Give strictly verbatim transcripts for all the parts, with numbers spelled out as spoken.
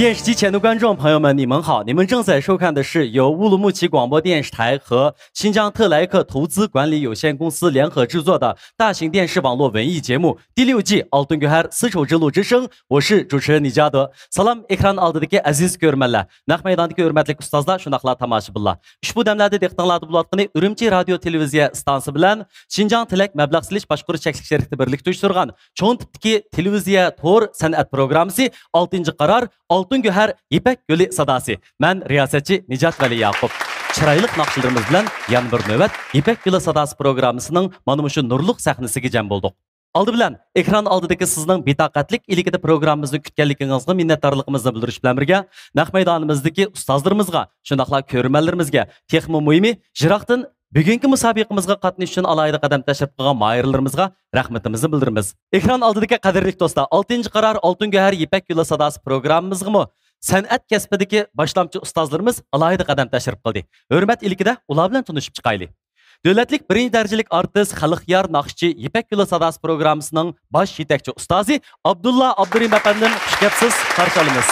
电视机前的观众朋友们，你们好！你们正在收看的是由乌鲁木齐广播电视台和新疆特莱克投资管理有限公司联合制作的大型电视网络文艺节目第六季《Altın Göher: Sıço Cılu之声》，我是主持人尼加德。سالام، ئېكران ئالدىدىكى ئەزىز كۆرۈرمەنلەر، نەق مەيداندىكى ھۆرمەتلىك ئۇستازلار، شۇنداقلا تاماشىبىنلار. ئۇشبۇ دەملەردە دىققىتىڭلاردا بولۇۋاتقىنى ئۈرۈمچى رادىيو تېلېۋىزىيە ئىستانسىسى بىلەن شىنجاڭ تىلەك مەبلەغ سېلىش باشقۇرۇش چەكلىك شىركىتى بىرلىكتە ئۇيۇشتۇرغان چوڭ تىپتىكى تېلېۋىزىيە تور سەنئەت پروگراممىسى ئالتىنچى قارار ئالتۇن گۆھەر يىپەك يولى ساداسى. مەن رىياسەتچى نىجات ۋەلى ياقۇپ. چىرايلىق ناخشىلىرىمىز بىلەن يەنە بىر نۆۋەت يىپەك يولى ساداسى پروگراممىسىنىڭ مانا مۇشۇ نۇرلۇق سەھنىسىگە جەم بولدۇق. ئالدى بىلەن ئېكران ئالدىدىكى سىزنىڭ بىتاقەتلىك ئىلكىدە پروگراممىمىزنى كۈتكەنلىكىڭىزغا مىننەتدارلىقىمىزنى بىلدۈرۈش بىلەن بىرگە، نەق مەيدانىمىزدىكى ئۇستازلىرىمىزغا، شۇنداقلا كۆرۈرمەنلىرىمىزگە، تېخىمۇ مۇھىمى، يىراقتىن بۈگۈنكى مۇسابىقىمىزغا قاتنىشىش ئۈچۈن ئالاھىدە قەدەم تەشرىپ قىلغان ماھىرلىرىمىزغا رەھمىتىمىزنى بىلدۈرىمىز. ئېكران ئالدىدىكى قەدىرلىك دوستلار، ئالتىنچى قارار ئالتۇن گۆھەر يىپەك يولى ساداسى پروگراممىمىزغىمۇ سەنئەت كەسپىدىكى باشلامچى ئۇستازلىرىمىز ئالاھىدە قەدەم تەشرىپ قىلدى. ھۆرمەت ئىلكىدە ئۇلار بىلەن تونۇشۇپ چىقايلى. دۆلەتلىك بىرىنچى دەرىجىلىك ئارتىس، خەلقيار ناخشىچى، يىپەك يولى ساداسى پروگراممىسىنىڭ باش يېتەكچى ئۇستازى ئابدۇللا ئابدۇرېھىم ئەپەندىم، خۇش كەپسىز، قارشى ئالىمىز.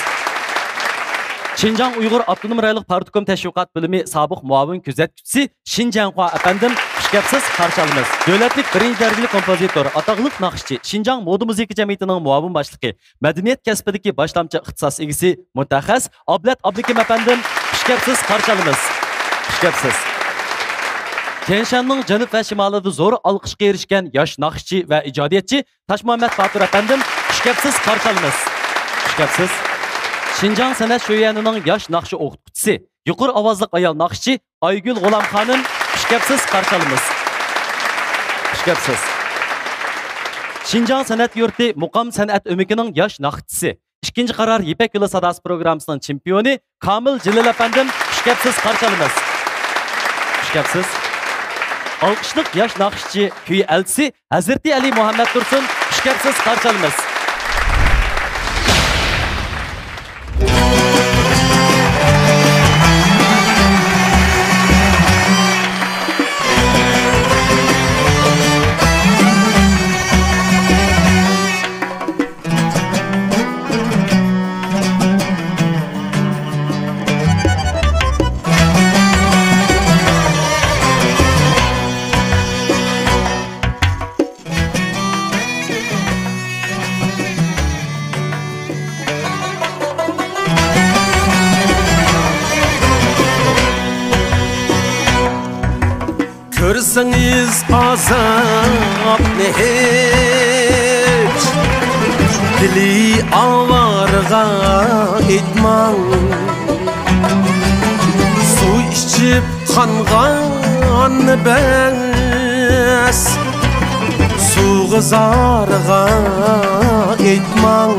شىنجاڭ ئۇيغۇر ئاپتونوم رايونلۇق پارتكوم تەشۋىقات بۆلۈمى سابىق مۇئاۋىن كۆزەتكۈچىسى شىنجەڭخۇا ئەپەندىم، خۇش كەپسىز، قارشى ئالىمىز. دۆلەتلىك بىرىنچى دەرىجىلىك كومپوزىتور، ئاتاقلىق ناخشىچى، شىنجاڭ مودا مۇزىكا جەمئىيىتىنىڭ مۇئاۋىن باشلىقى، مەدەنىيەت كەسپىدىكى باشلامچى ئىختىساس ئىگىسى، مۇتەخەسسىس ئابلەت ئابلىكىم ئەپەندىم، خۇش كەپسىز، قارشى ئالىمىز. خۇش كەپسىز. تيەنشاننىڭ جەنۇب ۋە شىمالىدا زور ئالقىشقا ئېرىشكەن ياش ناخشىچى ۋە ئىجادىيەتچى تاشمۇھەممەت باتۇر ئەپەندىم، خۇش كەپسىز، قارشى ئالىمىز. خۇش كەپسىز. شىنجاڭ سەنئەت شۆيۈەنىنىڭ ياش ناخشا ئوقۇتقۇچىسى، يۇقىرى ئاۋازلىق ئايال ناخشىچى ئايگۈل غۇلام خانىم، خۇش كەپسىز، قارشى ئالىمىز. خۇش كەپسىز. شىنجاڭ سەنئەت يۇرتى مۇقام سەنئەت ئۆمىكىنىڭ ياش ناخشىچىسى، ئىككىنچى قارار يىپەك يولى ساداسى پروگراممىسىنىڭ چېمپىيونى كامىل جېلىل ئەپەندىم، خۇش كەپسىز، قارشى ئالىمىز. خۇش كەپسىز. ئالقىشلىق ياش ناخشىچى، كۈي ئەلچىسى ھەزرىتى ئەلى مۇھەممەد تۇرسۇن، خۇش كەپسىز، قارشى ئالىمىز. كۆرسىڭىز ئازابنى ھېچ، دىلى ئاۋارىغا ئېيتماڭ. سۇ ئىچىپ قانغاننى بەس، سۇغا زارىغا ئېيتماڭ.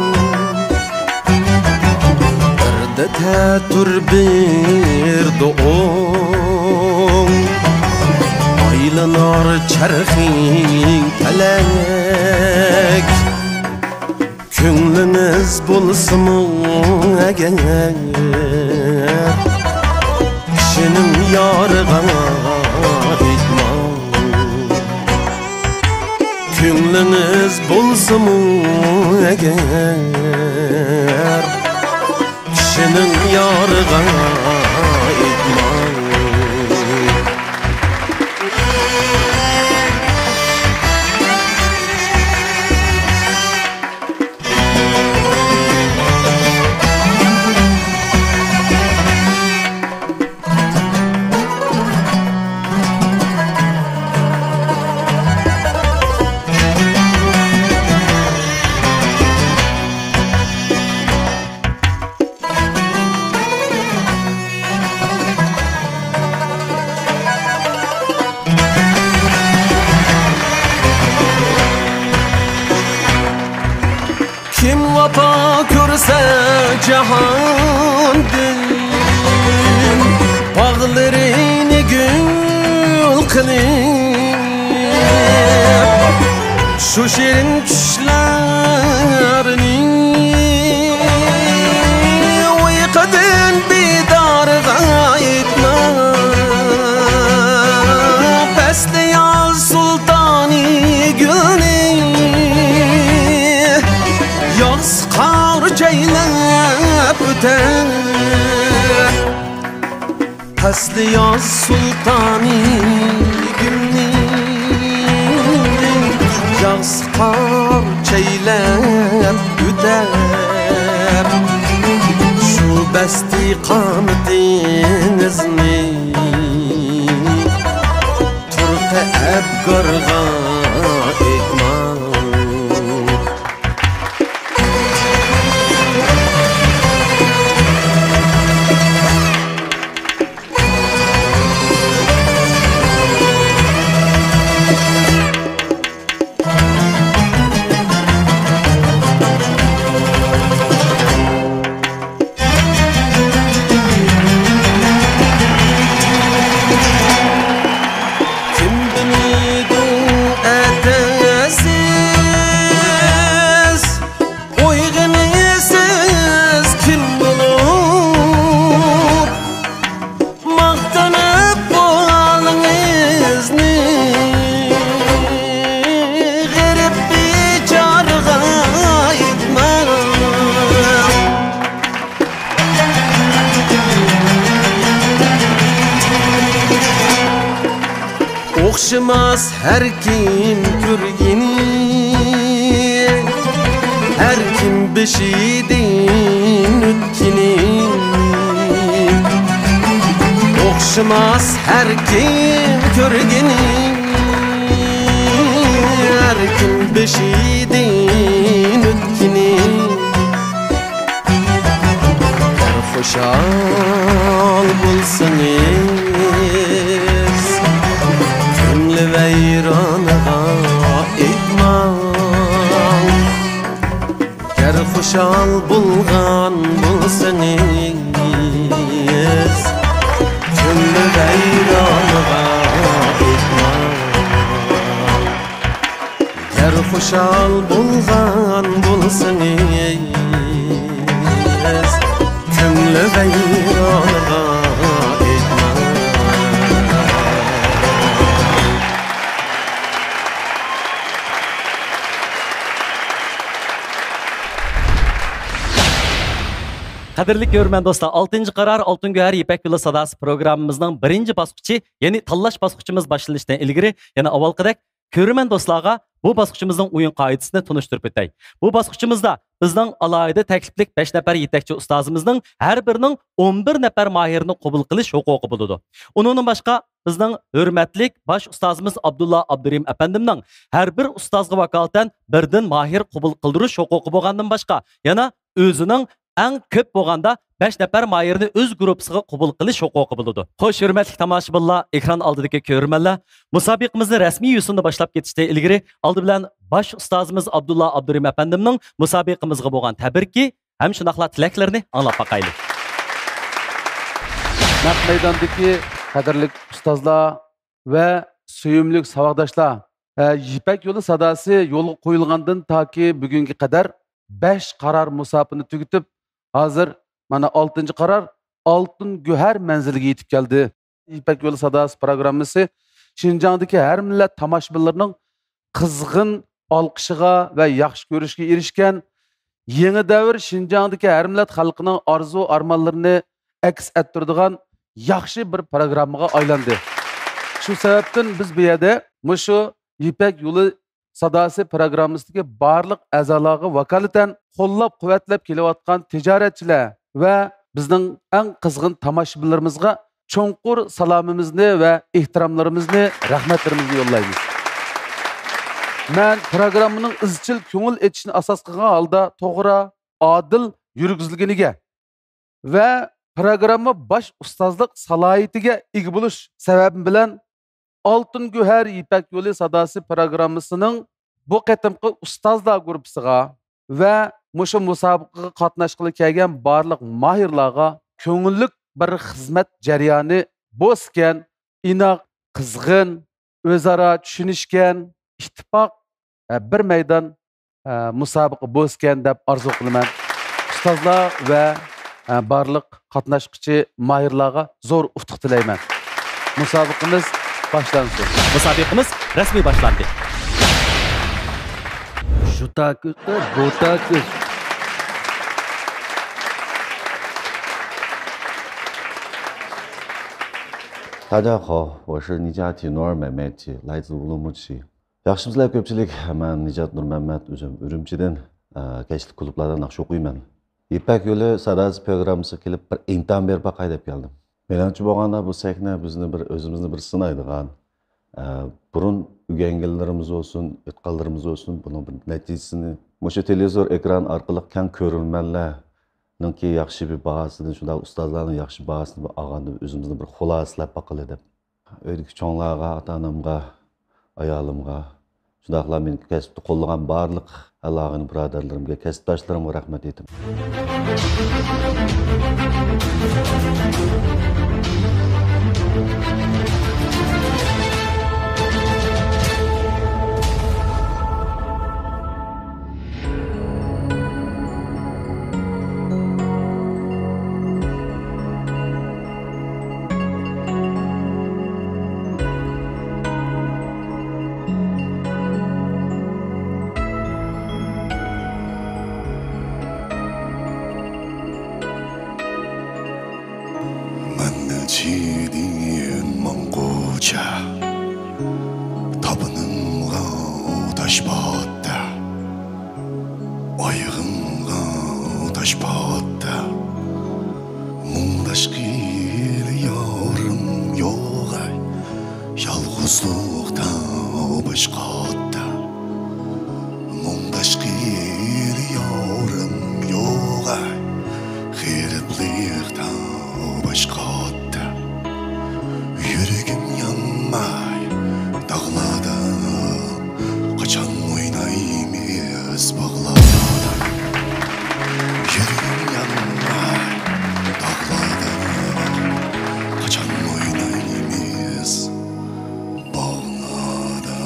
بىردە تەتۈر بىردە ئوڭ، ئايلىنار چەرخىڭ پەلەك. كۆڭلىڭىز بولسىمۇ ئەگەر، كىشىنىڭ يارىغا ئېيتماڭ. كۆڭلىڭىز بولسىمۇ ئەگەر، كىشىنىڭ يارىغا ئېيتماڭ. كىم ۋاپا كۆرسە جاھاندىن، باغلىرىنى گۈل قىلىپ، شۇ شېرىن چۈشلەرنى ئۇيقۇدىن بىدارغا ئېيتماڭ. پەسلى ياز سۇلتانى گۈلنى ياغسى قار جەيلەپ ئەسلى ياز سۇلتانى گۈلنى ياغسى قار چەيلەپ ئۆتەر. شۇ بەستى قانىتىڭىزنى تۇرقى ئەبگارغا ئېيتماڭ. كىم بىلىدۇ ئەتەسىز، ئويغىنىسىز كۈن بولۇپ، ماختىنىپ ھالىڭىزنى غېرىب بىچارىغا ئېيتماڭ. ئوخشىماس ھەر كىم كۆرگىنى، ھەر كىم بېشىدىن ئۆتكىنى. ئوخشىماس ھەر كىم كۆرگىنى، ھەر كىم بېشىدىن ئۆتكىنى. گەر خۇشال بولسىڭىز، كۆڭلى ۋەيرانىغا ئېيتماڭ. گەر خۇشال بولغان بولسىڭىز، كۆڭلى ۋەيرانىغا ئېيتماڭ. گەر خۇشال بولغان بولسىڭىز، كۆڭلى ۋەيرانغا ئېيتماڭ. قەدىرلىك كۆرۈرمەن دوستلار، ئالتىنچى قارار، ئالتۇن گۆھەر، يىپەك يولى ساداسى پروگراممىمىزنىڭ بىرىنچى باسقۇچى، يەنى تاللاش باسقۇچىمىز باشلىنىشتىن ئىلگىرى، يەنە ئاۋۋالقىدەك كۆرۈرمەن دوستلارغا بۇ باسقۇچىمىزنىڭ ئويۇن قائىدىسىنى تونۇشتۇرۇپ ئۆتەي. بۇ باسقۇچىمىزدا بىزنىڭ ئالاھىدە تەكلىپلىك بەش نەپەر يېتەكچى ئۇستازىمىزنىڭ ھەر بىرىنىڭ ئون بىر نەپەر ماھىرنى قوبۇل قىلىش ھوقۇقى بولىدۇ. ئۇنىڭدىن باشقا، بىزنىڭ ھۆرمەتلىك باش ئۇستازىمىز ئابدۇللا ئابدۇرېھىم ئەپەندىمنىڭ ھەر بىر ئۇستازغا ۋاكالىتەن بىردىن ماھىر قوبۇل قىلدۇرۇش ھوقۇقى بولغاندىن باشقا، يەنە ئۆزىنىڭ ئەڭ كۆپ بولغاندا بەش نەپەر ماھىرنى ئۆز گۇرۇپپىسىغا قوبۇل قىلىش ھوقۇقى بولىدۇ. خوش، ھۆرمەتلىك تاماشىبىنلار، ئېكران ئالدىدىكى كۆرۈرمەنلەر، مۇسابىقىمىزنى رەسمىي يۈزىنى باشلاپ كېتىشتىن ئىلگىرى، ئالدى بىلەن باش ئۇستازىمىز ئابدۇللا ئابدۇرېھىم ئەپەندىمنىڭ مۇسابىقىمىزغا بولغان تەبرىكى ھەم شۇنداقلا تىلەكلىرىنى ئاڭلاپ باقايلى. نەق مەيداندىكى قەدىرلىك ئۇستازلار ۋە سۆيۈملۈك ساۋاقداشلار، ئە، يىپەك يولى ساداسى يولغا قويۇلغاندىن تاكى بۈگۈنگە قەدەر بەش قارار مۇساپىنى تۈگىتىپ، ھازىر مانا ئالتىنچى قارار ئالتۇن گۆھەر مەنزىلىگە يېتىپ كەلدى. يىپەك يولى ساداسى پروگراممىسى شىنجاڭدىكى ھەر مىللەت تاماشىبىنلىرىنىڭ قىزغىن ئالقىشىغا ۋە ياخشى كۆرۈشىگە ئېرىشكەن، يېڭى دەۋر شىنجاڭدىكى ھەر مىللەت خەلقىنىڭ ئارزۇ ئارمانلىرىنى ئەكس ئەتتۈرىدىغان ياخشى بىر پروگراممىغا ئايلاندى. شۇ سەۋەبتىن بىز بۇ يەردە مۇشۇ يىپەك يولى ساداسى پروگراممىسىدىكى بارلىق ئەزالارغا ۋاكالىتەن قوللاپ-قۇۋۋەتلەپ كېلىۋاتقان تىجارەتچىلەر ۋە بىزنىڭ ئەڭ قىزغىن تاماشىبىنلىرىمىزغا چوڭقۇر سالامىمىزنى ۋە ئېھتىراملىرىمىزنى، رەھمەتلىرىمىزنى يوللايمىز. مەن پروگراممىنىڭ ئىزچىل كۆڭۈل ئېچىشنى ئاساس قىلغان ھالدا توغرا، ئادىل يۈرگۈزۈلگىنىگە ۋە پروگرامما باش ئۇستازلىق سالاھىيىتىگە ئىگە بولۇش سەۋەبى بىلەن ئالتۇن گۆھەر يىپەك يولى ساداسى پروگراممىسىنىڭ بۇ قېتىمقى ئۇستازلار گۇرۇپپىسىغا ۋە مۇشۇ مۇسابىقىگە قاتناشقىلى كەلگەن بارلىق ماھىرلارغا كۆڭۈللۈك بىر خىزمەت جەريانى بولسىكەن، ئىناق، قىزغىن، ئۆزئارا چۈشىنىشكەن، ئىتتىپاق، بىر مەيدان، مۇسابىقە بولسىكەن دەپ ئارزۇ قىلىمەن. ئۇستازلار ۋە بارلىق قاتناشقۇچى ماھىرلارغا زور ئۇتۇق تىلەيمەن. مۇسابىقىمىز باشلانسۇن. مۇسابىقىمىز رەسمىي باشلاندى. ژۇتاكىس، بوتاكىس. 大家好，我是尼加提努尔·美美提，来自乌鲁木齐。ياخشىمۇسىلەر كۆپچىلىك؟ مەن نىجات نۇرمەممەت، ئۆزۈم ئۈرۈمچىدىن، ئە، كەچلىك كۇلۇبلاردا ناخشا ئوقۇيمەن. يىپەك يولى ساداسى پروگراممىسىغا كېلىپ، بىر ئىمتىھان بېرىپ باقاي دەپ كەلدىم. مېنىڭچە بولغاندا، بۇ سەھنە بىزنى بىر، ئۆزىمىزنى بىر سىنايدىغان، ئە، بۇرۇن ئۆگەنگەنلىرىمىز بولسۇن، ئېيتقانلىرىمىز بولسۇن، بۇنىڭ بىر نەتىجىسىنى مۇشۇ تېلېۋىزور ئېكران ئارقىلىق كەڭ كۆرۈرمەنلەرنىڭكى ياخشى بىر باھاسىدىن، شۇنداق ئۇستازلارنىڭ ياخشى باھاسىدىن بىر ئالغاندا، ئۆزىمىزنى بىر خۇلاسىلەپ باقىلى دەپ. ئۆيدىكى چوڭلارغا، ئاتا-ئانامغا، ئايالىمغا، شۇنداقلا مېنى كەسىپتە قوللىغان بارلىق ئاغىنە بۇرادەرلىرىمگە، كەسىپداشلىرىمغا رەھمەت ئېيتىمەن. مەن ئەلچىدىن ماڭغۇچە، تاپىنىمغا تاش پاتتى، ئايىغىمغا تاش پاتتى. مۇڭداشقىلى يارىم يوغاي، يالغۇزلۇقتا باش قاتتى. مۇڭداشقىلى يارىم يوغاي، غېرىبلىقتا باش قاتتى. يۈرىكىم يانماي داغلاردا، قاچان ئوينايمىز باغلاردا. يۈرىكىم يانماي داغلاردا، قاچان ئوينايمىز باغلاردا.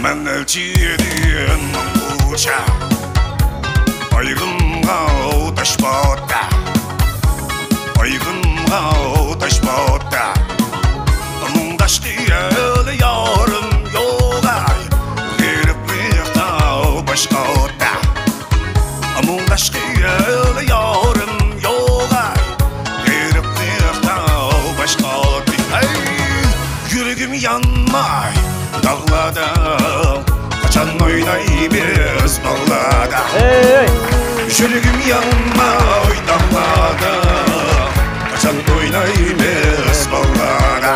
مەن ئەلچىدىن ماڭغۇچە، ئايىغىمغا تاش پاتتى، ئايىغىمغا تاش پاتتى. مۇڭداش قىيالا يارىم يوغاي، غېرىبلىقتا باش قاتتى. مۇڭداش قىيالا يارىم يوغاي، غېرىبلىقتا باش قاتتى. ھەي، يۈرىكىم يانماي داغلاردا، قاچان ئوينايمىز باغلاردا. ھەي! يۈرىكىم يانماي داغلاردا، قاچان ئوينايمىز باغلاردا.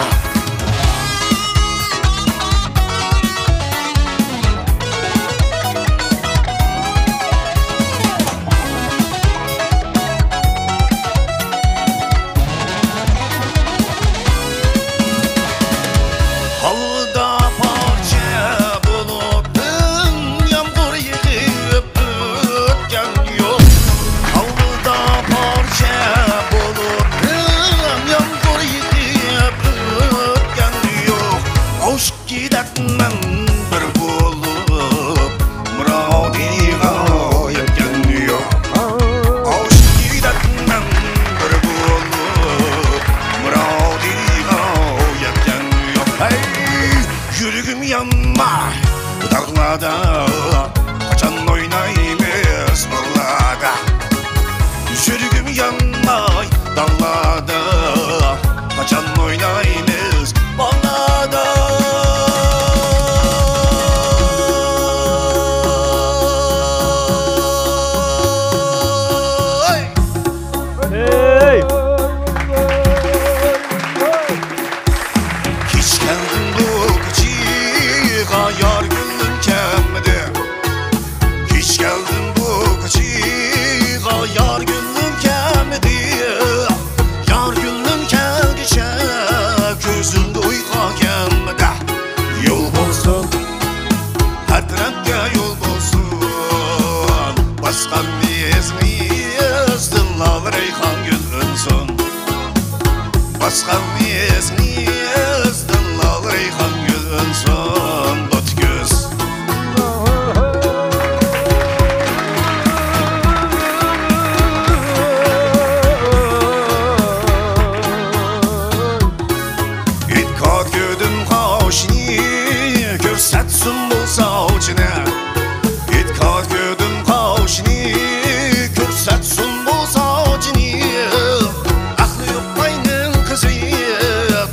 ھالدا پارچە بولۇپ يامغۇر يېغىپ ئۆتكەن يوق. ھالدا پارچە بولۇپ يامغۇر يېغىپ ئۆتكەن يوق. ئاشۇ كېدەكمەن بىر بولۇپ، مۇرادىغا يەتكەن يوق. ئاشۇ كېدەكمەن بىر بولۇپ، مۇرادىغا يەتكەن يوق. ھەي، يۈرىكىم يانماي داغلاردا، قاچان ئوينايمىز باغلاردا. يۈرىكىم يانماي داغلاردا، قاچان ئوينايمىز باغلاردا. ھەي! كېچىكەن بۇ كېچىگە يار كۆڭلۈم كەمدى. ئىچىنى، ئېتىقاد كۆردۈم قاۋۇشنى، كۆرسەتسۇن بۇ ساۋچىنى. ئەقلى يوق باينىڭ قىزى،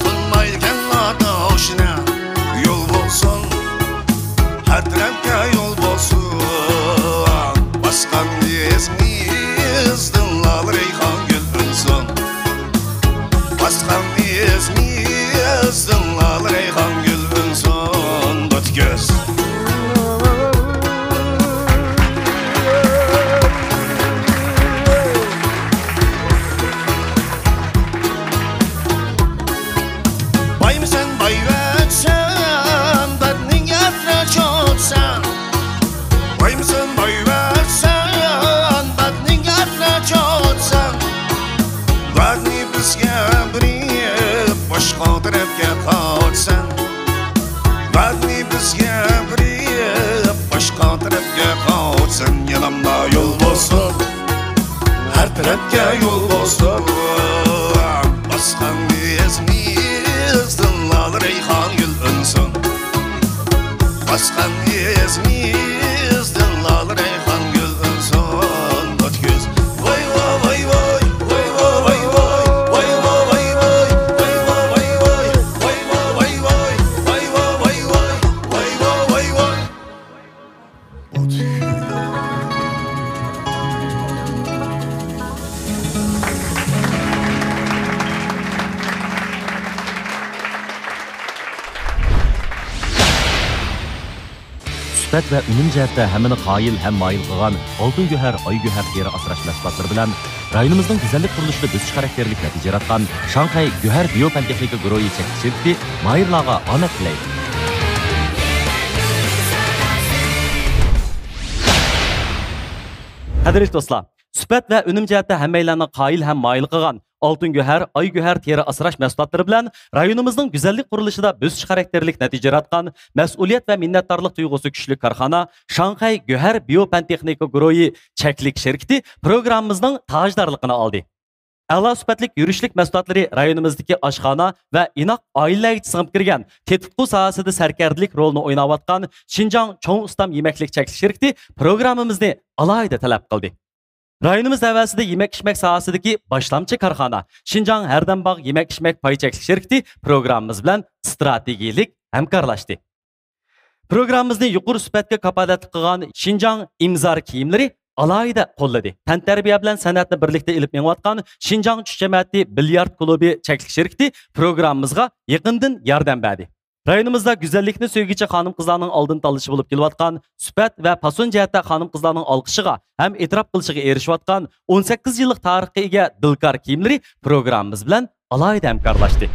تونمايدىكەن ئاتاۋۇشنى. يول بولسۇن، ھەر تەرەپكە يول بولسۇن. باسقان ئىزىڭنى ئىزدىنلا رەيھان گۈل ئۈنسۇن. باسقان ئىزىڭنى ئىزدىنلا رەيھان گۈل ئۈنسۇن. دوت كۆز. بايمىسەن، بايۋەتسەن، بەتنىڭ ئەترە چوتسەن. بايمىسەن، بايۋەتسەن، بەتنىڭ ئەترە چوتسەن. بەتنى بىزگە بېرىپ، باشقا تەرەپكە قاچسەن. بەتنى بىزگە بېرىپ، باشقا تەرەپكە قاچسەن. يېنىمدا يول بولسۇن، ھەر تەرەپكە يول بولسۇن. باسقان ئىزىڭىزدىنلا رەيھان گۈل ئۈنسۇن. باسقان ئىزىڭىزدىنلا رەيھان گۈل ئۈنسۇن. ئوت كۆز. ۋاي ۋاي ۋاي ۋاي. سۈپەت ۋە ئۈنۈم جەھەتتە ھەممىنى قايىل ھەم مايىل قىلغان ئالتۇن گۆھەر، ئاي گۆھەر تېرە ئاسراش مەھسۇلاتلىرى بىلەن رايونىمىزنىڭ گۈزەللىك قۇرۇلۇشىدا بۆسۈش خاراكتېرلىك نەتىجە ياراتقان شاڭخەي گۆھەر بىيو پەن تېخنىكا گۇرۇھى چەكلىك شىركىتى ماھىرلارغا ئامەت تىلەيدۇ. قەدىرلىك دوستلار، سۈپەت ۋە ئۈنۈم جەھەتتە ھەممەيلەننى قايىل ھەم مايىل قىلغان ئالتۇن گۆھەر، ئاي گۆھەر تېرە ئاسراش مەھسۇلاتلىرى بىلەن رايونىمىزنىڭ گۈزەللىك قۇرۇلۇشىدا بۆسۈش خاراكتېرلىك نەتىجە ياراتقان مەسئۇلىيەت ۋە مىننەتدارلىق تۇيغۇسى كۈچلۈك كارخانا شاڭخەي گۆھەر بىيو پەن تېخنىكا گۇرۇھى چەكلىك شىركىتى پروگراممىمىزنىڭ تاجدارلىقىنى ئالدى. ئەلا سۈپەتلىك يۈرۈشلۈك مەھسۇلاتلىرى رايونىمىزدىكى ئاشخانا ۋە ئىناق ئائىلىلەرگىچە سىڭىپ كىرگەن تېتىتقۇ ساھەسىدە سەركەردىلىك رولىنى ئويناۋاتقان شىنجاڭ چوڭ ئۇستام يېمەكلىك چەكلىك شىركىتى پروگراممىمىزنى ئالاھىدە تەلەپ قىلدى. رايونىمىز ھەۋەسىدە يېمەك-ئىچمەك ساھەسىدىكى باشلامچى كارخانا شىنجاڭ ھەردەم باغ يېمەك-ئىچمەك پاي چەكلىك شىركىتى پروگراممىمىز بىلەن ئىستراتېگىيەلىك ھەمكارلاشتى. پروگراممىمىزنى يۇقىرى سۈپەتكە كاپالەتلىك قىلغان شىنجاڭ ئىمزار كىيىملىرى ئالاھىدە قوللىدى. تەنتەربىيە بىلەن سەنئەتنى بىرلىكتە ئېلىپ مېڭىۋاتقان شىنجاڭ چۈش جەمەتى بىليارد كۇلۇبى چەكلىك شىركىتى پروگراممىمىزغا يېقىندىن ياردەم بەردى. رايونىمىزدا گۈزەللىكنى سۆيگۈچى خانىم-قىزلارنىڭ ئالدىن تاللىشى بولۇپ كېلىۋاتقان، سۈپەت ۋە پاسون جەھەتتە خانىم-قىزلارنىڭ ئالقىشىغا ھەم ئېتىراپ قىلىشىغا ئېرىشىۋاتقان ئون سەككىز يىللىق تارىخقا ئىگە دىلكار كىيىملىرى پروگراممىمىز بىلەن ئالاھىدە ھەمكارلاشتى.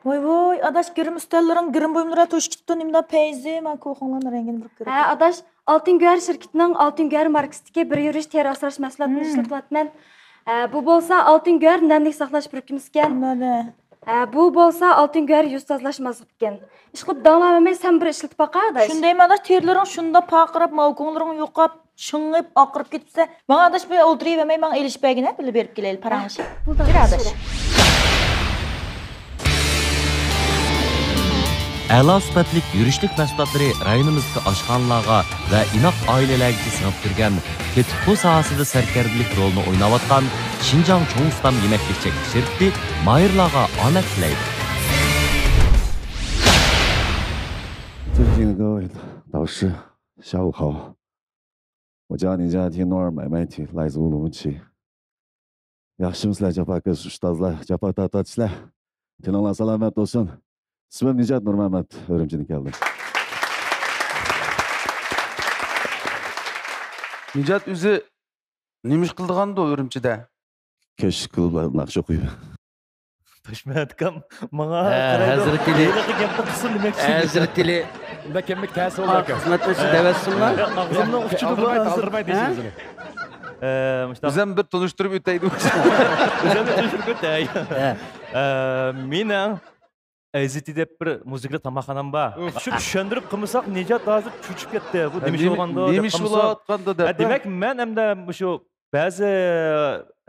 ۋاي ۋاي، ئاداش، گىرىم ئۈستەللىرىڭ، گىرىم بۇيۇملىرى توشۇپ كېتىپتۇ، نېمىنداق پەيزى، مانا كوخۇڭلارنىڭ رەڭگىنى بىر كۆرۈپ. ھە، ئاداش، ئالتۇن گۆھەر شىركىتىنىڭ ئالتۇن گۆھەر ماركىسىدىكى بىر يۈرۈش تېرە ئاسراش مەھسۇلاتىنى مم. ئىشلىتىۋاتىمەن. ھە، بۇ بولسا ئالتۇن گۆھەر نەملىك ساقلاش پۈركۈمىسىكەن. مانا. ھە، بۇ بولسا ئالتۇن گۆھەر يۈز تازىلاش ماسلىقىكەن. ئىشقىلىپ داڭلىماي سەن بىر ئىشلىتىپ باقە، ئاداش. شۇندايمۇ ئاداش، تېرىلىرىڭ شۇنداق پارقىراپ، ماۋكۇڭلىرىڭ يوقاپ، شىڭىپ، ئاقىرىپ كېتىپسەن. ماڭا ئاداش بىر ئولتۇرۇۋەرمەي، ماڭا ئېلىشىپ بەرگىنە، بىللە بېرىپ كېلەيلى، پاراڭلىشىپ. بولدى، كىر ئاداش. ئەلا سۈپەتلىك يۈرۈشلۈك مەھسۇلاتلىرى رايونىمىزدىكى ئاشخانىلارغا ۋە ئىناق ئائىلىلەرگىچە سىڭىپ كىرگەن تېتىتقۇ ساھەسىدە سەركەردىلىك رولىنى ئويناۋاتقان شىنجاڭ چوڭ ئۇستام يېمەكلىك چەكلىك شىركىتى ماھىرلارغا ئامەت تىلەيدۇ. 尊敬的各位导师，下午好。我叫尼加提诺尔买卖提，来自乌鲁木齐。 ياخشىمۇسىلەر، جاپاكەش ئۇستازلار، جاپا تارتىۋاتىسىلەر. تېنىڭلار سالامەت بولسۇن. ئىسمىم نىجات نۇرمەمەت، ئۈرۈمچىدىن كەلدىم. نىجات ئۆزى نېمە ئىش قىلىدىغاندۇ ئۈرۈمچىدە؟ كەچلىك كۇلۇبلاردا ناخشا ئوقۇيمەن. توشمەت ئاكام ماڭا ھە، قارايدۇ. ھەزرىتى ئېلى. ھېلىقى گەپنى قىلسۇن دېمەكچى. ھەزرىتى ئېلى. بۇنداق كەملىك تەسى بولىدۇ ئاكا. خىزمەت بولسۇن دەۋەتسۇنلا. ئاغزىمنىڭ ئۇچىدا بار ھازىر. ئاغزىرماي دەيسىز بۇنى. ئە، مۇشتاق. ئۆزۈم بىر تونۇشتۇرۇپ ئۆتەي دېمەكچى. ئۆزۈمنى تونۇشتۇرۇپ ئۆتەي. ھە. ئە، مېنىڭ ئەزىتى دەپ بىر مۇزىكىلىق تاماقخانام بار. شۇ چۈشەندۈرۈپ قىلمىساق، نىجات ھازىر چۆچۈپ كەتتى. بۇ نېمە ئىش بولغاندۇ دەپ قىلمىسا. ھە، دېمەك، مەن ئەمدى مۇشۇ بەزى،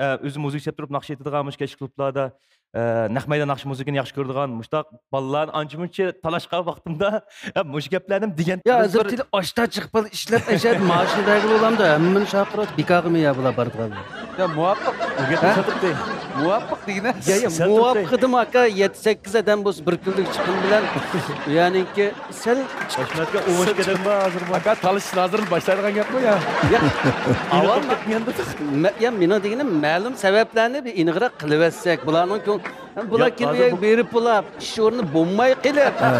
ئە، ئۆزى مۇزىكا چېلىپ تۇرۇپ ناخشا ئېيتىدىغان مۇشۇ كەچلىك كۇلۇبلاردا ئە، نەق مەيدان ناخشا مۇزىكىنى ياخشى كۆرىدىغان مۇشۇنداق بالىلارنى ئانچە-مۇنچە تالاشقان ۋاقتىمدا، ئە، مۇشۇ گەپلەرنى دېگەن. يا، ھازىر تېلې ئاشتا چىقىپ قال، ئىشلەپ ئەشەدە مائاشنى بەرگىلى بولامدۇ؟ ھەممىنى چاقىرىۋاتىپ، بىكارغىمۇ يا بۇلار بارىدىغانلار؟ يا، مۇۋاپىق. ھە؟ مۇۋاپىق دېگىنە. يا، يا، مۇۋاپىق دېدىم، ئاكا، يەتتە-سەككىز ئادەم بولسا، بىر كۈنلۈك چىقىم بىلەن. يەنىكى سەل ئاشمەتكە ئوڭۇش كېتەم بار ھازىر بار. ئاكا، تالىشىش ھازىر باشلايدىغان گەپمۇ يا؟ يا، ئاۋۋال مە-، يا، مېنىڭ دېگىنىم مەلۇم سەۋەبلەرنى بىر ئېنىقراق قىلىۋەتسەك، بۇلارنىڭ كۆڭ-، بۇلار ياق، كېلىپ ھازىر بۇ بېرىپ بولاپ، ئىش ئورنى بولماي قېلىپ، ھە.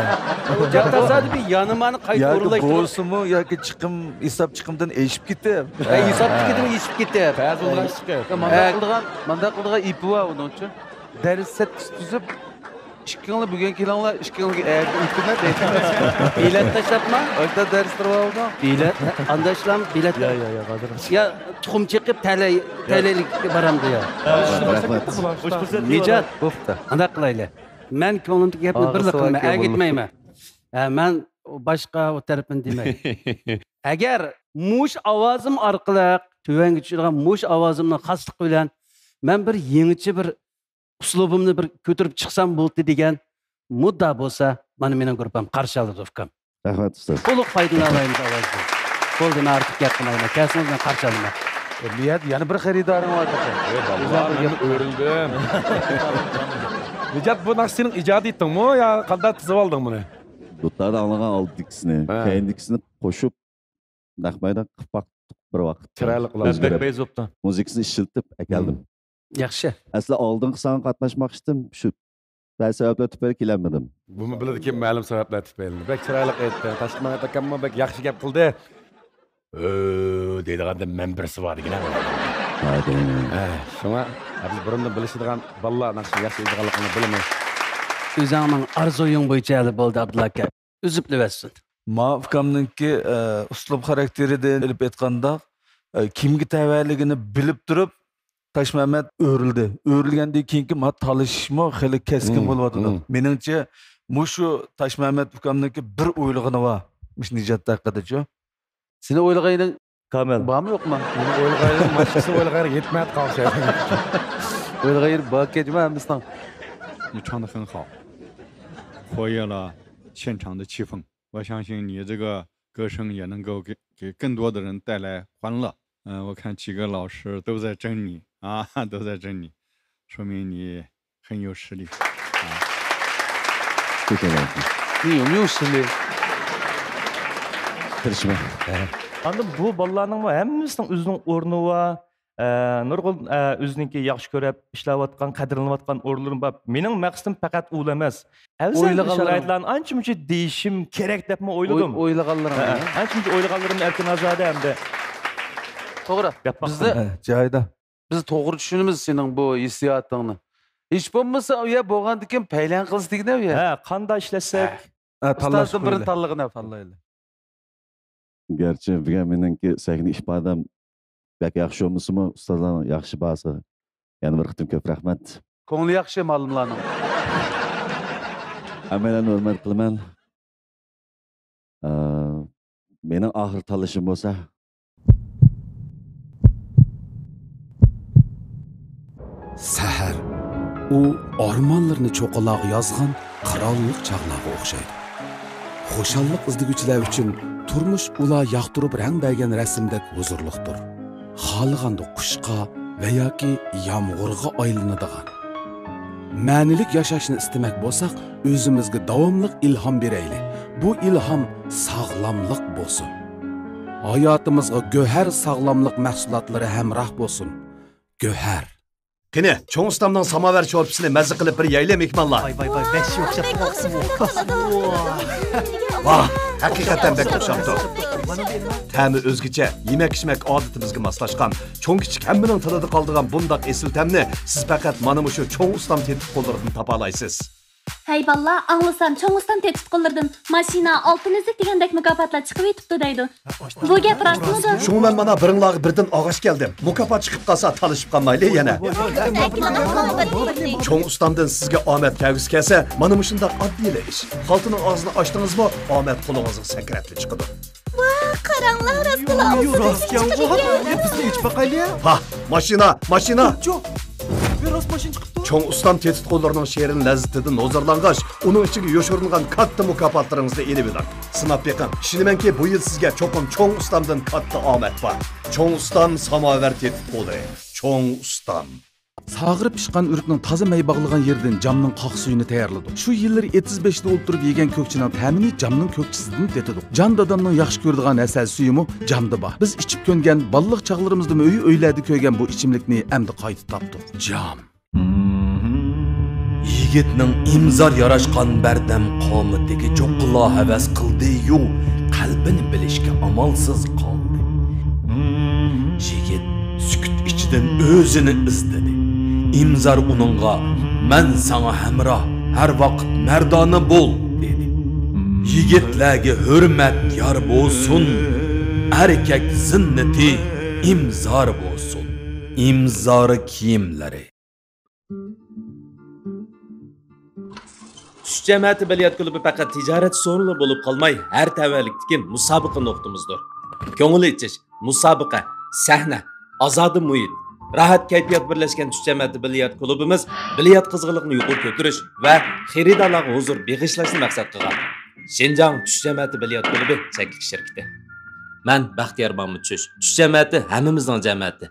جا تاسادىپىي يەنە مانا قايتا ياكى ئورۇنلاشتۇرۇپ. بولسىمۇ، ياكى چىقىم، ھېساب چىقىمدىن ئېشىپ كېتىپ. ھە، ھېساب چىقىمدىن ئېشىپ كېتىپ. بەزى ئورۇنلاشتۇرۇپ. يا، مانداق ھە. قىلىدىغان، مانداق قىلىدىغان ئېپى بار ئۇنىڭچۇ. دەرس سەتكىسى تۈزۈپ، ئىككىڭلار بۈگۈن كېلىڭلار، ئىككىڭلارگە ئەتە ئېيتىمەن دەيدۇ. بېلەت تاشلاپما؟ ئاشتا دەرسلىرى بار بولدى. بېلەت، ئانداشلام، بېلەت. يا، يا، يا، ھازىر. يا، تۇخۇم چېقىپ، تەلەي، يا. تەلەيلىك بارامدۇ يا؟ يا، رەھمەت. نىجات، بوپتۇ. قانداق قىلايلى؟ مەن كۆڭلۈمدىكى گەپنى بىرلا قىلىمەن، ئەگىتمەيمەن. ھە، مەن باشقا ئۇ تەرىپىنى دېمەي. ئەگەر مۇشۇ ئاۋازىم ئارقىلىق تۆۋەنگە چۈشىدىغان مۇشۇ ئاۋازىمنىڭ خاسلىقى بىلەن مەن بىر يېڭىچە بىر ئۇسلۇبۇمنى بىر كۆتۈرۈپ چىقسام بولدى دېگەن مۇددا بولسا، مانا مېنىڭ گۇرۇپپام قارشى ئالىدۇ، ئۇكام. رەھمەت، ئۇستاز. تولۇق پايدىلىنالايمىز ئاۋازدىن. بولدى، مەن ئارتۇق گەپ قىلمايمەن. كەلسىڭىز مەن قارشى ئالىمەن. ئە، نىھايەت يەنە بىر خېرىدارىڭ بار ئىكەن. ئەي، باللا، مەن ئۆرۈلدۈم. نىجات، بۇ ناخشا سېنىڭ ئىجادىيىتىڭمۇ يا قانداق تىزىۋالدىڭ بۇنى؟ دۇتاردا ئاڭلىغان ئالدىدىكىسىنى، ھە. كەينىدىكىسىنى قوشۇپ، نەق مەيدان قىلىپ باقتۇق بىر ۋاقىت. چىرايلىق ئۇلار. بەك پەيز بوپتۇ. مۇزىكىسىنى ئىشلىتىپ ئەكەلدىم. ياخشى. ئەسلى ئالدىنقى سانغا قاتناشماقچىدىم، شۇ بەزى سەۋەبلەر تۈپەيلى كېلەلمىدىم. بۇمۇ بىلىدىكى مەلۇم سەۋەبلەر تۈپەيلى. بەك چىرايلىق ئېيتتى. تاشقى مەمەت ئاكاممۇ بەك ياخشى گەپ قىلدى. ئۆ دەيدىغاندا مەن بىرسى بار دېگىنە. ھە، دەيمەن. ھە، شۇڭا، ھە، بىز بۇرۇندىن بىلىشىدىغان بالىلار ناخشا ياخشى ئېيتىدىغانلىقىنى بىلىمىز. ئۆزۈڭنىڭ ئارزۇيۇڭ بويىچە ھەل بولدى، ئابدۇللا ئاكا. ئۈزۈپ بېرىۋەتسۇن. ما ئۇكامنىڭكى، ئە، ئۇسلۇب خاراكتېرىدىن ئېلىپ ئېيتقاندا، ئە، كىمگە تەۋەلىكىنى بىلىپ تۇرۇپ، تاشمەمەت ئۆرۈلدى. ئۆرۈلگەندىن كېيىنكى ما تالىشىشمۇ خېلى كەسكىن مم، بولۇۋاتىدۇ. مم. مېنىڭچە، مۇشۇ تاشمەمەت ئۇكامنىڭكى بىر ئويلىغىنى بار. مۇشۇ نىجات ھەققىدىچۇ؟ سېنى ئويلىغىنىڭ كامىل. بارمۇ يوقما؟ مېنى ئويلىغايلىڭ، باشقىسى ئويلىغايلىڭ، يەتمەي قالسا. ئويلىغايلىڭ، بار كەجمە ھەممىسىنىڭ. 你唱得很好，活跃了现场的气氛。我相信你这个歌声也能够给，给更多的人带来欢乐。嗯，我看几个老师都在争你啊，都在争你，说明你很有实力啊。谢谢老师。你有没有实力？تىرىشىمەن. ئاندىن بۇ بالىلارنىڭمۇ ھەممىسىنىڭ ئۆزىنىڭ ئورنى بار. ئە، نۇرغۇن، ئە، ئۆزىنىڭكى ياخشى كۆرۈپ ئىشلەۋاتقان، قەدىرلىنىۋاتقان ئورۇنلىرىمۇ بار. مېنىڭ مەقسىتىم پەقەت ئۇلا ئەمەس. ئەۋزەل شارائىتلارنى ئانچە-مۇنچە دېيىشىم كېرەك دەپمۇ ئويلىدىم. ئوي-، ئويلىغانلىرىڭ. ھە، ئانچە-مۇنچە ئويلىغانلىرىمنى ئەركىن ئازادە ھەمدە. توغرا. گەپ باقسۇن. بىزدە ھە، جايىدا. بىز توغرا چۈشىنىمىز سېنىڭ بۇ ھېسسىياتىڭنى. ھېچ بولمىسا ئۇ يەر بولغاندىن كېيىن پەيلەن قىلسا دېگىنە ئۇ يەر. ھە، قاندا ئىشلەتسەك؟ ھە، تاللاش ئۇستازدىن بىرنى تاللىغىنا. تاللايلى. گەرچە بۈگۈن مېنىڭكى سەھنە ئىپادەم بەك ياخشى بولمىسىمۇ، ئۇستازلارنىڭ ياخشى باھاسىغا يەنە بىر قېتىم كۆپ رەھمەت. كۆڭلى ياخشى مالىملارنىڭ. ھەممەيلەننى ھۆرمەت قىلىمەن. ئە، مېنىڭ ئاخىرى تاللىشىم بولسا، سەھەر، ئۇ ئارمانلىرىنى چوققىلارغا يازغان قىرانلىق چاغلارغا ئوخشايدۇ. خۇشاللىق ئىزدىگۈچىلەر ئۈچۈن تۇرمۇش ئۇلار ياقتۇرۇپ رەڭ بەرگەن رەسىمدەك ھۇزۇرلۇقتۇر. خالىغاندا قۇشقا ۋە ياكى يامغۇرغا ئايلىنىدىغان. مەنىلىك ياشاشنى ئىستىمەك بولساق، ئۆزىمىزگە داۋاملىق ئىلھام بېرەيلى. بۇ ئىلھام ساغلاملىق بولسۇن. ھاياتىمىزغا گۆھەر ساغلاملىق مەھسۇلاتلىرى ھەمراھ بولسۇن. گۆھەر. قېنى، چوڭ ئۇستامنىڭ ساماۋەر شورپىسىنى مەززە قىلىپ بېرەيلى، مېھمانلار. ۋاي، ۋاي، ۋاي، ۋەھشىي ئوخشاپ قالدى. ۋاھ، ھەقىقەتەن بەك ئوخشاپتۇ. تەمى ئۆزگىچە، يېمەك-ئىچمەك ئادىتىمىزگە ماسلاشقان، چوڭ-كىچىك ھەممىنىڭ تىلىدا قالىدىغان بۇنداق ئېسىل تەمنى سىز پەقەت مانا مۇشۇ چوڭ ئۇستام تېتىتقۇلىرىدىن تاپالايسىز. ھەي بالىلار، ئاڭلىسام، چوڭ ئۇستام تېتىتقۇلىرىدىن ماشىنا، ئالتۇن ئۈزۈك دېگەندەك مۇكاپاتلار چىقىۋېتىپتۇ دەيدۇ. بۇ گەپ راستمىدۇ؟ شۇڭا مەن مانا بىرىڭلارغا بىردىن ئاغاش كەلدىم. مۇكاپات چىقىپ قالسا، تالىشىپ قالمايلى يەنە. چوڭ ئۇستامدىن سىزگە ئامەت كەلگۈسى كەلسە، مانا مۇشۇنداق ئاددىيلا ئىش. خالتىنىڭ ئاغزىنى ئاچتىڭىزمۇ، ئامەت قولىڭىزغا سەكرەپلا چىقىدۇ. ۋاھ، قاراڭلار، راستلا ئاغزىدىن سۈت چىقىدىكەن. بىزنى ئېچىپ باقايلى. ۋاھ، ماشىنا، ماشىنا. يوق، يوق. راست ماشىنا چىقىپتۇ. چوڭ ئۇستام تېتىتقۇلىرىنىڭ شېرىن لەززىتىدىن ھۇزۇرلانغاچ، ئۇنىڭ ئىچىگە يوشۇرۇنغان كاتتا مۇكاپاتلىرىڭىزنى ئېلىۋېلىڭ. سىناپ بېقىڭ. ئىشىنىمەنكى، بۇ يىل سىزگە چوقۇم چوڭ ئۇستامدىن كاتتا ئامەت بار. چوڭ ئۇستام ساماۋەر تېتىتقۇلىرى. چوڭ ئۇستام. ساغىرى پىشقان ئۆرۈكنىڭ تازا مەي باغلىغان يېرىدىن جامنىڭ قاق سۈيىنى تەييارلىدۇق. شۇ يىللىرى ئېتىز بەشتە ئولتۇرۇپ يېگەن كۆكچىنىڭ تەمىنى جامنىڭ كۆكچىسىدىن تېتىدۇق. جان دادامنىڭ ياخشى كۆرىدىغان ھەسەل سۈيىمۇ جامدا بار. بىز ئىچىپ كۆنگەن، بالىلىق چاغلىرىمىزدىمۇ ئۆي-ئۆيلەردە كۆرگەن بۇ ئىچىملىكنى ئەمدى قايتا تاپتۇق. جام. يىگىتنىڭ ئىمزار ياراشقان بەردەم قامىتىگە چوققىلا ھەۋەس قىلدى-يۇ، قەلبىنى بىلىشكە ئامالسىز قالدى. يىگىت سۈكۈت ئىچىدىن ئۆزىنى ئىزدىدى. ئىمزار ئۇنىڭغا، «مەن ساڭا ھەمراھ، ھەر ۋاقىت مەردانە بول» دېدى. يىگىتلەرگە ھۆرمەت يار بولسۇن، ئەركەك زىننىتى ئىمزار بولسۇن. ئىمزار كىيىملىرى. چۈش جەمەتى بىليارت كۇلۇبى پەقەت تىجارەت سورۇنى بولۇپ قالماي، ھەر تەۋەلىكتىكى مۇسابىقە نۇقتىمىزدۇر. كۆڭۈل ئېچىش، مۇسابىقە، سەھنە، ئازادە مۇھىت، راھەت كەيپىيات بىرلەشكەن چۈش جەمەتى بىليارت كۇلۇبىمىز بىليارت قىزغىنلىقىنى يۇقىرى كۆتۈرۈش ۋە خېرىدارلارغا ھۇزۇر بېغىشلاشنى مەقسەت قىلغان. شىنجاڭ چۈش جەمەتى بىليارت كۇلۇبى چەكلىك شىركىتى. مەن بەختىيار مامۇت چۈش. چۈش جەمەتى ھەممىمىزنىڭ جەمەتى.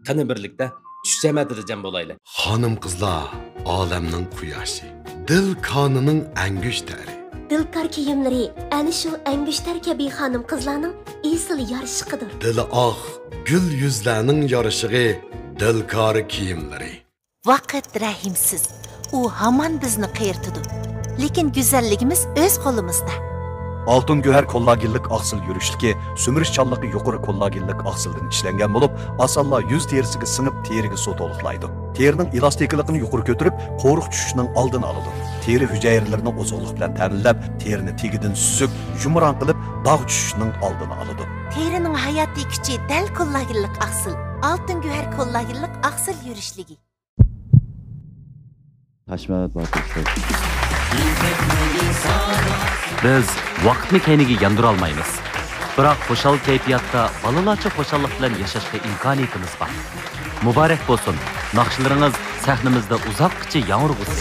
قېنى، بىرلىكتە چۈش جەمەتىدە جەم بولايلى. خانىم-قىزلار ئالەمنىڭ قۇياشى، دىل كانىنىڭ ئەڭگۈشتەرى. دىلكار كىيىملىرى ئەنە شۇ ئەڭگۈشتەر كەبى خانىم-قىزلارنىڭ ئېسىل يارىشىقىدۇر. دىلى ئاق، گۈل يۈزلەرنىڭ يارىشىقى، دىلكار كىيىملىرى. ۋاقىت رەھىمسىز، ئۇ ھامان بىزنى قېرىتىدۇ. لېكىن گۈزەللىكىمىز ئۆز قولىمىزدا. ئالتۇن گۆھەر كوللاگېنلىق ئاقسىل يۈرۈشلۈكى سۈمۈرۈشچانلىقى يۇقىرى كوللاگېنلىق ئاقسىلدىن ئىشلەنگەن بولۇپ، ئاسانلا يۈز تېرىسىگە سىڭىپ، تېرىگە سۇ تولۇقلايدۇ. تېرىنىڭ ئېلاستىكىلىقىنى يۇقىرى كۆتۈرۈپ، قورۇق چۈشۈشنىڭ ئالدىنى ئالىدۇ. تېرە ھۈجەيرىلىرىنى ئوزۇقلۇق بىلەن تەمىنلەپ، تېرىنى تېگىدىن سۈزۈك، يۇمران قىلىپ، داغ چۈشۈشنىڭ ئالدىنى ئالىدۇ. تېرىنىڭ ھاياتىي كۈچى دەل كوللاگېنلىق ئاقسىل. ئالتۇن گۆھەر كوللاگېنلىق ئاقسىل يۈرۈشلۈكى. تاشمەمەت باتۇر ئۇستاز. بىز ۋاقىتنى كەينىگە ياندۇرالمايمىز. بىراق خۇشال كەيپىياتتا بالىلارچە خۇشاللىق بىلەن ياشاشقا ئىمكانىيىتىمىز بار. مۇبارەك بولسۇن! ناخشىلىرىڭىز سەھنىمىزدە ئۇزاققىچە ياڭرىغۇسى!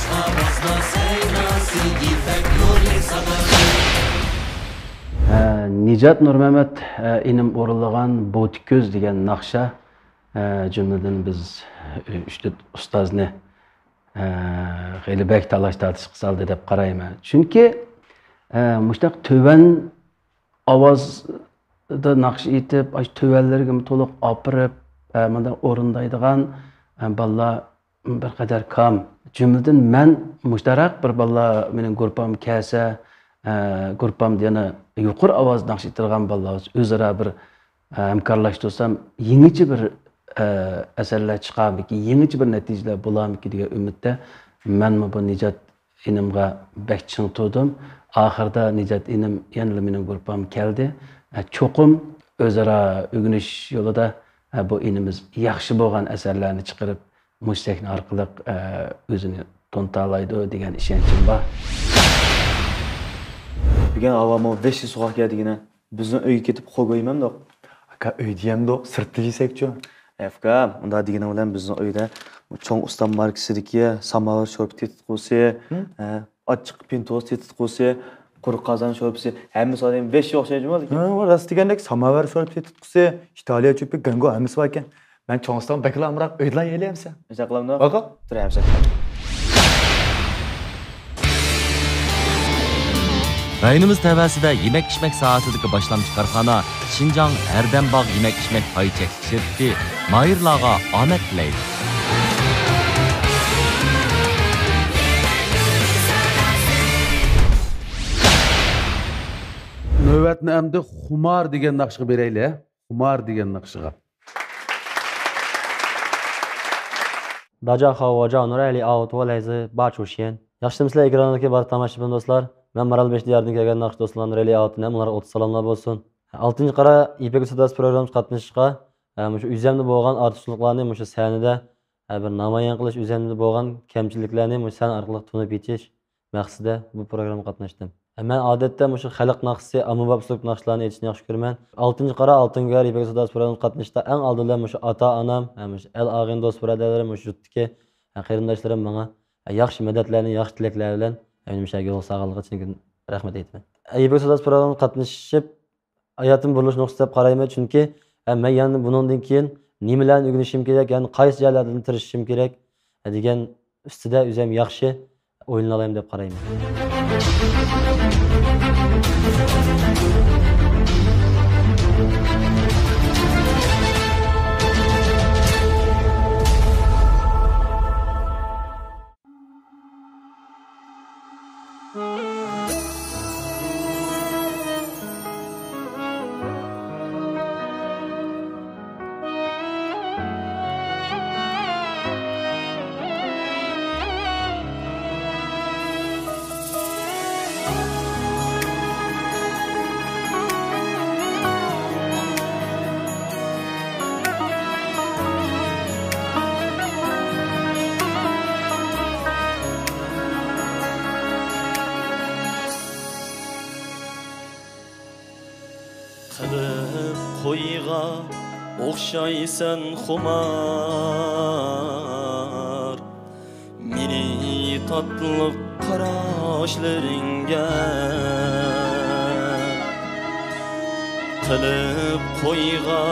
ھە، نىجات نۇرمەمەت، ھە، ئىنىم ئورۇنلىغان بوتى كۆز دېگەن ناخشا، ھە، جۈملىدىن بىز، ئۈچ تۆت ئۇستازنى، ھە، خېلى بەك تالاش-تارتىشقا سالدى دەپ قارايمەن. چۈنكى، ھە، مۇشۇنداق تۆۋەن ئاۋازدا ناخشا ئېيتىپ، ئاشۇ تۆۋەنلىرىگىمۇ تولۇق ئاپىرىپ، ھە، مۇنداق ئورۇندايدىغان، ھە، بالىلار بىر قەدەر كام. جۈملىدىن مەن مۇشتاراق بىر بالىلار مېنىڭ گۇرۇپپامغا كەلسە، ئە، گۇرۇپپامدا يەنە يۇقىرى ئاۋازدا ناخشا ئېيتىدىغان بالىلار ئۆزئارا بىر، ئە، ھەمكارلاشتۇرسام، يېڭىچە بىر، ئە، ئەسەرلەر چىقارمىكىن، يېڭىچە بىر نەتىجىلەر بولارمىكىن دېگەن ئۈمىدتە مەنمۇ بۇ نىجات ئىنىمغا بەك چىڭ تۇردۇم. ئاخىرىدا نىجات ئىنىم يەنىلا مېنىڭ گۇرۇپپامغا كەلدى. ئە، چوقۇم ئۆزئارا ئۆگىنىش يولىدا، ئە، بۇ ئىنىمىز ياخشى بولغان ئەسەرلەرنى چىقىرىپ، مۇشۇ سەھنە ئارقىلىق، ئە، ئۆزىنى تونۇتالايدۇ دېگەن ئىشەنچىم بار. بۈگۈن ھاۋامۇ ۋەھشىي سوغۇق ئىكەن دېگىنە، بىزنىڭ ئۆيگە كېتىپ خو گويمەمدۇق؟ ئاكا، ئۆيدە يەمدۇق، سىرتتا يېسەكچۇ؟ ئەفكا، ئۇنداق دېگىنىڭ بىلەن بىزنىڭ ئۆيدە چوڭ ئۇستام ماركىسىدىكى ساماۋار شورپا تېتىتقۇسى، ھە؟ ئە، ئاچچىق پىنتوز تېتىتقۇسى، قۇرۇق قازان شورپىسى، ھەممىسى ئادەم ۋەھشىي ئوخشايدۇ جۇمۇ لېكىن. ھە، راست دېگەندەك، ساماۋار شورپا تېتىتقۇسى، ئىتالىيە چۆپى، گەڭگو ھەممىسى باركەن. مەن چوڭ ئۇستام بەكلا ئامراق، ئۆيدىلا يەيلى ئەمسە. نېمە قىلامدۇ؟ ئاكا. تۇر ئەمسە. رايونىمىز تەۋەسىدە يېمەك-ئىچمەك ساھەسىدىكى باشلامچى كارخانا شىنجاڭ ھەردەم باغ يېمەك-ئىچمەك پاي چەكلىك شىركىتى ماھىرلارغا ئامەت تىلەيدۇ. نۆۋەتنى ئەمدى خۇمار دېگەن ناخشىغا بېرەيلى، ھە؟ خۇمار دېگەن ناخشىغا. 大家好，我叫努雷里奥托，来自巴楚县。 ياخشىمۇسىلەر ئېكراندىكى بارلىق تاماشىبىن دوستلار؟ مەن مارالبېشى دىيارىدىن كەلگەن ناخشا دوستلارنى رېلى ئاۋۇتىنەم، ئۇلارغا ئوتتۇز سالاملار بولسۇن. ئالتىنچى قارا يىپەك سوداسى پروگراممىسىغا قاتنىشىشقا، ھە، مۇشۇ ئۆزۈمدە بولغان ئارتۇقچىلىقلارنى مۇشۇ سەھنىدە، ھە، بىر نامايان قىلىش، ئۆزۈمدە بولغان كەمچىلىكلەرنى مۇشۇ سەھنە ئارقىلىق تونۇپ يېتىش مەقسىتىدە بۇ پروگراممىغا قاتناشتىم. مەن ئادەتتە مۇشۇ خەلق ناخشىسى، ئاممىباب ئۇسلۇب ناخشىلارنى ئېيتىشنى ياخشى كۆرىمەن. ئالتىنچى قارا، ئالتۇن گۆھەر يىپەك سوداسى پروگراممىغا قاتنىشىشتا ئەڭ ئالدى بىلەن مۇشۇ ئاتا-ئانام، ھە، مۇشۇ ئەل-ئاغىنە، دوست-بۇرادەرلىرىم، مۇشۇ يۇرتتىكى قېرىنداشلىرىم ماڭا ياخشى مەدەتلەرنى، ياخشى تىلەكلەر بىلەن مېنى مۇشۇ يەرگە يول سالغانلىقى ئۈچۈن رەھمەت ئېيتىمەن. يىپەك سوداسى پروگراممىغا قاتنىشىپ، ھاياتىم بۇرۇلۇش نۇقتىسى دەپ قارايمەن، چۈنكى، ھە، مەن يەنە بۇنىڭدىن كېيىن نېمىلەرنى ئۆگىنىشىم كېرەك، يەنە قايسى جايلاردا تىرىشىشىم كېرەك، ھە، دېگەن ئۈستىدە ئۆزۈم ياخشى ئويلىنالايمەن دەپ قارايمەن. قىلىپ قويغا ئوخشايسەن خۇمار، مېنى تاتلىق قاراشلىرىڭگە. قىلىپ قويغا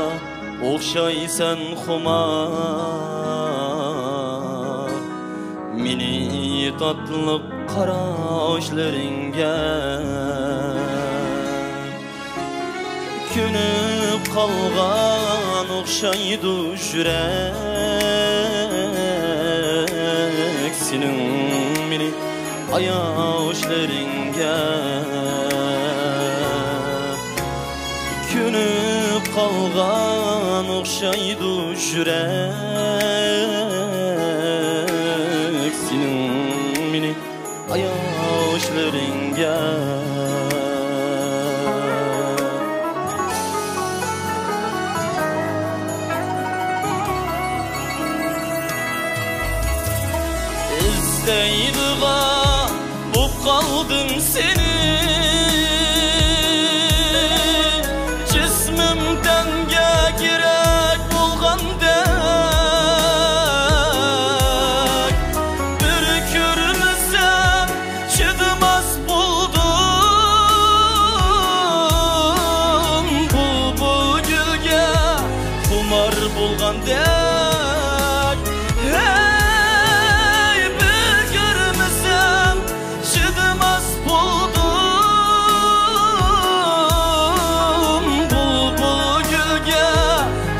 ئوخشايسەن خۇمار، مېنى تاتلىق قاراشلىرىڭگە. كۆنۈپ قالغان ئوخشايدۇ يۈرەك سېنىڭ مېنى ئاياشلىرىڭگە. كۆنۈپ قالغان ئوخشايدۇ يۈرەك سېنىڭ مېنى ئاياشلىرىڭگە. ئىزدەيدىغان بوپ قالدىم سېنى، جىسمىم تەنگە كېرەك بولغاندەك، بىر كۆرمىسەم چىدىماس بولدۇم، بۇلبۇل گۈلگە خۇمار بولغاندەك. ھەي، بىر كۆرمىسەم چىدىماس بولدۇم، بۇلبۇل گۈلگە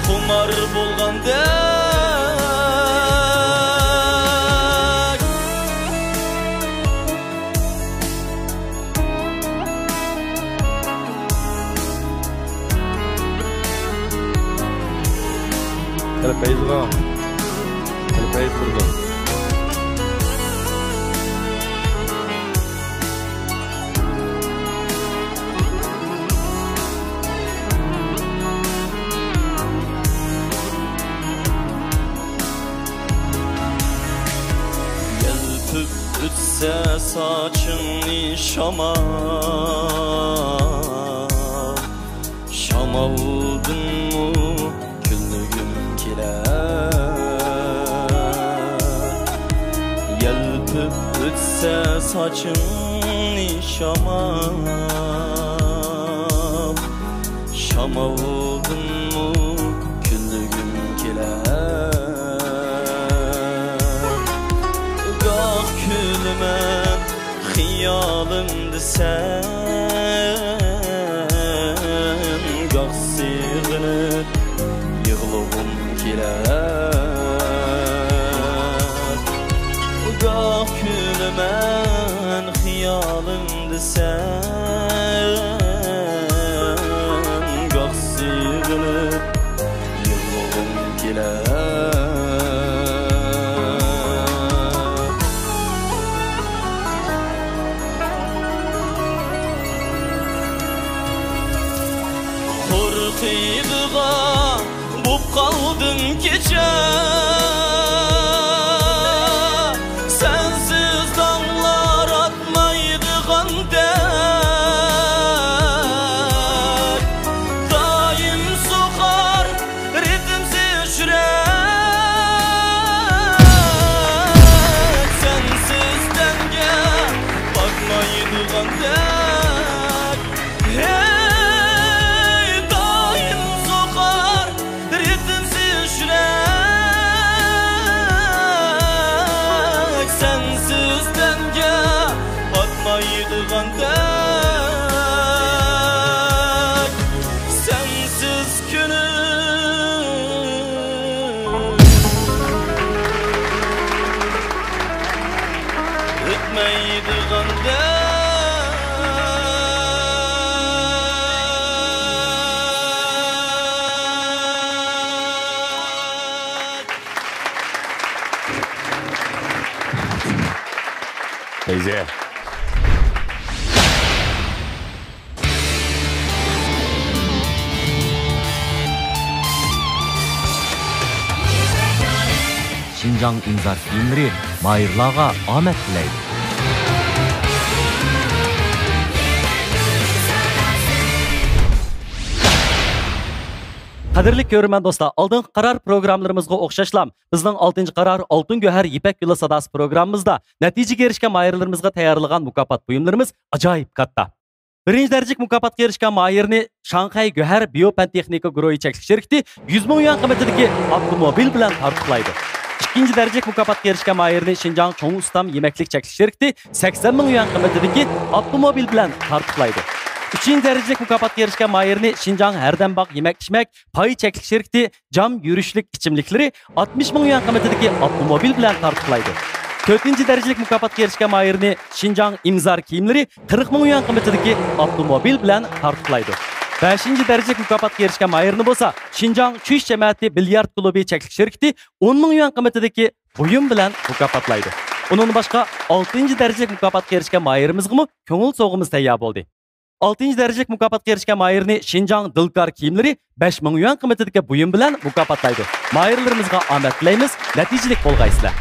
خۇمار بولغاندەك. ھەلە پەيزىغا، ھەلە پەيزى تۇرىدۇ. يەلپۈپ ئۆتسە ساچىڭنى شامال، شامالدىنمۇ كۈلگۈم كېلەر. يەلپۈپ ئۆتسە ساچىڭنى شامال، شامالدىنمۇ كۈلگۈم كېلەر. گاھ كۈلىمەن خىيالىمدا سەن، گاھ سېغىنىپ يىغلىغۇم كېلەر. گاھ كۈلىمەن خىيالىمدا سەن، گاھ سېغىنىپ يىغلىغۇم كېلەر. قورقىدىغان بوپ قالدىم كېچە، سەنسىز تاڭلار ئاتمايدىغاندەك، دائىم سوقار رىتىمسىز يۈرەك. بىزە. شىنجاڭ ئىنزار كىيىملىرى ماھىرلارغا ئامەت تىلەيدۇ. قەدىرلىك كۆرۈرمەن دوستلار، ئالدىنقى قارار پروگراممىلىرىمىزغا ئوخشاشلا، بىزنىڭ ئالتىنچى قارار ئالتۇن گۆھەر يىپەك يولى ساداسى پروگراممىمىزدا نەتىجىگە ئېرىشكەن ماھىرلىرىمىزغا تەييارلىغان مۇكاپات بۇيۇملىرىمىز ئاجايىپ كاتتا. بىرىنچى دەرىجىلىك مۇكاپاتقا ئېرىشكەن ماھىرنى شاڭخەي گۆھەر بىيو پەن تېخنىكا گۇرۇھى چەكلىك شىركىتى يۈز مىڭ يۈەن قىممىتىدىكى ئاپتوموبىل بىلەن تارتۇقلايدۇ. ئىككىنچى دەرىجىلىك مۇكاپاتقا ئېرىشكەن ماھىرنى شىنجاڭ چوڭ ئۇستام يېمەكلىك چەكلىك شىركىتى سەكسەن مىڭ يۈەن قىممىتىدىكى ئاپتوموبىل بىلەن تارتۇقلايدۇ. ئۈچىنچى دەرىجىلىك مۇكاپاتقا ئېرىشكەن ماھىرنى شىنجاڭ ھەردەمباغ يېمەك-ئىچمەك پاي چەكلىك شىركىتى جام يۈرۈشلۈك ئىچىملىكلىرى ئاتمىش مىڭ يۈەن قىممىتىدىكى ئاپتوموبىل بىلەن تارتۇقلايدۇ. تۆتىنچى دەرىجىلىك مۇكاپاتقا ئېرىشكەن ماھىرنى شىنجاڭ ئىمزار كىيىملىرى قىرىق مىڭ يۈەن قىممىتىدىكى ئاپتوموبىل بىلەن تارتۇقلايدۇ. بەشىنچى دەرىجىلىك مۇكاپاتقا ئېرىشكەن ماھىرنى بولسا شىنجاڭ چۈش جەمەتى بىليارد كۇلۇبى چەكلىك شىركىتى ئون مىڭ يۈەن قىممىتىدىكى بۇيۇم بىلەن مۇكاپاتلايدۇ. ئۇنىڭدىن باشقا، ئالتىنچى دەرىجىلىك مۇكاپاتقا ئېرىشكەن ماھىرىمىزغىمۇ كۆڭۈل سوۋغىمىز تەييار بولدى. ئالتىنچى دەرىجىلىك مۇكاپاتقا ئېرىشكەن ماھىرنى شىنجاڭ دىلكار كىيىملىرى بەش مىڭ يۈەن قىممىتىدىكى بۇيۇم بىلەن مۇكاپاتلايدۇ. ماھىرلىرىمىزغا ئامەت تىلەيمىز، نەتىجىلىك بولغايسىلەر.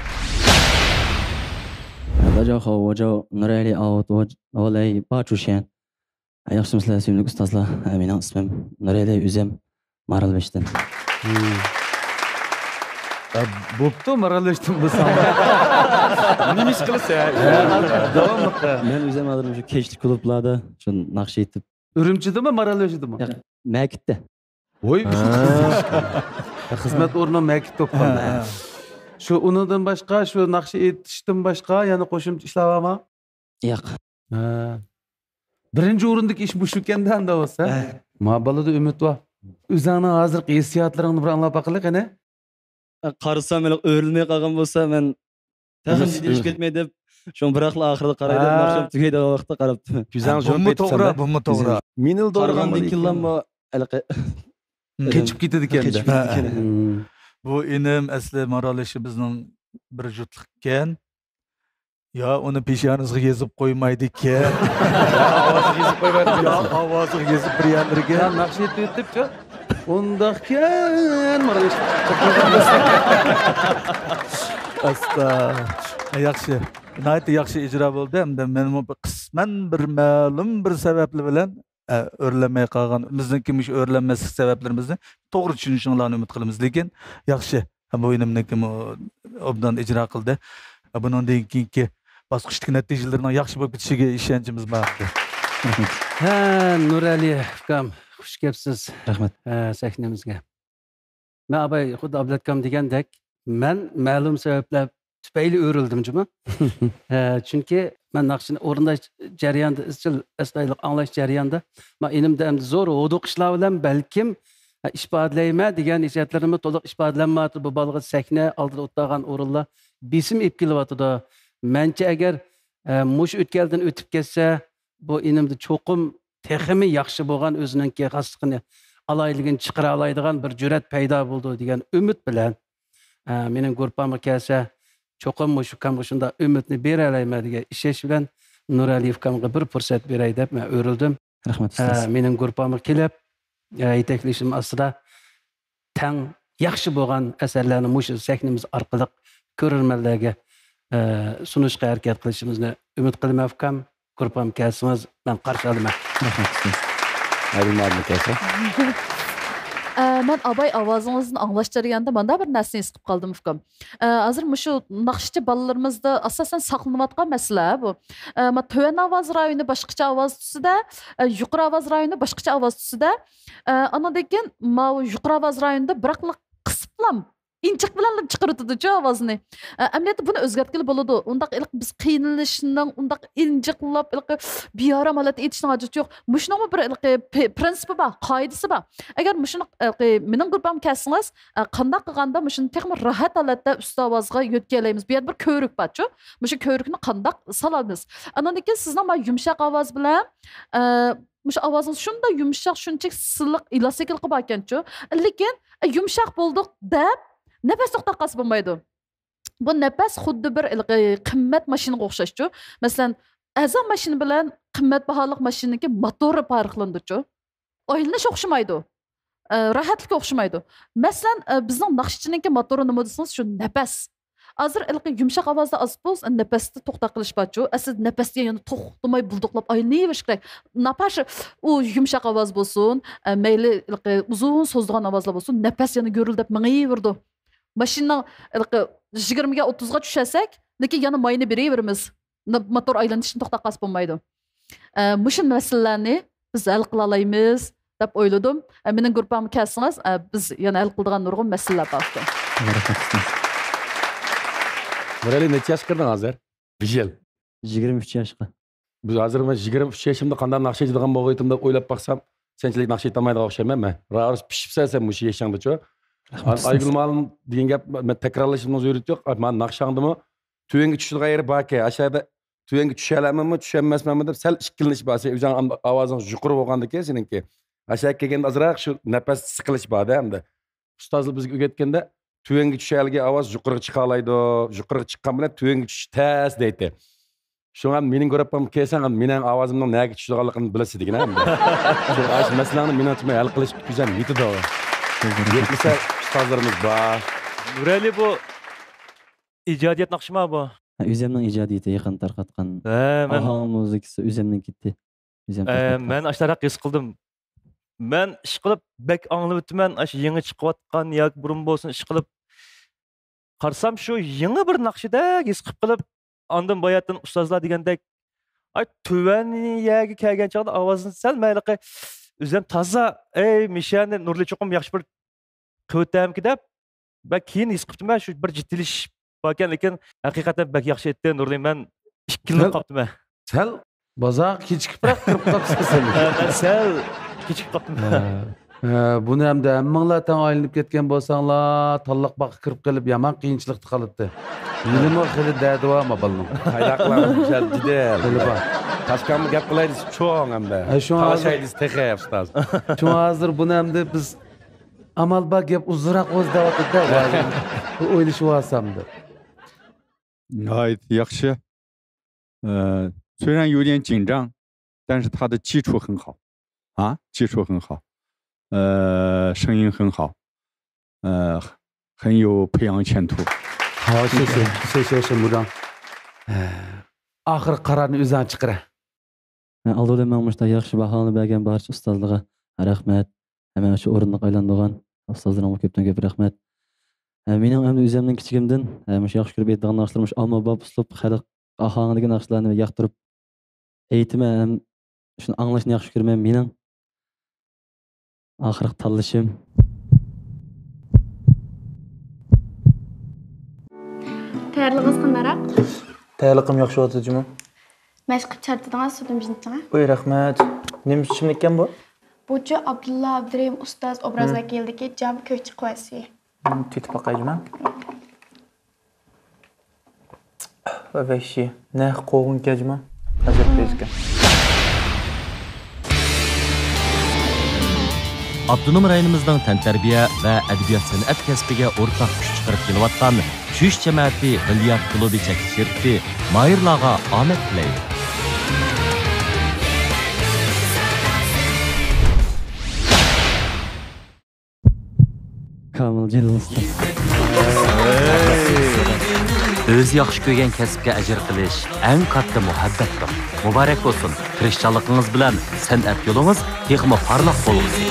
大家好，我叫努雷里奥，我我来八出现。 ياخشىمۇسىلەر، سۆيۈملۈك ئۇستازلار؟ ھە، مېنىڭ ئىسمىم نۇرئەلى ئۆزەم، مارالبېشىدىن. ھە، بوپتۇ، مارالبېشىدىن بولساڭ. نېمە ئىش قىلىسەن؟ داۋاملىق. مەن ئۆزەم ھازىر مۇشۇ كەچلىك كۇلۇبلاردا شۇ ناخشا ئېيتىپ. ئۈرۈمچىدىمۇ، مارالبېشىدىمۇ؟ ياق، مەكىتتە. ۋوي. خىزمەت ئورنۇم مەكىت بولۇپ قالدى. شۇ، ئۇنىڭدىن باشقا، شۇ ناخشا ئېيتىشتىن باشقا يەنە قوشۇمچە ئىشلار بارمۇ؟ ياق. ھە. بىرىنچى ئورۇندىكى ئىش مۇشۇكەندە ئاندا بولسا. ھە. ما بالىدا ئۈمىد بار. ئۆزۈڭنىڭ ھازىرقى ھېسسىياتلىرىڭنى بىر ئاڭلاپ باقىلى قېنى. قارىسام، ھېلىقى ئۆرۈلمەي قالغان بولسا، مەن تېخىمۇ ئۆر- ئىش كەتمەي دەپ، شۇ بىراقلا ئاخىرىدا قاراي دەپ، ھە. ناخشام تۈگەيدىغان ۋاقىتتا قاراپتىمەن. كۆزۈڭ ھە، بۇمۇ توغرا، بۇمۇ توغرا. مېنىلا قارىغاندىن كېيىنلا ھېلىقى قېچىپ كېتىدىكەن. قېچىپ كېتىدىكەن. ھە. بۇ ئىنىم ئەسلى مارالبېشى بىزنىڭ بىر جۇتلۇق ئىكەن. يا ئۇنى پېشانىسىغا يېزىپ قويمايدىكەن. يا ئاۋازىغا يېزىپ قويمايدىكەن. يا ئاۋازىغا يېزىپ بىر يەرلىرىگە. يا ناخشا ئېيتىۋېتىپچۇ. ئۇنداقكەن، مانا. ئاستا. ياخشى. ناھايىتى ياخشى ئىجرا بولدى. ھەمدە مەنمۇ بىر قىسمەن بىر مەلۇم بىر سەۋەبلەر بىلەن ئە، ئۆرلەنمەي قالغان، بىزنىڭكى مۇشۇ ئۆرلەنمەسلىك سەۋەبلىرىمىزنى توغرا چۈشىنىشىڭلارنى ئۈمىد قىلىمىز. لېكىن ياخشى، بۇ ئىنىمنىڭكىمۇ ئوبدان ئىجرا قىلدى. بۇنىڭدىن كېيىنكى باسقۇچتىكى نەتىجىلىرىنىڭ ياخشى بولۇپ كېتىشىگە ئىشەنچىمىز بار. ھە، نۇرئەلى ئۇكام، خۇش كەپسىز. رەھمەت. ھە، سەھنىمىزگە. مەن ئاباي خۇددى ئابلەتكام دېگەندەك، مەن مەلۇم سەۋەبلەر تۈپەيلى ئۆرۈلدۈم جۇمۇ. ھە، چۈنكى مەن ناخشىنى ئورۇنداش جەريانىدا، ئىزچىل ئەستايىدىل ئاڭلاش جەريانىدا، مەن ئىنىمدا ئەمدى زور ھودۇقۇشلار بىلەن بەلكىم، ھە، ئىپادىلەيمەن دېگەن ھېسسىياتلىرىممۇ تولۇق ئىپادىلەنمەيۋاتىدۇ. بۇ بالىغا سەھنە ئالدىدا ئولتۇرغان ئورۇنلار بېسىم ئېلىپ كېلىۋاتىدۇ. مەنچە ئەگەر، ھە، مۇشۇ ئۆتكەلدىن ئۆتۈپ كەتسە، بۇ ئىنىمدا چوقۇم تېخىمۇ ياخشى بولغان، ئۆزىنىڭكى خاسلىقىنى، ئالاھىدىلىكىنى چىقىرالايدىغان بىر جۈرئەت پەيدا بولىدۇ دېگەن ئۈمىد بىلەن، ئە، مېنىڭ گۇرۇپپامغا كەلسە، چوقۇم مۇشۇ ئۇكامغا شۇنداق ئۈمىدنى بېرەلەيمەن دېگەن ئىشەنچ بىلەن نۇرئەلى ئۇكامغا بىر پۇرسەت بېرەي دەپ مەن ئۆرۈلدۈم. رەھمەت، ئە، ئۇستاز. مېنىڭ گۇرۇپپامغا كېلىپ، ئە، يېتەكلىشىم ئاستىدا تەڭ ياخشى بولغان ئەسەرلەرنى مۇشۇ سەھنىمىز ئارقىلىق كۆرۈرمەنلەرگە، ئە، سۇنۇشقا ھەرىكەت قىلىشىمىزنى ئۈمىد قىلىمەن، ئۇكام. گۇرۇپپام كەلسىڭىز، مەن قارشى ئالىمەن. رەھمەت، ئۇستاز. ئادىل مۇئەللىم كەلسە. ئە، مەن ئاباي ئاۋازىڭىزنى ئاڭلاش جەريانىدا مانا بىر نەرسىنى ھېس قىلىپ قالدىم، ئۇكام. ئە، ھازىر مۇشۇ ناخشىچى بالىلىرىمىزدا ئاساسەن ساقلىنىۋاتقان مەسىلە بۇ. ئە، ما تۆۋەن ئاۋاز رايونى باشقىچە ئاۋاز تۈسىدە، ئە، يۇقىرى ئاۋاز رايونى باشقىچە ئاۋاز تۈسىدە. ئە، ئانىڭدىن كېيىن ماۋۇ يۇقىرى ئاۋاز رايونىدا بىراقلا قىسىپلام ئىنچىك بىلەنلا چىقىرىۋېتىدۇچۇ ئاۋازنى. ئە، ئەمەلىيەتتە بۇنى ئۆزگەرتكىلى بولىدۇ. ئۇنداق ھېلىقى بىز قىينىلىشنىڭ، ئۇنداق ئىنجىقلاپ، ھېلىقى بىئارام ھالەتتە ئېيتىشنىڭ ھاجىتى يوق. مۇشۇنىڭمۇ بىر ھېلىقى پى-، پرىنسىپى بار، قائىدىسى بار. ئەگەر مۇشۇنى، ھېلىقى مېنىڭ گۇرۇپپامغا كەلسىڭىز، ئە، قانداق قىلغاندا مۇشۇنى تېخىمۇ راھەت ھالەتتە ئۈستى ئاۋازغا يۆتكىيەلەيمىز؟ بۇ يەردە بىر كۆۋرۈك بارچۇ. مۇشۇ كۆۋرۈكنى قانداق سالىمىز؟ ئانىڭدىن كېيىن سىزنىڭ مانا يۇمشاق ئاۋاز بىلەن، ئە، مۇشۇ ئاۋازىڭىز شۇنداق يۇمشاق، شۇنچىلىك سىلىق، ئېلاستىكىلىقى باركەنچۇ. لېكىن، ئە، يۇمشاق بولدۇق دەپ نەپەس توختاپ قالسا بولمايدۇ. بۇ نەپەس خۇددى بىر ھېلىقى قىممەت ماشىنىغا ئوخشاشچۇ. مەسىلەن، ئەرزان ماشىنا بىلەن قىممەت باھالىق ماشىنىنىڭكى موتورى پەرقلىنىدۇچۇ. ئايلىنىش ئوخشىمايدۇ. ئە، راھەتلىكى ئوخشىمايدۇ. مەسىلەن، ئە، بىزنىڭ ناخشىچىنىڭكى موتورى نېمە دېسىڭىز، شۇ نەپەس. ھازىر ھېلىقى يۇمشاق ئاۋازدا ئاز بولسا، نەپەستە توختاق قىلىش بارچۇ. ئەسلىدە نەپەس دېگەن يەنە توختىماي بۇلدۇقلاپ ئايلىنىۋېرىش كېرەك. ناپاش ئۇ يۇمشاق ئاۋاز بولسۇن، ئە، مەيلى ھېلىقى ئۇزۇن سوزۇلغان ئاۋازلار بولسۇن، نەپەس يەنە گۈرۈلدەپ مېڭىۋېرىدۇ. ماشىنىنىڭ ھېلىقى يىگىرمىگە، ئوتتۇزغا چۈشەرسەك، لېكىن يەنە ماينى بېرىۋېرىمىز. ن-، موتور ئايلىنىشتىن توختاپ قالسا بولمايدۇ. ئە، مۇشۇ مەسىلىلەرنى بىز ھەل قىلالايمىز دەپ ئويلىدىم. ئە، مېنىڭ گۇرۇپپامغا كەلسىڭىز، ئە، بىز يەنە ھەل قىلىدىغان نۇرغۇن مەسىلىلەر بار ئىكەن. نۇرئەلى، نەچچە ياشقا كىردىڭ ھازىر؟ بىر يىل. يىگىرمە ئۈچ ياشقا. بىز ھازىر مەن يىگىرمە ئۈچ يېشىمدا قانداق ناخشا ئېيتىدىغان بولغىيتىم دەپ ئويلاپ باقسام، سەنچىلىك ناخشا ئېيتالمايدىغان ئوخشايمەن مەن. راست پىشىپسەن سەن مۇشۇ يېشىڭدىچۇ. رەھمەت، ئۇستاز. ئايگۈل مۇئەللىم دېگەن گەپ، مەن تەكرارلىشىمنىڭ زۆرۈرىيىتى يوق. مانا ناخشاڭدىمۇ تۆۋەنگە چۈشىدىغان يېرى باركەن. ئاشۇ يەردە تۆۋەنگە چۈشەلەرمەنمۇ، چۈشەلمەسمەنمۇ دەپ سەل ئىككىلىنىش بار. سەن ئۆزۈڭ ئام-، ئاۋازىڭ يۇقىرى بولغاندىكىن سېنىڭكى. ئاشۇ يەرگە كەلگەندە ئازراق شۇ نەپەس سىقىلىش بار-دە ئەمدى. ئۇستازلار بىزگە ئۆگەتكەندە، تۆۋەنگە چۈشەلىگەن ئاۋاز يۇقىرىغا چىقالايدۇ، يۇقىرىغا چىققان بىلەن تۆۋەنگە چۈشۈش تەس دەيتتى. شۇڭا مېنىڭ گۇرۇپپامغا كەلسەڭ، مېنىڭ ئاۋازىمنىڭ نەگە چۈشىدىغانلىقىنى بىلىسىز دېگىن ھەمدە. شۇ ئاشۇ مەسىلەڭنى مېنىڭچە ھەل قىلىش كۈچەم يېتىدۇ. يەتمىسە ئۇستازلىرىمىز بار. نۇرئەلى بۇ ئىجادىيەت ناخشىما بۇ؟ ھە، ئۆزۈمنىڭ ئىجادىيىتى يېقىندا تارقاتقان. ھە، مەن ئاھاڭ مۇزىكىسى ئۆزۈمنىڭكى. ئۆزۈم ئە، تارقاتقان. مەن ئاشۇنداق ھېس قىلدىم. مەن ئىشقىلىپ بەك ئاڭلىۋېتىمەن، ئاشۇ يېڭى چىقىۋاتقان ياكى بۇرۇن بولسۇن ئىشقىلىپ قارىسام، شۇ يېڭى بىر ناخشىدەك ھېس قىلىپ قېلىپ، ئاندىن باياتىن ئۇستازلار دېگەندەك، ئاي، تۆۋەن يەرگە كەلگەن چاغدا ئاۋازىنى سەل مەيلىقى ئۆزۈم تازا، ئەي، مىشەنى نۇرلى چوقۇم ياخشى بىر قىلىۋېتەمكى دەپ، بەك كېيىن ھېس قىپتىمەن، شۇ بىر جىددىيلىشىش باركەن، لېكىن ھەقىقەتەن بەك ياخشى ئېيتتى نۇرلى، مەن ئىككىلىنىپ قاپتىمەن. سەل بازارغا كېچىكىپراق كىرىپ قاپسەن سەن. ھە، مەن سەل كېچىكىپ قاپتىمەن. ھە. ھە، بۇنى ئەمدى ھەممىڭلار تەڭ ئايلىنىپ كەتكەن بولساڭلار، تاللىق باغقا كىرىپ قېلىپ يامان قىيىنچىلىقتا قالاتتى. ھېلىمۇ خېلى دەردى بار ما بالىنىڭ. قايداق قىلارمىز، مىشەل جېدىل. خېلى بار. تاشكەنمۇ گەپ قىلاي دېسە چوڭ ئەمدى. ھە، شۇڭا تالىشاي ھازىر دېسە تېخى ئۇستاز. شۇڭا ھازىر بۇنى ئەمدى بىز ئامال بار گەپ ئۇزۇنراق بولسا دەۋاتىدۇ-دە، ھازىر بىر ئويلىشىۋالسام دەپ. 哎，也是，呃，虽然有点紧张，但是他的基础很好，啊，基础很好，呃，声音很好，呃，很有培养前途。好，谢谢，谢谢沈部长。ئاخىرقى قارارنى ئۆزۈڭ چىقىرە. ئالدى بىلەن ماڭا مۇشۇنداق ياخشى باھالارنى بەرگەن بارچە ئۇستازلارغا رەھمەت. ھەم مانا شۇ ئورۇندۇق ئايلاندۇرغان ئۇستازلىرىمغا كۆپتىن كۆپ رەھمەت. ھەم مېنىڭ ئەمدى ئۆزۈمنىڭ كىچىكىمدىن ھەم مۇشۇ ياخشى كۆرۈپ ئېيتىدىغان ناخشىلىرىم مۇشۇ ئامما باب ئۇسلۇب خەلق ئاھاڭىدىكى ناخشىلارنى ياقتۇرۇپ ئېيتىمەن ھەم شۇنى ئاڭلاشنى ياخشى كۆرىمەن. مېنىڭ ئاخىرقى تاللىشىم. تەييارلىقىڭىز قانداقراق؟ تەييارلىقىم ياخشى بولۇۋاتىدۇ جۇمۇ. مەشىق قىلىپ چارچىدىڭىز، سۇدىن بىجنىتىڭە. ئۇي رەھمەت. نېمە ئىچىملىككەن بۇ؟ بۇچۇ ئابدۇللا ئابدۇرېھىم ئۇستاز ئوبراز ۋەكىلىدىكى جام كۆكچە قەھۋىسى. تېتىپ باقاي جۇمۇ. ۋەھشىي. نەق قوغۇن كەجمە. ھەزرەت پەيزكە. ئاپتونوم رايونىمىزنىڭ تەنتەربىيە ۋە ئەدەبىيات سەنئەت كەسپىگە ئورتاق كۈچ چىقىرىپ كېلىۋاتقان چۈش جامائىتى بىليارت كۇلۇبى چەكلىك شىركىتى ماھىرلارغا ئامەت تىلەيدۇ. كامىل جېنىم ئۇستاز. ئۆزى ياخشى كۆرگەن كەسىپكە ئەجىر قىلىش ئەڭ كاتتا مۇھەببەتتۇر. مۇبارەك بولسۇن! تىرىشچانلىقىڭىز بىلەن سەنئەت يولىڭىز تېخىمۇ پارلاق بولغۇسى!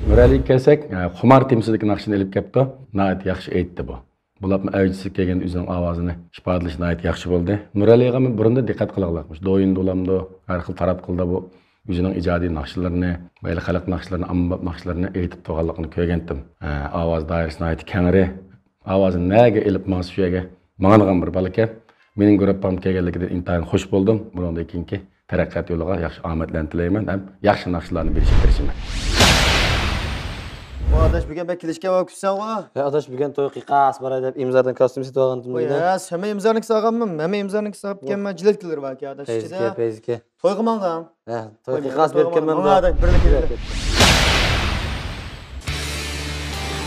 نۇرئەلىگە كەلسەك، خۇمار تېمىسىدىكى ناخشىنى ئېلىپ كەپتۇ. ناھايىتى ياخشى ئېيتتى بۇ. بولۇپمۇ ئەۋجىسىگە كەلگەندە ئۆزىنىڭ ئاۋازىنى ئىپادىلىشى ناھايىتى ياخشى بولدى. نۇرئەلىغا بۇرۇندىن دىققەت قىلغانلىق، مۇشۇ دويىندا بولامدۇ، ھەر خىل تاراتقۇلدا بۇ ئۆزىنىڭ ئىجادىي ناخشىلىرىنى، مەيلى خەلق ناخشىلىرىنى، ئاممىباب ناخشىلىرىنى ئېيتىپ تۇرغانلىقىنى كۆرگەنتىم. ئاۋاز دائىرىسى ناھايىتى كەڭرى. ئاۋازى نەگە ئېلىپ ماڭسا شۇ يەرگە ماڭىدىغان بىر بالىكەن. مېنىڭ گۇرۇپپامغا كەلگەنلىكىدىن ئىنتايىن خۇش بولدۇم. بۇنىڭدىن كېيىنكى تەرەققىيات يولىغا ياخشى ئامەتلەرنى تىلەيمەن ھەم ياخشى ناخشىلارنى بېرىشكە تىرىشىمەن. ۋاي ئاداش، بۈگۈن بەك كېلىشكەن ۋاقىت كۈتسەڭغۇ. ھە ئاداش، بۈگۈن توي قىيقاس باراي دەپ ئىمزادىن كاستيۇم سېتىپ ئالغانتىم. ۋاي دېدى. ھە، ھەممە ئىمزانىڭ سالغانمەن، ھەممە ئىمزانىڭ ساپ كەلمە جىلەتكىلەر باركەن ئاداش ئىچىدە. پەيزىكە، پەيزىكە. تويغا ماڭغان. ھە، توي ۋاي قىيقاس بېرىپ كەلمەمدۇ؟ ماڭا ئاداش، بىرلىككە.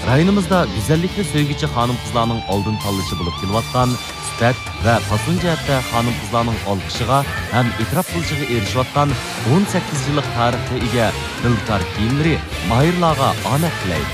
رايونىمىزدا گۈزەللىكنى سۆيگۈچى خانىم-قىزلارنىڭ ئالدىن تاللىشى بولۇپ كېلىۋاتقان سۈپەت ۋە پاسون جەھەتتە خانىم-قىزلارنىڭ ئالقىشىغا ھەم ئېتىراپ قىلىشىغا ئېرىشىۋاتقان ئون سەككىز يىللىق تارىخقا ئىگە دىلكار كىيىملىرى ماھىرلارغا ئامەت تىلەيدۇ.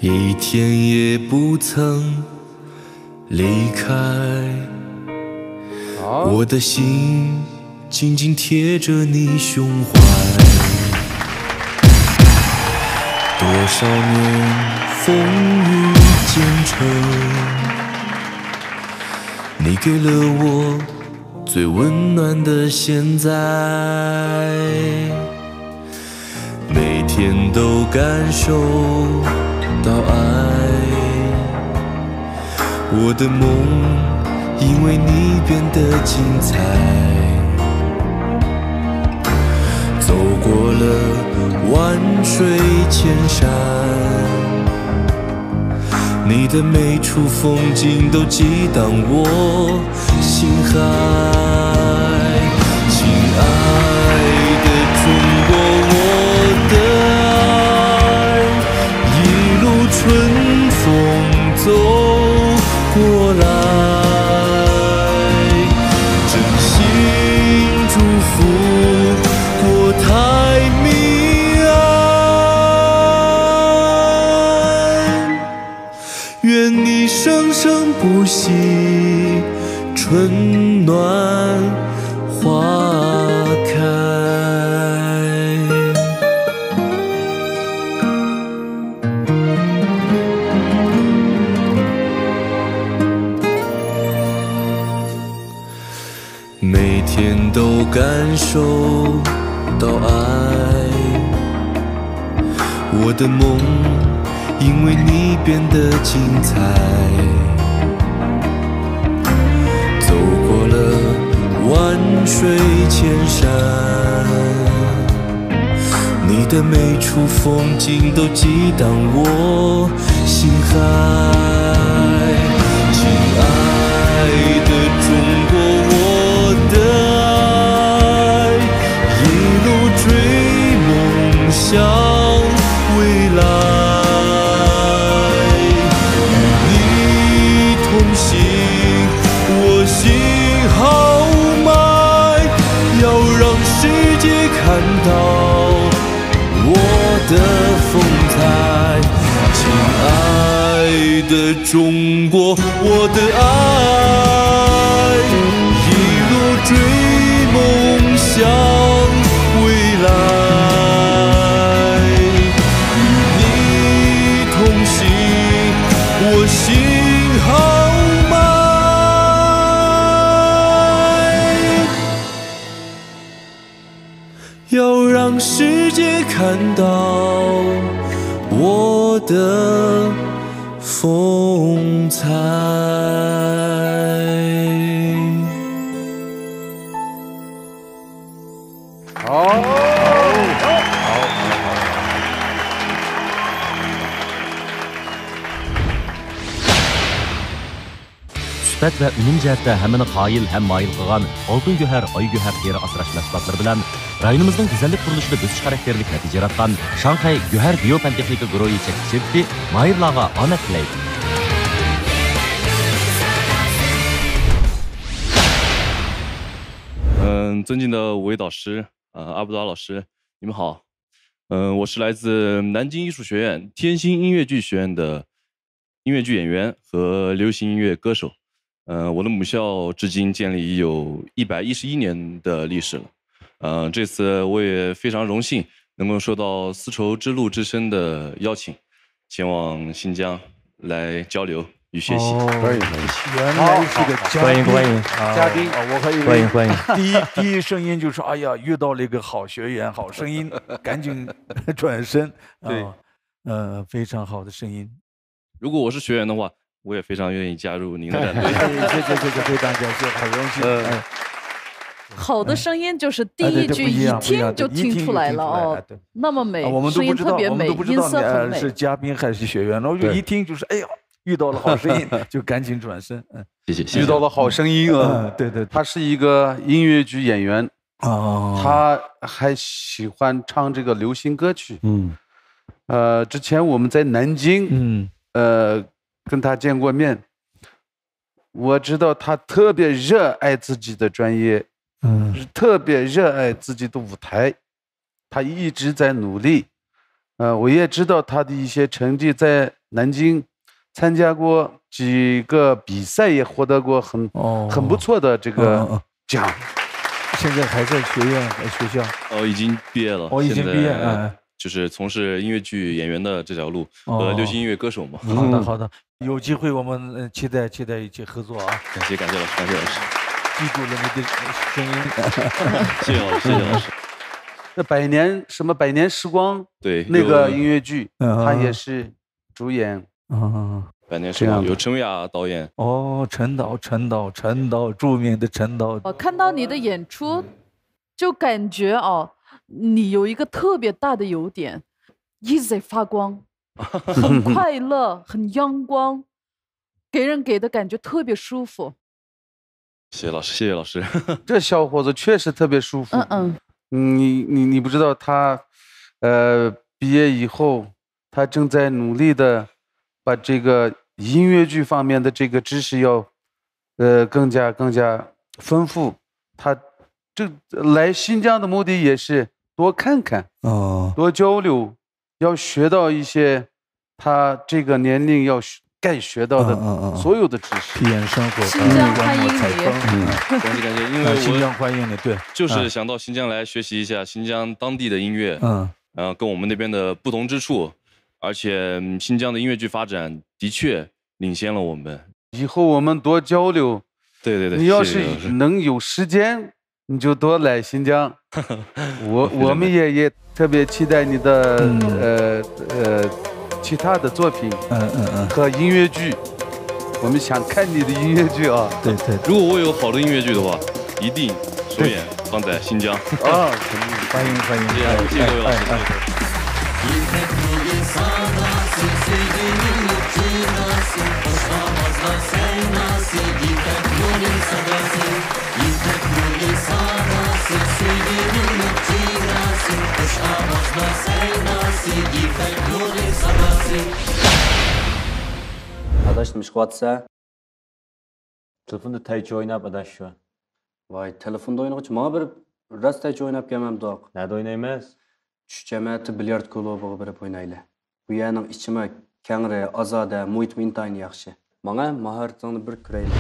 一天也不曾离开。好。我的心紧紧贴着你胸怀。多少年风雨兼程，你给了我最温暖的现在。每天都感受到爱。我的梦因为你变得精彩。走过了万水千山，你的每处风景都激荡我 心海。亲爱的中国，我的爱，一路春风走过来，真心祝福国泰民安。 愿你生生不息，春暖花开。 每天都感受到爱。我的梦因为你变得精彩。走过了万水千山，你的每处风景都激荡我 心海。亲爱的中国，我的爱，一路追梦向未来。与你同行，我心豪迈，要让世界看到 我的风采。亲爱的中国，我的爱，一路追梦向未来。与你同行，我心豪迈。 要让世界看到我的风采。好。 سۈپەت ۋە ئۈنۈم جەھەتتە ھەممىنى قايىل ھەم مايىل قىلغان ئالتۇن گۆھەر، ئاي گۆھەر تېرە ئاسراش مەھسۇلاتلىرى بىلەن رايونىمىزنىڭ گۈزەللىك قۇرۇلۇشىدا بۆسۈش خاراكتېرلىك نەتىجە ياراتقان شاڭخەي گۆھەر گېئو پەن تېخنىكا گۇرۇھى چەكلىك شىركىتى ماھىرلارغا ئامەت تىلەيدۇ. 嗯，我是来自南京艺术学院天心音乐剧学院的音乐剧演员和流行音乐歌手。呃，我的母校至今建立已有一百一十一年的历史了。呃，这次我也非常荣幸能够受到丝绸之路之声的邀请，前往新疆来交流与学习。哦，可以可以。原来是个嘉宾，欢迎欢迎啊嘉宾啊我还以为欢迎欢迎。第一第一声音就是哎呀，遇到了一个好学员、好声音，赶紧转身。对啊，呃，非常好的声音。如果我是学员的话，我也非常愿意加入您的战队。哎，这这这这非常感谢，很荣幸。嗯哎，好的声音就是第哎对一句一这不一样不一样听就对一听听出来了就听出来哦哎对，那么美，啊我们都声音不知道我们特别美，都不知道你呃音色很美。是嘉宾还是学员，然后就对一听就是哎呀，遇到了好声音，就赶紧转身。嗯，谢谢，谢谢。遇到了好声音啊！嗯，对对对，他是一个音乐剧演员，哦，他还喜欢唱这个流行歌曲。嗯呃，之前我们在南京，嗯呃，跟他见过面，我知道他特别热爱自己的专业，嗯特别热爱自己的舞台，他一直在努力。呃，我也知道他的一些成绩，在南京参加过几个比赛，也获得过很哦，很不错的这嗯个嗯嗯奖。现在还在学院呃学校，哦，已经毕业了。哦，已经毕业，现在哎，就是从事音乐剧演员的这条路哦和流行音乐歌手嘛。好的好的，有机会我们呃期待期待一起合作啊，感谢感谢老师，感谢老师，记住了你的声音。谢谢老师，谢谢老师。那百年什么百年时光对，那个有音乐剧，嗯他也是主演。啊，百年时光这样的有陈伟亚导演，哦，陈导，陈导，陈导，著名的陈导。我看到你的演出，就感觉哦，你有一个特别大的优点，一直在发光，很快乐，很阳光，给人给的感觉特别舒服。谢谢老师，谢谢老师。这小伙子确实特别舒服。嗯嗯，你你你不知道他，呃，毕业以后，他正在努力的把这个音乐剧方面的这个知识要，呃，更加更加丰富。他这来新疆的目的也是多看看，哦，多交流，要学到一些他这个年龄要学该学到的嗯嗯嗯所有的知识。体验生活，新疆嗯观摩欢迎你采风，嗯感谢感谢，因为啊，新我疆欢迎你，对，就是想到新疆来学习一下新疆当地的音乐，嗯然后跟我们那边的不同之处，而且嗯新疆的音乐剧发展的确领先了我们。以后我们多交流。对对对，你要是谢谢老师能有时间，你就多来新疆。我我们也也特别期待你的嗯呃呃其他的作品嗯嗯嗯，和音乐剧。我们想看你的音乐剧啊。对对。如果我有好的音乐剧的话，一定首演放在新疆。啊，肯定。欢迎欢迎，谢谢谢谢各位老师哎哎哎 يىپەك يولى ساداسى، سۆيگۈنىڭ جىناسى، خۇش ئاۋازلار سەيناسى، يىپەك يولى ساداسى، يىپەك يولى ساداسى، سۆيگۈنىڭ جىناسى، خۇش ئاۋازلار سەيناسى، يىپەك يولى ساداسى. ئاداش، نېمە ئىش قىلىۋاتىسەن؟ تېلېفوندا تەيچى ئويناپ، ئاداش، شۇ. ۋاي، تېلېفوندا ئوينىغۇچە ماڭا بېرىپ راست تەيچى ئويناپ كەلمەمدۇق. نەدە ئوينايمىز؟ چۈش جەمەتى بىليارد كۇلۇبىغا بېرىپ ئوينايلى. بۇ يەرنىڭ ئىچىمۇ كەڭرى، ئازادە، مۇھىتىمۇ ئىنتايىن ياخشى. ماڭە ماھارىتىڭنى بىر كۆرەيلى.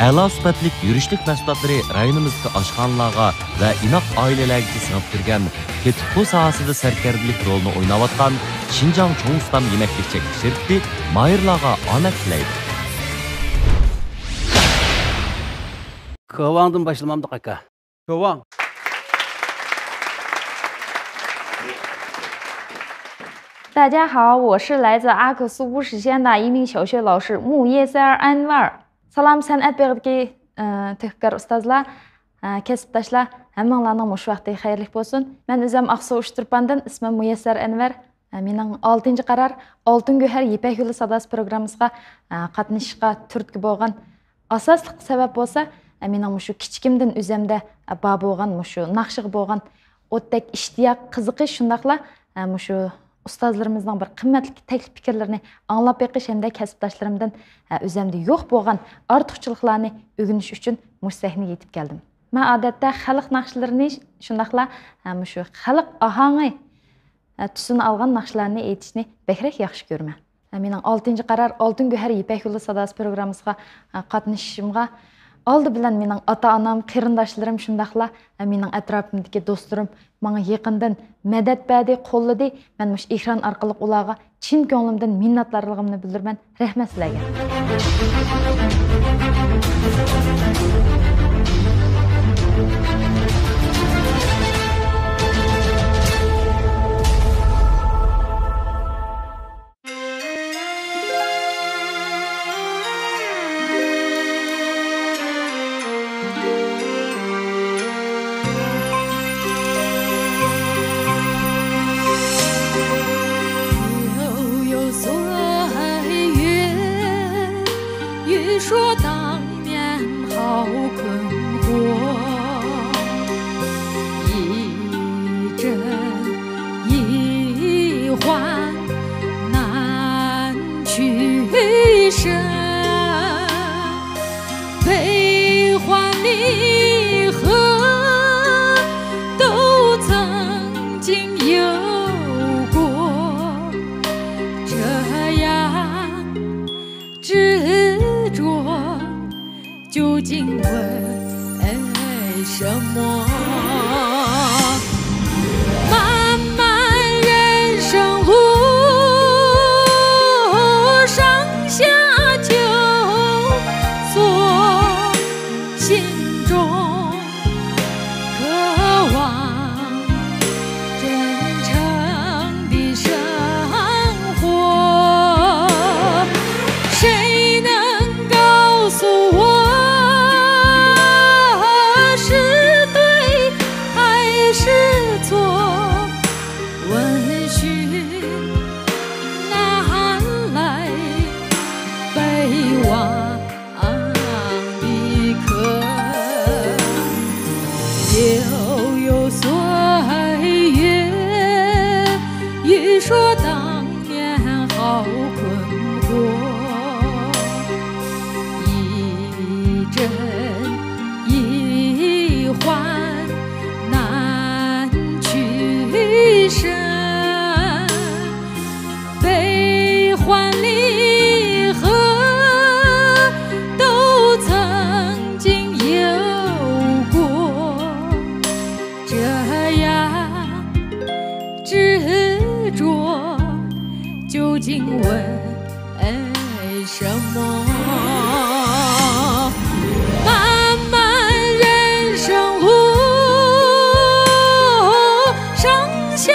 ئەلا سۈپەتلىك يۈرۈشلۈك مەھسۇلاتلىرى رايونىمىزدىكى ئاشخانىلارغا ۋە ئىناق ئائىلىلەرگىچە سىڭىپ كىرگەن تېتىققۇ ساھەسىدە سەركەردىلىك رولىنى ئويناۋاتقان شىنجاڭ چوڭ ئۇستام يېمەكلىك چەكلىك شىركىتى ماھىرلارغا ئامەت تىلەيدۇ. كاۋاڭدىن باشلىمامدۇق، ئاكا؟ كاۋاڭ. 大家好，我是来自阿克苏乌市县的一名小学老师木叶塞尔安瓦尔。سالام سەنئەت بېغىدىكى، ئە، تۆھپىكار ئۇستازلار، ئە، كەسىپداشلار، ھەممىڭلارنىڭ مۇشۇ ۋاقتى خەيرلىك بولسۇن. مەن ئۆزۈم ئاقسۇ ئۇچتۇرپاندىن، ئىسمىم مۇيەسسەر ئەنۋەر. ئە، مېنىڭ ئالتىنچى قارار ئالتۇن گۆھەر يىپەك يولى ساداسى پروگراممىسىغا، ئە، قاتنىشىشقا تۈرتكە بولغان ئاساسلىق سەۋەب بولسا، ئە، مېنىڭ مۇشۇ كىچىكىمدىن ئۆزۈمدە، ئە، بار بولغان مۇشۇ ناخشىغا بولغان ئوتتەك ئىشتىياق، قىزىقىش، شۇنداقلا، ئە، مۇشۇ ئۇستازلىرىمىزنىڭ بىر قىممەتلىك تەكلىپ پىكىرلىرىنى ئاڭلاپ بېقىش ھەمدە كەسىپداشلىرىمدىن، ئە، ئۆزۈمدە يوق بولغان ئارتۇقچىلىقلارنى ئۆگىنىش ئۈچۈن مۇشۇ سەھنىگە يېتىپ كەلدىم. مەن ئادەتتە خەلق ناخشىلىرىنى، شۇنداقلا، ھە، مۇشۇ خەلق ئاھاڭى، ھە، تۈسىنى ئالغان ناخشىلارنى ئېيتىشنى بەكرەك ياخشى كۆرىمەن. ھە، مېنىڭ ئالتىنچى قارار ئالتۇن گۆھەر يىپەك يولى ساداسى پروگراممىسىغا، ھە، قاتنىشىشىمغا ئالدى بىلەن مېنىڭ ئاتا-ئانام، قېرىنداشلىرىم، شۇنداقلا، ھە، مېنىڭ ئەتراپىمدىكى دوستلىرىم ماڭا يېقىندىن مەدەت بەردى، قوللىدى. مەن مۇشۇ ئېكران ئارقىلىق ئۇلارغا چىن كۆڭلۈمدىن مىننەتدارلىقىمنى بىلدۈرىمەن. رەھمەت سىلەرگە. 又有岁月，欲说当年好困惑。一 阵一换难取舍，悲欢离合都曾经有过，这样 执着，究竟为什么？漫漫人生路上下求索，心中 渴望真诚的生活。谁能告诉我是对还是错？问讯哪来悲望 的客。又有岁月，欲说当年好困惑。一阵一换难取舍， 悲欢离合都曾经有过，这样执着究竟为什么？漫漫人生路 上下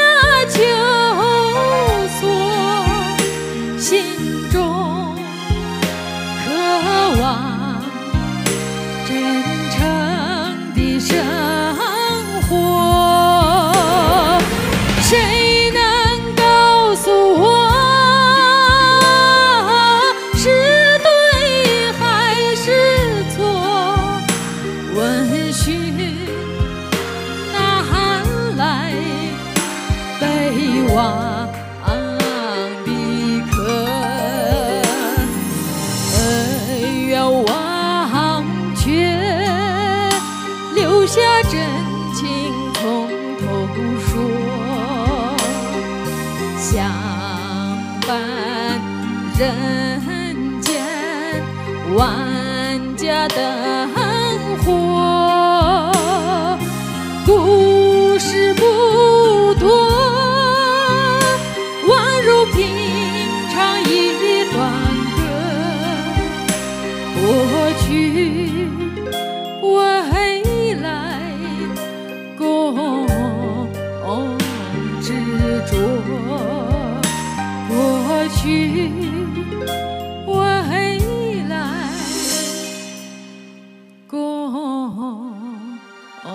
求索，心中渴望真诚的生活。谁能告诉我是对还是错？问讯 哪来悲望的客？恩怨忘却，留下真情从头说。相伴人间，万 家灯火，故事不多，宛如平常一段歌。过去未来 共执着，过去未来共执。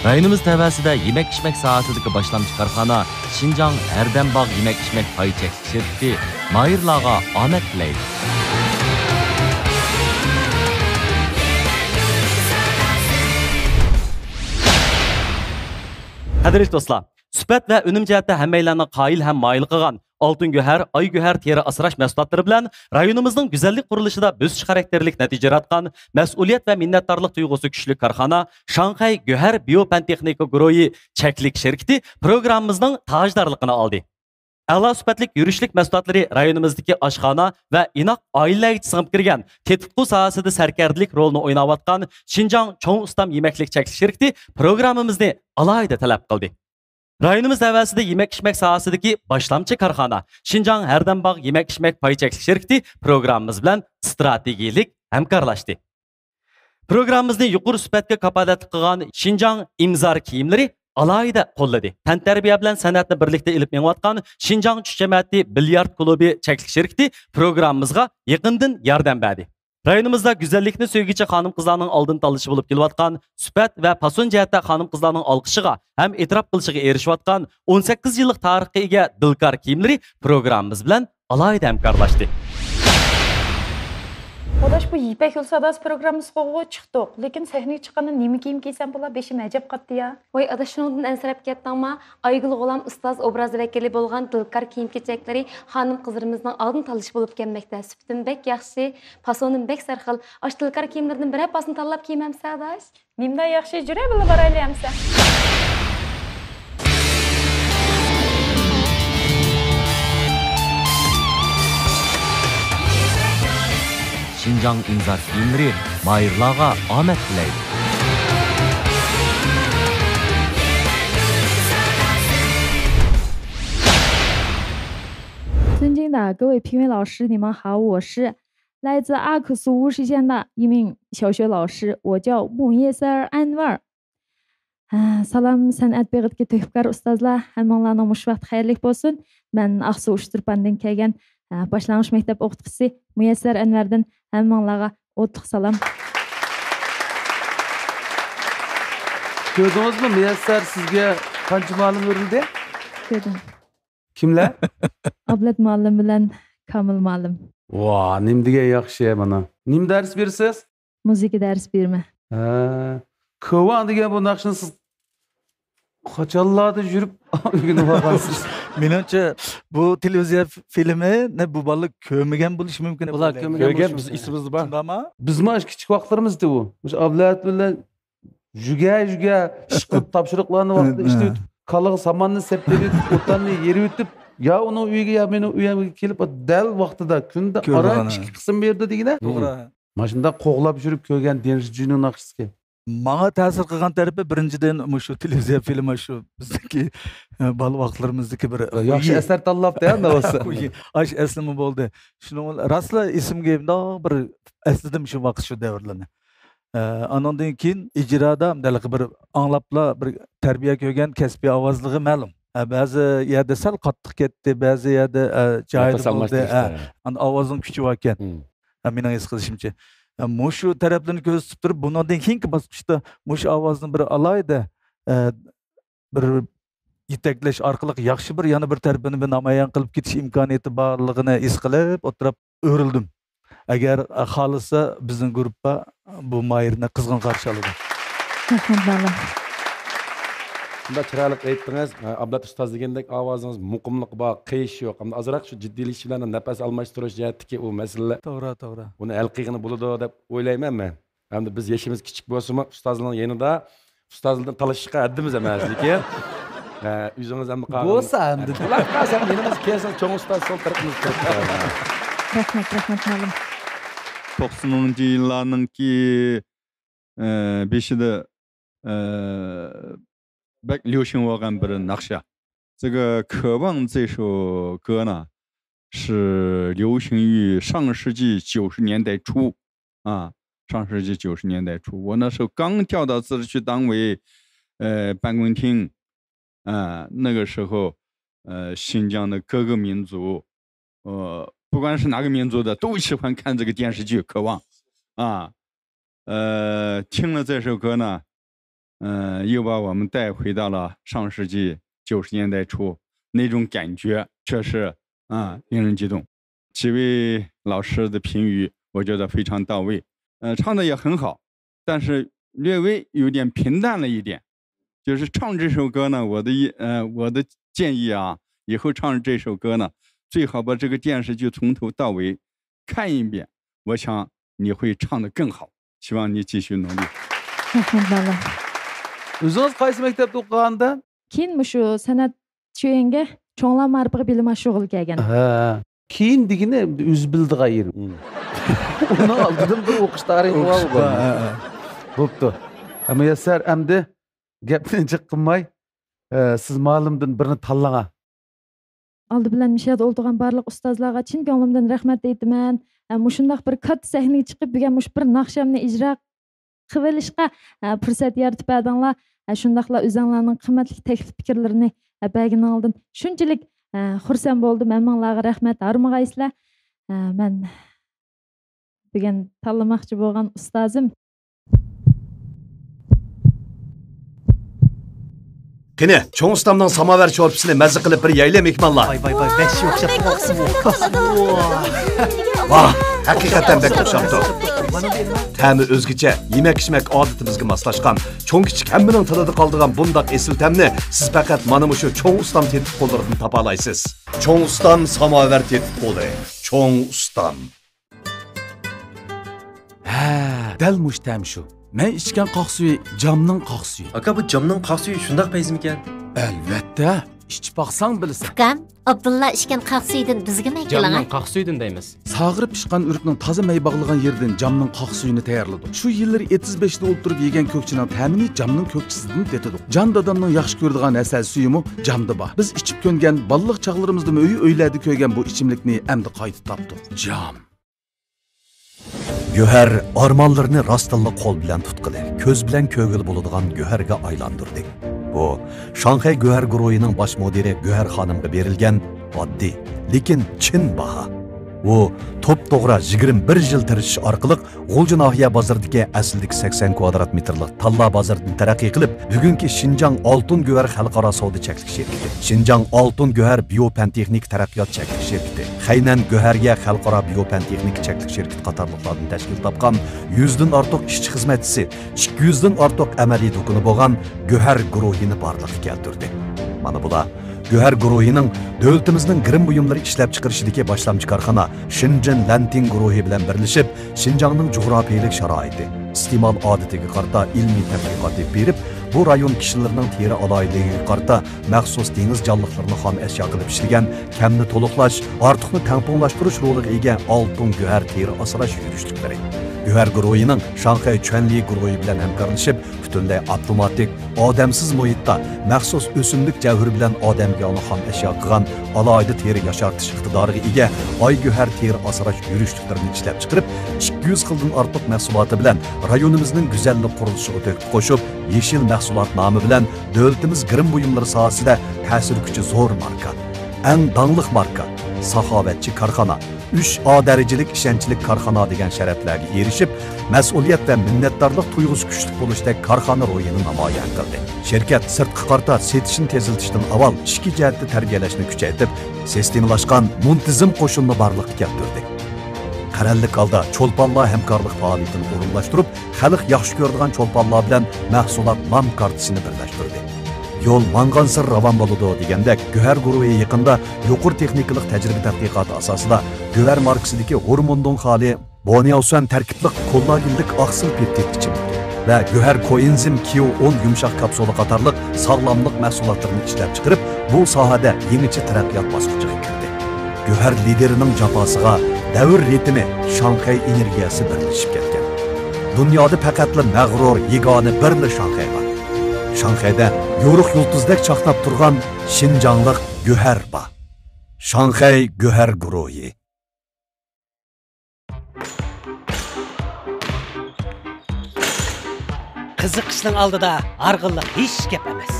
رايونىمىز تەۋەسىدە يېمەك-ئىچمەك ساھەسىدىكى باشلامچى كارخانا شىنجاڭ ھەردەم باغ يېمەك-ئىچمەك پاي چەكلىك شىركىتى ماھىرلارغا ئامەت تىلەيدۇ. قەدىرلىك دوستلار، سۈپەت ۋە ئۈنۈم جەھەتتە ھەممەيلەننى قايىل ھەم مايىل قىلغان ئالتۇن گۆھەر، ئاي گۆھەر تېرە ئاسراش مەھسۇلاتلىرى بىلەن رايونىمىزنىڭ گۈزەللىك قۇرۇلۇشىدا بۆسۈش خاراكتېرلىك نەتىجە ياراتقان مەسئۇلىيەت ۋە مىننەتدارلىق تۇيغۇسى كۈچلۈك كارخانا شاڭخەي گۆھەر بىيو پەن تېخنىكا گۇرۇھى چەكلىك شىركىتى پروگراممىمىزنىڭ تاجدارلىقىنى ئالدى. ئەلا سۈپەتلىك يۈرۈشلۈك مەھسۇلاتلىرى رايونىمىزدىكى ئاشخانا ۋە ئىناق ئائىلىلەرگىچە سىڭىپ كىرگەن تېتىتقۇ ساھەسىدە سەركەردىلىك رولىنى ئويناۋاتقان شىنجاڭ چوڭ ئۇستام يېمەكلىك چەكلىك شىركىتى پروگراممىمىزنى ئالاھىدە تەلەپ قىلدى. رايونىمىز تەۋەسىدە يېمەك-ئىچمەك ساھەسىدىكى باشلامچى كارخانا شىنجاڭ ھەردەمباغ يېمەك-ئىچمەك پاي چەكلىك شىركىتى پروگراممىمىز بىلەن ئىستراتېگىيەلىك ھەمكارلاشتى. پروگراممىمىزنى يۇقىرى سۈپەتكە كاپالەتلىك قىلغان شىنجاڭ ئىمزار كىيىملىرى ئالاھىدە قوللىدى. تەنتەربىيە بىلەن سەنئەتنى بىرلىكتە ئېلىپ مېڭىۋاتقان شىنجاڭ چۈش جەمەتى بىليارد كۇلۇبى چەكلىك شىركىتى پروگراممىمىزغا يېقىندىن ياردەم بەردى. رايونىمىزدا گۈزەللىكنى سۆيگۈچى خانىم-قىزلارنىڭ ئالدىن تاللىشى بولۇپ كېلىۋاتقان سۈپەت ۋە پاسون جەھەتتە خانىم-قىزلارنىڭ ئالقىشىغا ھەم ئېتىراپ قىلىشىغا ئېرىشىۋاتقان ئون سەككىز يىللىق تارىخقا ئىگە دىلكار كىيىملىرى پروگراممىمىز بىلەن ئالاھىدە ھەمكارلاشتى. ئاداش، بۇ يىپەك يولى ساداسى پروگراممىسى بولغۇچ چىقتۇق، لېكىن سەھنىگە چىققاندا نېمە كىيىم كىيسەم بولا؟ بېشىم ئەجەب قاتتى يا. ۋاي ئاداش، شۇنىڭدىن ئەنسىرەپ كەتتىڭما؟ ئايگۈل غۇلام ئۇستاز ئوبرازى ۋەكىلى بولغان دىلكار كىيىم-كېچەكلىرى خانىم-قىزلىرىمىزنىڭ ئالدىن تاللىشى بولۇپ كەلمەكتە. سۈپىتىمۇ بەك ياخشى، پاسونىمۇ بەك سەرخىل. ئاشۇ دىلكار كىيىملىرىدىن بىرەر پاسونى تاللاپ كىيمەمسە ئاداش؟ نېمىنداق ياخشى، جۈرە بىللە بارايلى ئەمسە. شىنجاڭ ئىنزار كىيىملىرى ماھىرلارغا ئامەت تىلەيدۇ. 尊敬的各位评委老师，你们好，我是来自阿克苏乌市县的一名小学老师，我叫木叶塞尔安瓦尔。 ھە، سالام سەنئەت بېغىدىكى تۆھپىكار ئۇستازلار، ھەممىڭلارنىڭ مۇشۇ ۋاقتى خەيرلىك بولسۇن. مەن ئاقسۇ ئۇچتۇرپاندىن كەلگەن، ھە، باشلانغۇچ مەكتەپ ئوقۇتقۇچىسى مۇيەسسەر ئەنۋەردىن ھەممىڭلارغا ئوتلۇق سالام. كۆردىڭىزمۇ، مۇيەسسەر سىزگە قانچە مۇئەللىم بېرىلدى؟ كۆردۈم. كىملەر؟ ئابلەت مۇئەللىم بىلەن كامىل مۇئەللىم. ۋا، نېمە دېگەن ياخشى مانا. نېمە دەرس بېرىسىز؟ مۇزىكا دەرس بېرىمەن. ھە. كۆۋاڭ دېگەن بۇ ناخشىنى سىز قاچانلاردىن يۈرۈپ ئۆگىنىپ ئالغانسىز؟ مېنىڭچە، بۇ تېلېۋىزىيە فىلىمىنى بۇ بالىلار كۆرمىگەن بولۇشى مۇمكىن دەپ ئويلايمەن. كۆرگەن، بىز ئېسىمىزدە بار. شۇنداقمۇ؟ بىزمۇ ئاشۇ كىچىك ۋاقىتلىرىمىزدا ئۇ. مۇشۇ ئابلەت بىلەن يۈگە-يۈگە ئىش قىلىپ، تاپشۇرۇقلارنى ۋاقتىدا ئىشلىۋېتىپ، كالىغا ساماننى سەپلەپ ئېتىپ، ئوتلارنى يېرىۋېتىپ، يا ئۇنىڭ ئۆيىگە، يا مېنىڭ ئۆيۈمگە كېلىپ، دەل ۋاقتىدا كۈندە ئاران ئىككى قىسىم بېرىدۇ دېگىنە. توغرا. مانا شۇنداق قوغلاپ يۈرۈپ كۆرگەن دېنىس جۈننىڭ ناخشىسىكەن. ماڭا تەسىر قىلغان تەرىپى، بىرىنچىدىن، مۇشۇ تېلېۋىزىيە فىلىمى شۇ بىزدىكى، ئە، بالا ۋاقىتلىرىمىزدىكى بىر ياخشى ئەسەر تاللاپتۇ ھە، ئۇنداق بولسا. ئاش ئەسلىمە بولدى. شۇنىڭ بىلەن راستلا ئېسىمگە مۇنداق بىر ئەسلىدىم شۇ ۋاقىت، شۇ دەۋرلەرنى. ئە، ئانىڭدىن كېيىن ئىجرادا ھېلىقى بىر ئاڭلاپلا بىر تەربىيە كۆرگەن كەسپىي ئاۋازلىقى مەلۇم. ئە، بەزى يەردە سەل قاتتىق كەتتى، بەزى يەردە، ئە، جايىدا بولدى. ئە، ئاندىن ئاۋازنىڭ كۈچى باركەن. ھە، مېنىڭ ھېس قىلىشىمچە. ئە، مۇشۇ تەرەپلىرىنى كۆرسىتىپ تۇرۇپ، بۇنىڭدىن كېيىنكى باسقۇچتا مۇشۇ ئاۋازنى بىر ئالاھىدە، ئە، بىر يېتەكلەش ئارقىلىق ياخشى بىر، يەنە بىر تەرىپىنى بىر نامايان قىلىپ كېتىش ئىمكانىيىتى بارلىقىنى ھېس قىلىپ ئولتۇرۇپ ئۆرۈلدۈم. ئەگەر، ئە، خالىسا بىزنىڭ گۇرۇپپا بۇ ماھىرنى قىزغىن قارشى ئالىدۇ. رەھمەت، مۇئەللىم. شۇنداق چىرايلىق ئېيتتىڭىز. ئابلەت ئۇستاز دېگەندەك ئاۋازىڭىز مۇقىملىقى بار، قېيىش يوق. ئەمدى ئازراق شۇ جىددىيلىشىش بىلەن نەپەس ئالماشتۇرۇش جەھەتتىكى ئۇ مەسىلىلەر. توغرا، توغرا. ئۇنى ھەل قىلغىلى بولىدۇ دەپ ئويلايمەن مەن. ئەمدى بىز يېشىمىز كىچىك بولسىمۇ، ئۇستازلارنىڭ يېنىدا، ئۇستازلاردىن تالىشىشقا ھەددىمىز ئەمەس، لېكىن، ئە، ئۆزىڭىز ئەمدى قالغان. بولسا ئەمدى. قۇلاق قالسا، يېنىمىزغا كەلسىڭىز، چوڭ ئۇستاز سول تەرىپىمىزدە تۇرۇپتۇ. رەھمەت، رەھمەت، مۇئەللىم. توقسىنىنچى يىللارنىڭكى، ئە، بېشىدا، ئە، بەك ليۇشىڭ بولغان بىر ناخشا. 这个渴望这首歌呢，是流行于上世纪九十年代初啊，上世纪九十年代初，我那时候刚调到自治区党委，呃，办公厅，啊，那个时候，呃，新疆的各个民族，呃，不管是哪个民族的，都喜欢看这个电视剧《渴望》啊。呃，听了这首歌呢，呃，又把我们带回到了上世纪九十年代初，那种感觉确实，啊，令人激动。几位老师的评语，我觉得非常到位。呃，唱得也很好，但是略微有点平淡了一点。就是唱这首歌呢，我的一呃我的建议啊，以后唱这首歌呢，最好把这个电视剧从头到尾看一遍，我想你会唱得更好。希望你继续努力。 رەھمەت بالام. ئۆزىڭىز قايسى مەكتەپتە ئوقۇغاندا؟ كېيىن مۇشۇ سەنئەت چۈيۈنگە چوڭلار مائارىپىغا بىلىم ئاشۇرغىلى كەلگەن. ھە. كېيىن دېگىنى ئۆزى بىلىدىغان يېرى. ئۇنىڭ ئالدىدىن بىر ئوقۇش تارىخى بار. بوپتۇ. مۇيەسسەر، ئەمدى گەپنى جىق قىلماي، ئە، سىز مۇئەللىمدىن بىرنى تاللاڭا. ئالدى بىلەن مۇشۇ يەردە ئولتۇرغان بارلىق ئۇستازلارغا چىن كۆڭلۈمدىن رەھمەت ئېيتىمەن. ئە، مۇشۇنداق بىر كاتتا سەھنىگە چىقىپ، بۈگۈن مۇشۇ بىر ناخشامنى ئىجرا قىلىۋېلىشقا، ئە، پۇرسەت يارىتىپ بەردىڭلار. ئە، شۇنداقلا ئۆزۈڭلارنىڭ قىممەتلىك تەكلىپ پىكىرلىرىنى، ئە، بەرگىنىڭلاردىن شۇنچىلىك، ئە، خۇرسەن بولدۇم. ھەممىڭلارغا رەھمەت، ھارمىغايسىلەر. ئە، مەن بۈگۈن تاللىماقچى بولغان ئۇستازىم. قېنى، چوڭ ئۇستامنىڭ ساماۋەر شورپىسىنى مەززە قىلىپ بىر يەيلى، مېھمانلار. ۋاي ۋاي ۋاي، ۋەھشىي ئوخشاپتۇ. ۋاھ، ھەقىقەتەن بەك ئوخشاپتۇ. تەمى ئۆزگىچە، يېمەك-ئىچمەك ئادىتىمىزگە ماسلاشقان، چوڭ-كىچىك ھەممىنىڭ تىلىدا قالىدىغان بۇنداق ئېسىل تەمنى سىز پەقەت مانا مۇشۇ چوڭ ئۇستام تېتىتقۇلىرىدىن تاپالايسىز. چوڭ ئۇستام ساماۋەر تېتىتقۇلى. چوڭ ئۇستام. ھە، دەل مۇشۇ تەم شۇ. مەن ئىچكەن قاق سۈيى جامنىڭ قاق سۈيى. ئاكا، بۇ جامنىڭ قاق سۈيى شۇنداق پەيزىمىكەن؟ ئەلۋەتتە، ئىچىپ باقساڭ بىلىسەن. ئۇكام، ئابدۇللا ئىچكەن قاق سۈيىدىن بىزگىمۇ ئەكىلىڭە. جامنىڭ قاق سۈيىدىن دەيمىز. ساغىرىپ پىشقان ئۆرۈكنىڭ تازا مەي باغلىغان يېرىدىن جامنىڭ قاق سۈيىنى تەييارلىدۇق. شۇ يىللىرى ئېتىز بېشىدا ئولتۇرۇپ يېگەن كۆكچىنىڭ تەمىنى جامنىڭ كۆكچىسىدىن تېتىدۇق. جان دادامنىڭ ياخشى كۆرىدىغان ھەسەل سۈيىمۇ جامدا بار. بىز ئىچىپ كۆنگەن، بالىلىق چاغلىرىمىزدىمۇ ئۆي-ئۆيلەردە كۆرگەن بۇ ئىچىملىكنى ئەمدى قايتا تاپتۇق. جام. گۆھەر ئارمانلىرىنى راستتىنلا قول بىلەن تۇتقىلى، كۆز بىلەن كۆرگىلى بولىدىغان گۆھەرگە ئايلاندۇردى. بۇ شاڭخەي گۆھەر گۇرۇھىنىڭ باش مۇدىرى گۆھەر خانىمغا بېرىلگەن ئاددىي، لېكىن چىن باھا. ئۇ توپتوغرا يىگىرمە بىر يىل تىرىشىش ئارقىلىق غۇلجا ناھىيە بازىرىدىكى ئەسلىدىكى سەكسەن كۋادرات مېتىرلىق تاللا بازىرىدىن تەرەققىي قىلىپ، بۈگۈنكى شىنجاڭ ئالتۇن گۆھەر خەلقئارا سودا چەكلىك شىركىتى، شىنجاڭ ئالتۇن گۆھەر بىيو پەن تېخنىكا تەرەققىيات چەكلىك شىركىتى، خەينەن گۆھەريە خەلقئارا بىيو پەن تېخنىكا چەكلىك شىركىتى قاتارلىقلاردىن تەشكىل تاپقان يۈزدىن ئارتۇق ئىشچى-خىزمەتچىسى، ئىككى يۈزدىن ئارتۇق ئەمەلىي دۇكىنى بولغان گۆھەر گۇرۇھىنى بارلىققا كەلتۈردى. مانا بۇلار گۆھەر گۇرۇھىنىڭ دۆلىتىمىزنىڭ گىرىم بۇيۇملىرى ئىشلەپچىقىرىشىدىكى باشلامچى كارخانا شېنجېن لەنتىڭ گۇرۇھى بىلەن بىرلىشىپ، شىنجاڭنىڭ جۇغراپىيەلىك شارائىتى، ئىستېمال ئادىتىگە قارىتا ئىلمىي تەتقىقات ئېلىپ بېرىپ، بۇ رايون كىشىلىرىنىڭ تېرە ئالاھىدىلىكىگە قارىتا مەخسۇس دېڭىز جانلىقلىرىنى خام ئەشيا قىلىپ ئىشلىگەن كەمنى تولۇقلاش، ئارتۇقنى تەڭپۇڭلاشتۇرۇش رولىغا ئىگە ئالتۇن گۆھەر تېرە ئاسراش يۈرۈشلۈكلىرى. گۆھەر گۇرۇھىنىڭ شاڭخەي چۈەنلى گۇرۇھى بىلەن ھەمكارلىشىپ، پۈتۈنلەي ئاپتوماتىك، ئادەمسىز مۇھىتتا مەخسۇس ئۆسۈملۈك جەۋھىرى بىلەن ئادەمگە ياڭنى خام ئەشيا قىلغان ئالاھىدە تېرە ياشارتىش ئىقتىدارىغا ئىگە ئاي گۆھەر تېرە ئاسراش يۈرۈشلۈكلىرىنى ئىشلەپچىقىرىپ، ئىككى يۈز خىلدىن ئارتۇق مەھسۇلاتى بىلەن رايونىمىزنىڭ گۈزەللىك قۇرۇلۇشىغا تۆھپە قوشۇپ، يېشىل مەھسۇلات نامى بىلەن دۆلىتىمىز گىرىم بۇيۇملىرى ساھەسىدە تەسىر كۈچى زور ماركا، ئەڭ داڭلىق ماركا، ساخاۋەتچى كارخانا، ئۈچ ئا دەرىجىلىك ئىشەنچلىك كارخانا دېگەن شەرەپلەرگە ئېرىشىپ، مەسئۇلىيەت ۋە مىننەتدارلىق تۇيغۇسى كۈچلۈك بولۇشتەك كارخانا روھىنى نامايان قىلدى. شىركەت سىرتقا قارىتا سېتىشنى تېزلىتىشتىن ئاۋۋال ئىچكى جەھەتتە تەربىيەلەشنى كۈچەيتىپ، سىستېمىلاشقان، مۇنتىزىم قوشۇننى بارلىققا كەلتۈردى. قەرەللىك ھالدا چولپانلار ھەمكارلىق پائالىيىتىنى ئورۇنلاشتۇرۇپ، خەلق ياخشى كۆرىدىغان چولپانلار بىلەن مەھسۇلات نام كارتىسىنى بىرلەشتۈردى. يول ماڭغانسېرى راۋان بولىدۇ دېگەندەك، گۆھەر گۇرۇھى يېقىندا يۇقىرى تېخنىكىلىق تەجرىبە تەتقىقاتى ئاساسىدا گۆھەر ماركىسىدىكى ھورموندۇڭ خالىي بونياۋسۈەن تەركىبلىك كوللاگېنلىك ئاقسىل پېپتىد ئىچىملىكى ۋە گۆھەر كوئېنزىم كيۇ ئون يۇمشاق كاپسۇلا قاتارلىق ساغلاملىق مەھسۇلاتلىرىنى ئىشلەپچىقىرىپ، بۇ ساھەدە يېڭىچە تەرەققىيات باسقۇچىغا كىردى. گۆھەر لىدېرىنىڭ جاپاسىغا دەۋر رىتىمى، شاڭخەي ئېنېرگىيەسى بىرلىشىپ كەتكەن. دۇنيادا پەقەتلا مەغرۇر يېگانە بىرلا شاڭخەي بار. شاڭخەيدە يورۇق يۇلتۇزدەك چاقناپ تۇرغان شىنجاڭلىق گۆھەر بار. شاڭخەي گۆھەر گۇرۇھى. قىزىقىشنىڭ ئالدىدا ھارغىنلىق ھېچ گەپ ئەمەس.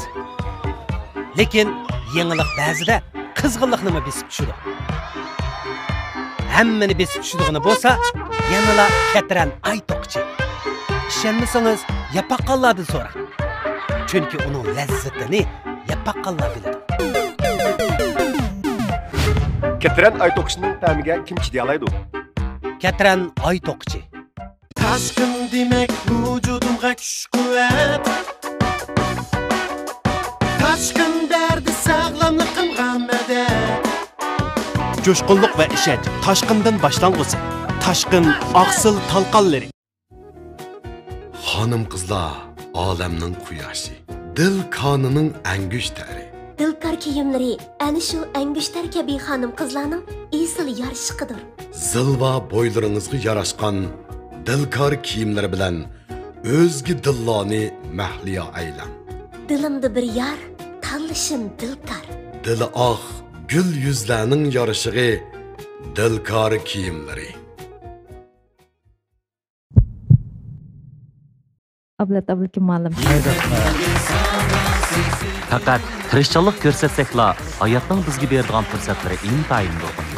لېكىن يېڭىلىق بەزىدە قىزغىنلىقنىمۇ بېسىپ چۈشىدۇ. ھەممىنى بېسىپ چۈشىدىغىنى بولسا، يەنىلا كەتىرەن ئاي توقىچى. ئىشەنمىسىڭىز، ياپاققانلاردىن سوراڭ. چۈنكى ئۇنىڭ لەززىتىنى ياپاققانلا بىلىدۇ. كەتىرەن ئاي توقىچىنىڭ تەمىگە كىم چىدىيالايدۇ؟ كەتىرەن ئاي توقىچى. تاشقىن دېمەك ۋۇجۇدۇمغا كۈچ-قۇۋۋەت. ئىشقىم بەردى ساغلاملىقىمغا مەدەت. جۇشقۇنلۇق ۋە ئىشەنچ تاشقىندىن باشلانغۇسى. تاشقىن ئاقسىل تالقانلىرى. خانىم-قىزلار ئالەمنىڭ قۇياشى، دىل كانىنىڭ ئەڭگۈشتەرى. دىلكار كىيىملىرى ئەنە شۇ ئەڭگۈشتەر كەبى خانىم-قىزلارنىڭ ئېسىل يارىشىقىدۇر. زىلۋا بويلىرىڭىزغا ياراشقان دىلكار كىيىملىرى بىلەن ئۆزگە دىللارنى مەھلىيا ئەيلەڭ. دىلىمدا بىر يار، تاللىشىم دىلكار. دىلى ئاق، گۈل يۈزلەرنىڭ يارىشىقى، دىلكار كىيىملىرى. ئابلەت ئابلىكىم مۇئەللىم. پەقەت تىرىشچانلىق كۆرسەتسەكلا، ھاياتنىڭ بىزگە بېرىدىغان پۇرسەتلىرى ئىنتايىن نۇرغۇن.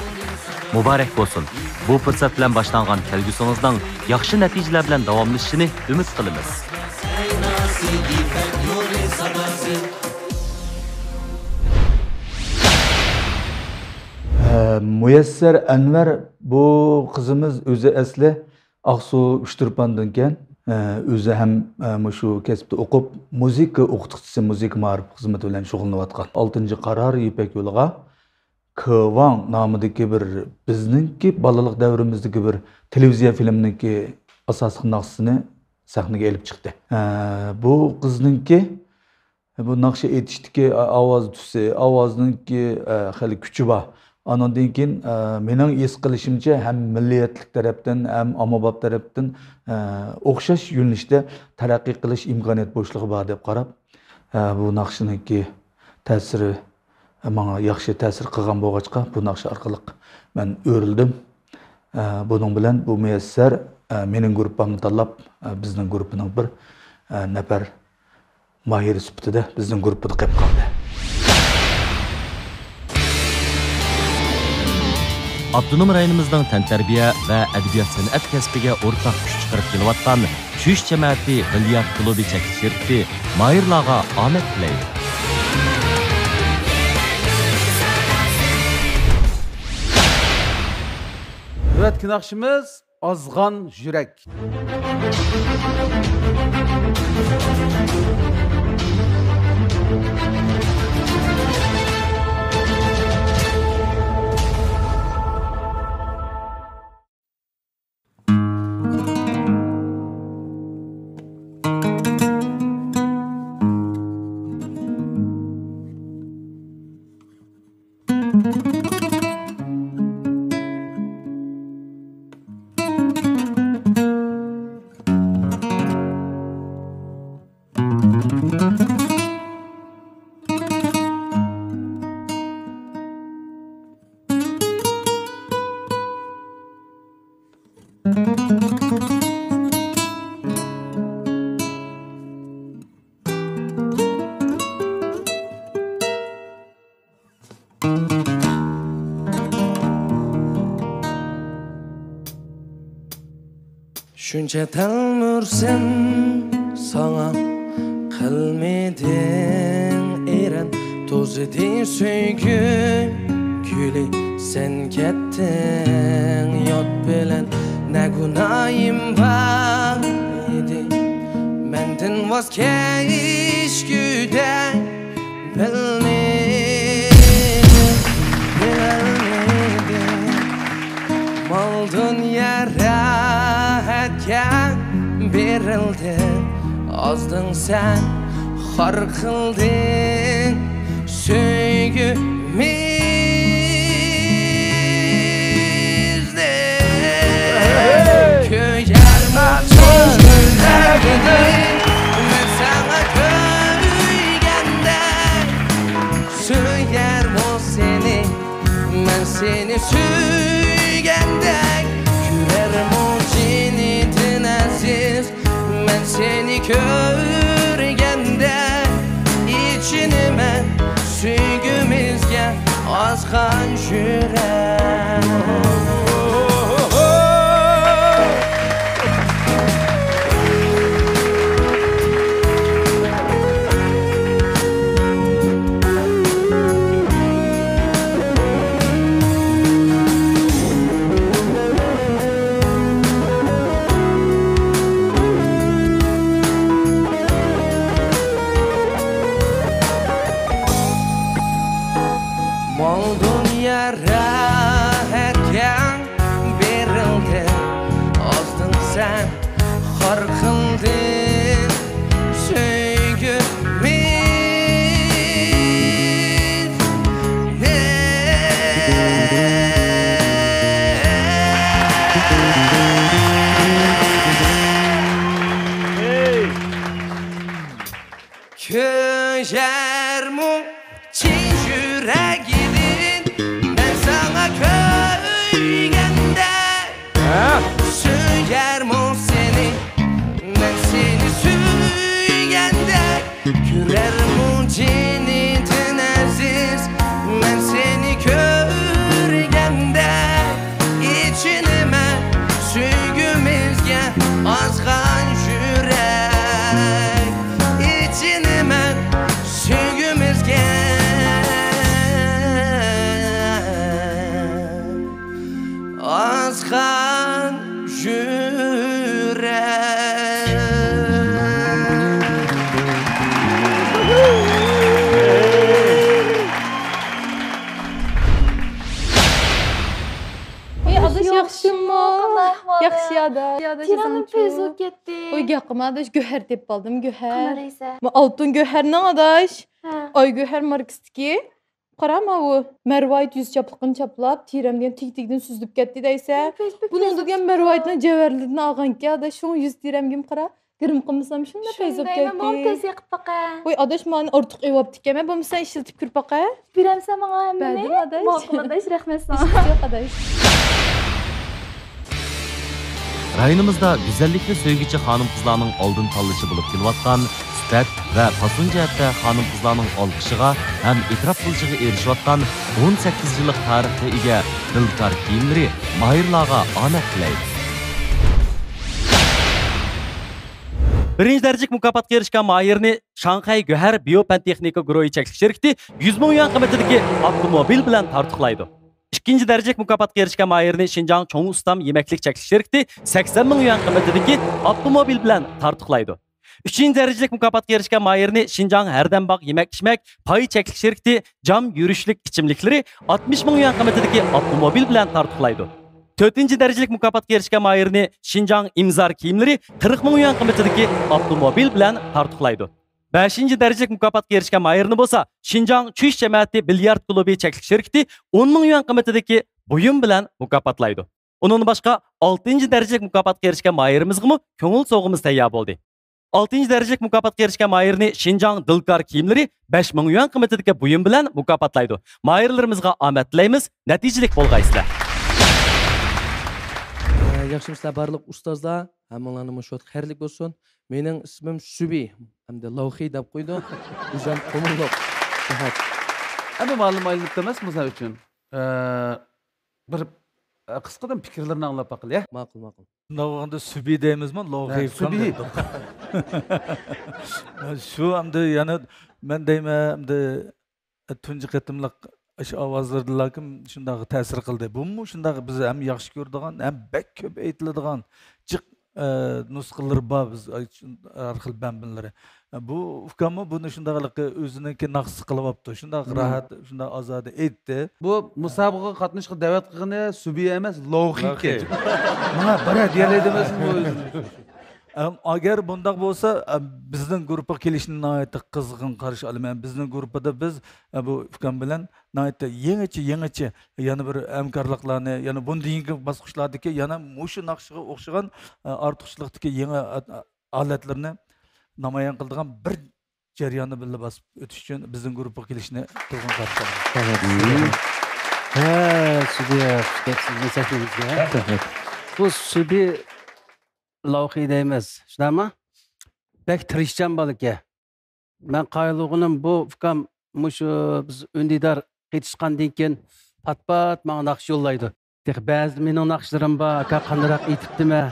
مۇبارەك بولسۇن! بۇ پۇرسەت بىلەن باشلانغان كەلگۈسىڭىزنىڭ ياخشى نەتىجىلەر بىلەن داۋاملىشىشىنى ئۈمىد قىلىمىز. ئە، مۇيەسسەر ئەنۋەر، بۇ قىزىمىز ئۆزى ئەسلى ئاقسۇ ئۇچتۇرپاندىكەن. ئە، ئۆزى ھەم، ئە، مۇشۇ كەسىپتە ئوقۇپ، مۇزىكا ئوقۇتقۇچىسى، مۇزىكا مائارىپ خىزمىتى بىلەن شۇغۇللىنىۋاتقان. ئالتىنچى قارار يىپەك يولىغا كىۋاڭ نامىدىكى بىر، بىزنىڭكى بالىلىق دەۋرىمىزدىكى بىر تېلېۋىزىيە فىلىمىنىڭكى ئاساسلىق ناخشىسىنى سەھنىگە ئېلىپ چىقتى. ئە، بۇ قىزنىڭكى بۇ ناخشا ئېيتىشتىكى ئاۋاز تۈسى، ئاۋازنىڭكى، ئە، خېلى كۈچى بار. ئانىڭدىن كېيىن، ئە، مېنىڭ ھېس قىلىشىمچە، ھەم مىللىيەتلىك تەرەپتىن، ھەم ئاممىباب تەرەپتىن، ئە، ئوخشاش يۆنىلىشتە تەرەققىي قىلىش ئىمكانىيەت بوشلۇقى بار دەپ قاراپ، ئە، بۇ ناخشىنىڭكى تەسىرى ماڭا ياخشى تەسىر قىلغان بولغاچقا، بۇ ناخشا ئارقىلىق مەن ئۆرۈلدۈم. ئە، بۇنىڭ بىلەن بۇ مۇيەسسەر، ئە، مېنىڭ گۇرۇپپامنى تاللاپ، ئە، بىزنىڭ گۇرۇپپىنىڭ بىر، ئە، نەپەر ماھىرى سۈپىتىدە بىزنىڭ گۇرۇپپىدا قېلىپ قالدى. ئاپتونوم رايونىمىزنىڭ تەنتەربىيە ۋە ئەدەبىيات-سەنئەت كەسپىگە ئورتاق كۈچ چىقىرىپ كېلىۋاتقان چۈش جەمەتى بىليارد كۇلۇبى چەكلىك شىركىتى ماھىرلارغا ئامەت تىلەيدۇ. نۆۋەتتىكى ناخشىمىز ئازغان يۈرەك. شۇنچە تەلمۈرسەم ساڭا، قىلمىدىڭ ئېرەن. توزىدى سۆيگۈ گۈلى، سەن كەتتىڭ يات بىلەن. نە گۇناھىم بار ئىدى مەندىن ۋاز كەچكۈدە؟ بىلمىدىم، بىلەلمىدىم. مال دۇنيا راھەتكە بېرىلدى، ئازدىڭ سەن، خار قىلدىڭ سۆيگۈمىزنى. كۆيەرمۇ چۆچۈرەكنى مەن ساڭا كۆيگەندەك؟ سۆيەرمۇ سېنى مەن سېنى سۆيگەندەك؟ كۆرەرمۇ جېنىدىن ئەزىز مەن سېنى كۆرگەندە؟ ئېچىنىمەن سۆيگۈمىزگە ئازغان يۈرەك. خار قىلدى سۆيگۈمىزنى. كۆيەرمۇ چىن يۈرەكىدىن مەن ساڭا كۆيگەندەك؟ ھە؟ سۆيەرمۇ سېنى مەن سېنى سۆيگەندەك؟ كۆرەرمۇ جېنىدىن ئەزىز مەن سېنى كۆرگەندەك؟ ئېچىنىمەن سۆيگۈمىزگە ئازغان يۈرەك، ئېچىنىمەن سۆيگۈمىزگە ئازغان يۈرەك. ئەي ئاداش، ياخشىمۇ؟ قانداق ئەھۋالىڭ؟ ياخشى ئاداش. ئاداش، تىرەڭدىن ئەسەڭچۇ؟ پەيزۇ كەتتى. ئوي، گەپ قىلما ئاداش، گۆھەر تېپىپ ئالدىم، گۆھەر. قانداق دەيسەن؟ بۇ ئالتۇن گۆھەرنىڭ ئاداش. ھە. ئاي گۆھەر ماركىسىدىكى. قارا، ماۋۇ مەرۋايىت يۈز چاپلىقىنى چاپلاپ، تىرەم دېگەن تېگى-تېگىدىن سۈزۈلۈپ كەتتى دەيسە. بۇنىڭدا دېگەن مەرۋايىتنىڭ جەۋھەرلىرىدىن ئالغانكەن ئاداش، شۇڭا يۈز تىرەمگىمۇ قارا، گىرىم قىلمىسام شۇنداق پەيزىپ كەتتى. تېز يېقىپ باقە. ۋاي ئاداش، مانا ئارتۇق ئېۋاپتىكەنمەن، بولمىسا ئىشلىتىپ كۆرۈپ باقە. بېرەمسەن ماڭا ھەممىنى؟ بەردىم ئاداش. ماقۇل ئاداش، رەھمەت ساڭا. ھېچ يوق ئاداش. رايونىمىزدا گۈزەللىكنى سۆيگۈچى خانىم-قىزلارنىڭ ئالدىن تاللىشى بولۇپ كېلىۋاتقان سۈپەت ۋە پاسون جەھەتتە خانىم-قىزلارنىڭ ئالقىشىغا ھەم ئېتىراپ قىلىشىغا ئېرىشىۋاتقان ئون سەككىز يىللىق تارىخقا ئىگە دىلكار كىيىملىرى ماھىرلارغا ئامەت تىلەيدۇ. بىرىنچى دەرىجىلىك مۇكاپاتقا ئېرىشكەن ماھىرنى شاڭخەي گۆھەر بىيو پەن تېخنىكا گۇرۇھى چەكلىك شىركىتى يۈز مىڭ يۈەن قىممىتىدىكى ئاپتوموبىل بىلەن تارتۇقلايدۇ. ئىككىنچى دەرىجىلىك مۇكاپاتقا ئېرىشكەن ماھىرنى شىنجاڭ چوڭ ئۇستام يېمەكلىك چەكلىك شىركىتى سەكسەن مىڭ يۈەن قىممىتىدىكى ئاپتوموبىل بىلەن تارتۇقلايدۇ. ئۈچىنچى دەرىجىلىك مۇكاپاتقا ئېرىشكەن ماھىرنى شىنجاڭ ھەردەم باغ يېمەك ئىچمەك پاي چەكلىك شىركىتى جام يۈرۈشلۈك ئىچىملىكلىرى ئاتمىش مىڭ يۈەن قىممىتىدىكى ئاپتوموبىل بىلەن تارتۇقلايدۇ. تۆتىنچى دەرىجىلىك مۇكاپاتقا ئېرىشكەن ماھىرنى شىنجاڭ ئىمزار كىيىملىرى قىرىق مىڭ يۈەن قىممىتىدىكى ئاپتوموبىل بىلەن تارتۇقلايدۇ. بەشىنچى دەرىجىلىك مۇكاپاتقا ئېرىشكەن ماھىرنى بولسا شىنجاڭ چۈش جەمەتى بىليارد كۇلۇبى چەكلىك شىركىتى ئون مىڭ يۈەن قىممىتىدىكى بۇيۇم بىلەن مۇكاپاتلايدۇ. ئۇنىڭدىن باشقا، ئالتىنچى دەرىجىلىك مۇكاپاتقا ئېرىشكەن ماھىرىمىزغىمۇ كۆڭۈل سوۋغىمىز تەييار بولدى. ئالتىنچى دەرىجىلىك مۇكاپاتقا ئېرىشكەن ماھىرنى شىنجاڭ دىلكار كىيىملىرى بەش مىڭ يۈەن قىممىتىدىكى بۇيۇم بىلەن مۇكاپاتلايدۇ. ماھىرلىرىمىزغا ئامەت تىلەيمىز، نەتىجىلىك بولغايسىلەر. ئە، ياخشىمۇسىلەر بارلىق ئۇستازلار؟ ھەممىڭلارنىڭ مۇشۇ ۋاقىت خەيرلىك بولسۇن. مېنىڭ ئىسمىم سۈبى ھەمدە لاۋخى دەپ قويىدۇ. ئۆزۈم قۇمۇللۇق شەھەر. ئەمما مۇئەللىم ئايلىنىپتۇ ئەمەسمۇ سەن ئۈچۈن؟ ئە، بىر، ئە، قىسقىدىن پىكىرلىرىنى ئاڭلاپ باقىلى، يا؟ ماقۇل، ماقۇل. شۇنداق بولغاندا سۈبى دەيمىزمۇ، لاۋخى ھە، ئۇكام سۈبى. دەپ. شۇ ئەمدى يەنە مەن دەيمەن، ئەمدى تۇنجى قېتىملىق ئاشۇ ئاۋازلىرىدىنلا كىم شۇنداق تەسىر قىلدى. بۇمۇ شۇنداق بىز ھەم ياخشى كۆرىدىغان، ھەم بەك كۆپ ئېيتىلىدىغان جىق، ئە، نۇسخىلىرى بار، بىز ھەر خىل بەنبىنلىرى. بۇ ئۇكاممۇ بۇنى شۇنداق ھېلىقى ئۆزىنىڭكى ناخشىسى قىلىۋاپتۇ. شۇنداق مم. راھەت، شۇنداق ئازادە ئېيتتى. بۇ مۇسابىقىگە قاتنىشىشقا دەۋەت قىلغىنى سۈبى ئەمەس، لاۋخى ئىكەن. ماڭا بىرەر دېيەلەيدۇ ئەمەسمۇ ئۆزى. ئەم، ئەگەر بۇنداق بولسا، ئەم، بىزنىڭ گۇرۇپپىغا كېلىشنى ناھايىتى قىزغىن قارشى ئالىمەن. بىزنىڭ گۇرۇپپىدا بىز، ئە، بۇ ئۇكام بىلەن ناھايىتى يېڭىچە، يېڭىچە يەنە بىر ھەمكارلىقلارنى، يەنە بۇندىن كېيىنكى باسقۇچلاردىكى يەنە مۇشۇ ناخشىغا ئوخشىغان، ئە، ئارتۇقچىلىقتىكى يېڭى، ئە، ھالەتلىرىنى نامايان قىلىدىغان بىر جەرياننى بىللە باسىپ ئۆتۈش ئۈچۈن بىزنىڭ گۇرۇپپىغا كېلىشنى قىزغىن قارشى ئالىمەن. ھە، سۈبى، خۇش كەپسىز، مەسلىھىتىمىزگە. رەھمەت. بۇ سۈبى لاۋخى دەيمىز، شۇنداقمۇ؟ بەك تىرىشچان بالىكەن. مەن قايىل بولغىنىم، بۇ ئۇكام مۇشۇ بىز ئۈندىدار قېتىشقاندىن كېيىن پات-پات ماڭا ناخشا يوللايدۇ. تېخى بەزىدە مېنىڭ ناخشىلىرىم بار، ئاكا، قانداقراق ئېيتىپتىمەن؟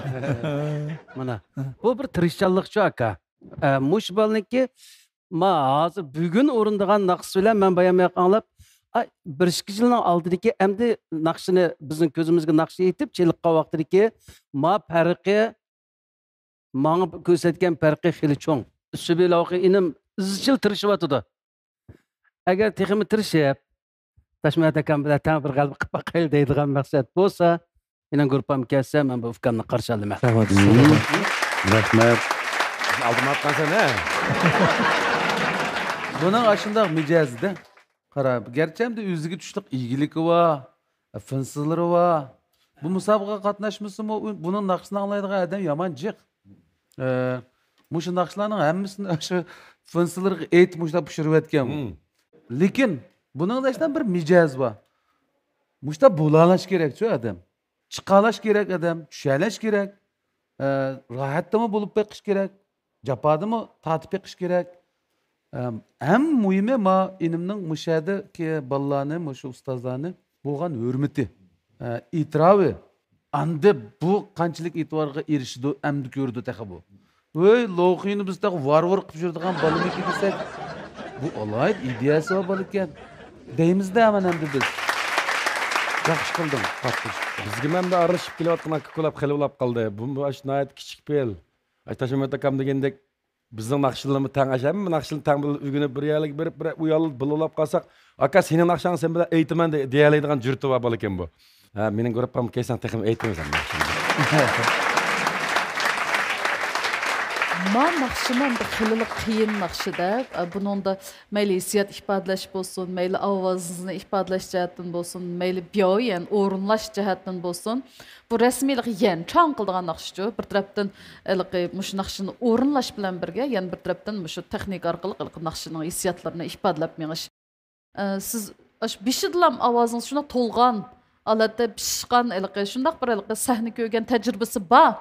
مانا، بۇ بىر تىرىشچانلىقچۇ، ئاكا. ئە، مۇشۇ بالىنىڭكى، ما، ھازىر بۈگۈن ئورۇندىغان ناخشىسى بىلەن مەن بايام ئاڭلاپ، ئاي، بىر ئىككى يىلنىڭ ئالدىدىكى ئەمدى ناخشىنى، بىزنىڭ كۆزىمىزگە ناخشا ئېيتىپ چېلىققان ۋاقتىدىكى ما پەرقى، ماڭا كۆرسەتكەن پەرقى خېلى چوڭ. سۈبى لاۋخى ئىنىم ئىزچىل تىرىشىۋاتىدۇ. ئەگەر تېخىمۇ تىرىشىپ، تاشمۇرات ئاكام بىلەن تەڭ بىر غەلىبە قىلىپ باقايلى دەيدىغان مەقسەت بولسا، مېنىڭ گۇرۇپپام كەلسە، مەن بۇ ئۇكامنى قارشى ئالىمەن. رەھمەت. ئالدىماپقانسەن ھە؟ بۇنىڭ ئاشۇنداق مىجەزىدە قارا، گەرچە ئەمدى ئۆزىگە چۈشلۈق ئىگىلىكى بار، فىنسىلىرى بار. بۇ مۇسابىقىگە قاتناشمىسىمۇ، ئۇ- بۇنىڭ ناخشىسىنى ئاڭلايدىغان ئادەم يامان جىق. ئە، مۇشۇ ناخشىلارنىڭ ھەممىسىنى شۇ فىنسىلىرىغا ئېيتىپ مۇشۇنداق پىشۇرۇۋەتكەن بۇ. لېكىن بۇنىڭدا ئىشتان بىر مىجەز بار. مۇشۇنداق بولالاش كېرەكچۇ ئادەم. چىقالاش كېرەك ئادەم، چۈشەلەش كېرەك. ئە، راھەتتىمۇ بولۇپ بېقىش كېرەك. جاپادىمۇ تارتىپ بېقىش كېرەك. ئەم، ئەڭ مۇھىمى، ما ئىنىمنىڭ مۇشۇ يەردىكى بالىلارنى، مۇشۇ ئۇستازلارنى بولغان ھۆرمىتى، ئە، ئېتىراپى. ئەمدى بۇ قانچىلىك ئېتىبارغا ئېرىشىدۇ، ئەمدى كۆرىدۇ تېخى بۇ. ۋەي، لوخىنى بىز تېخى ۋار-ۋۇر قىلىپ يۈرىدىغان بالىمىكى دېسەك، بۇ ئالاھىدە ئىدىيەسى بار بالىكەن دەيمىزدە ھەمەن ئەمدى بىز. ياخشى قىلدىڭ، قاتتىق. بىزگىمۇ ئەمدى ئارىلىشىپ كېلىۋاتقان ئاكا ئۇكىلار خېلى بولاپ قالدى. بۇ بۇ ئاشۇ ناھايىتى كىچىك پېئىل. ئاشۇ تاشمەمەت ئاكام دېگەندەك بىزنىڭ ناخشىلىرىمۇ تەڭ، ئاشۇ ھەممە ناخشىلارنى تەڭ بىللە ئۆگىنىپ، بىر يەرلىك بېرىپ، بىر ئۇ يەرلىك بىللە بولاپ قالساق، ئاكا سېنىڭ ناخشاڭنى سەن بىلەن ئېيتىمەن دە- دېيەلەيدىغان جۈرىتى بار بالىكەن بۇ. ھە، مېنىڭ گۇرۇپپام كەلسەڭ تېخىمۇ ئېيتىمەن سەن ناخشاڭنى. ما ناخشىمۇ ئەمدى خېلىلا قىيىن ناخشىدەك. ئە، بۇنىڭدا مەيلى ھېسسىيات ئىپادىلەش بولسۇن، مەيلى ئاۋازىڭىزنى ئىپادىلەش جەھەتتىن بولسۇن، مەيلى بياۋيەن ئورۇنلاش جەھەتتىن بولسۇن، بۇ رەسمىيلىق يەنچاڭ قىلىدىغان ناخشىچۇ. بىر تەرەپتىن ھېلىقى مۇشۇ ناخشىنى ئورۇنلاش بىلەن بىرگە، يەنە بىر تەرەپتىن مۇشۇ تېخنىكا ئارقىلىق ھېلىقى ناخشىنىڭ ھېسسىياتلىرىنى ئىپادىلەپ مېڭىش. ئە، سىز ئاشۇ بېشىدىلام ئاۋازىڭىز شۇنداق تولغان ھالەتتە، پىشقان ھېلىقى، شۇنداق بىر ھېلىقى سەھنە كۆرگەن تەجرىبىسى بار،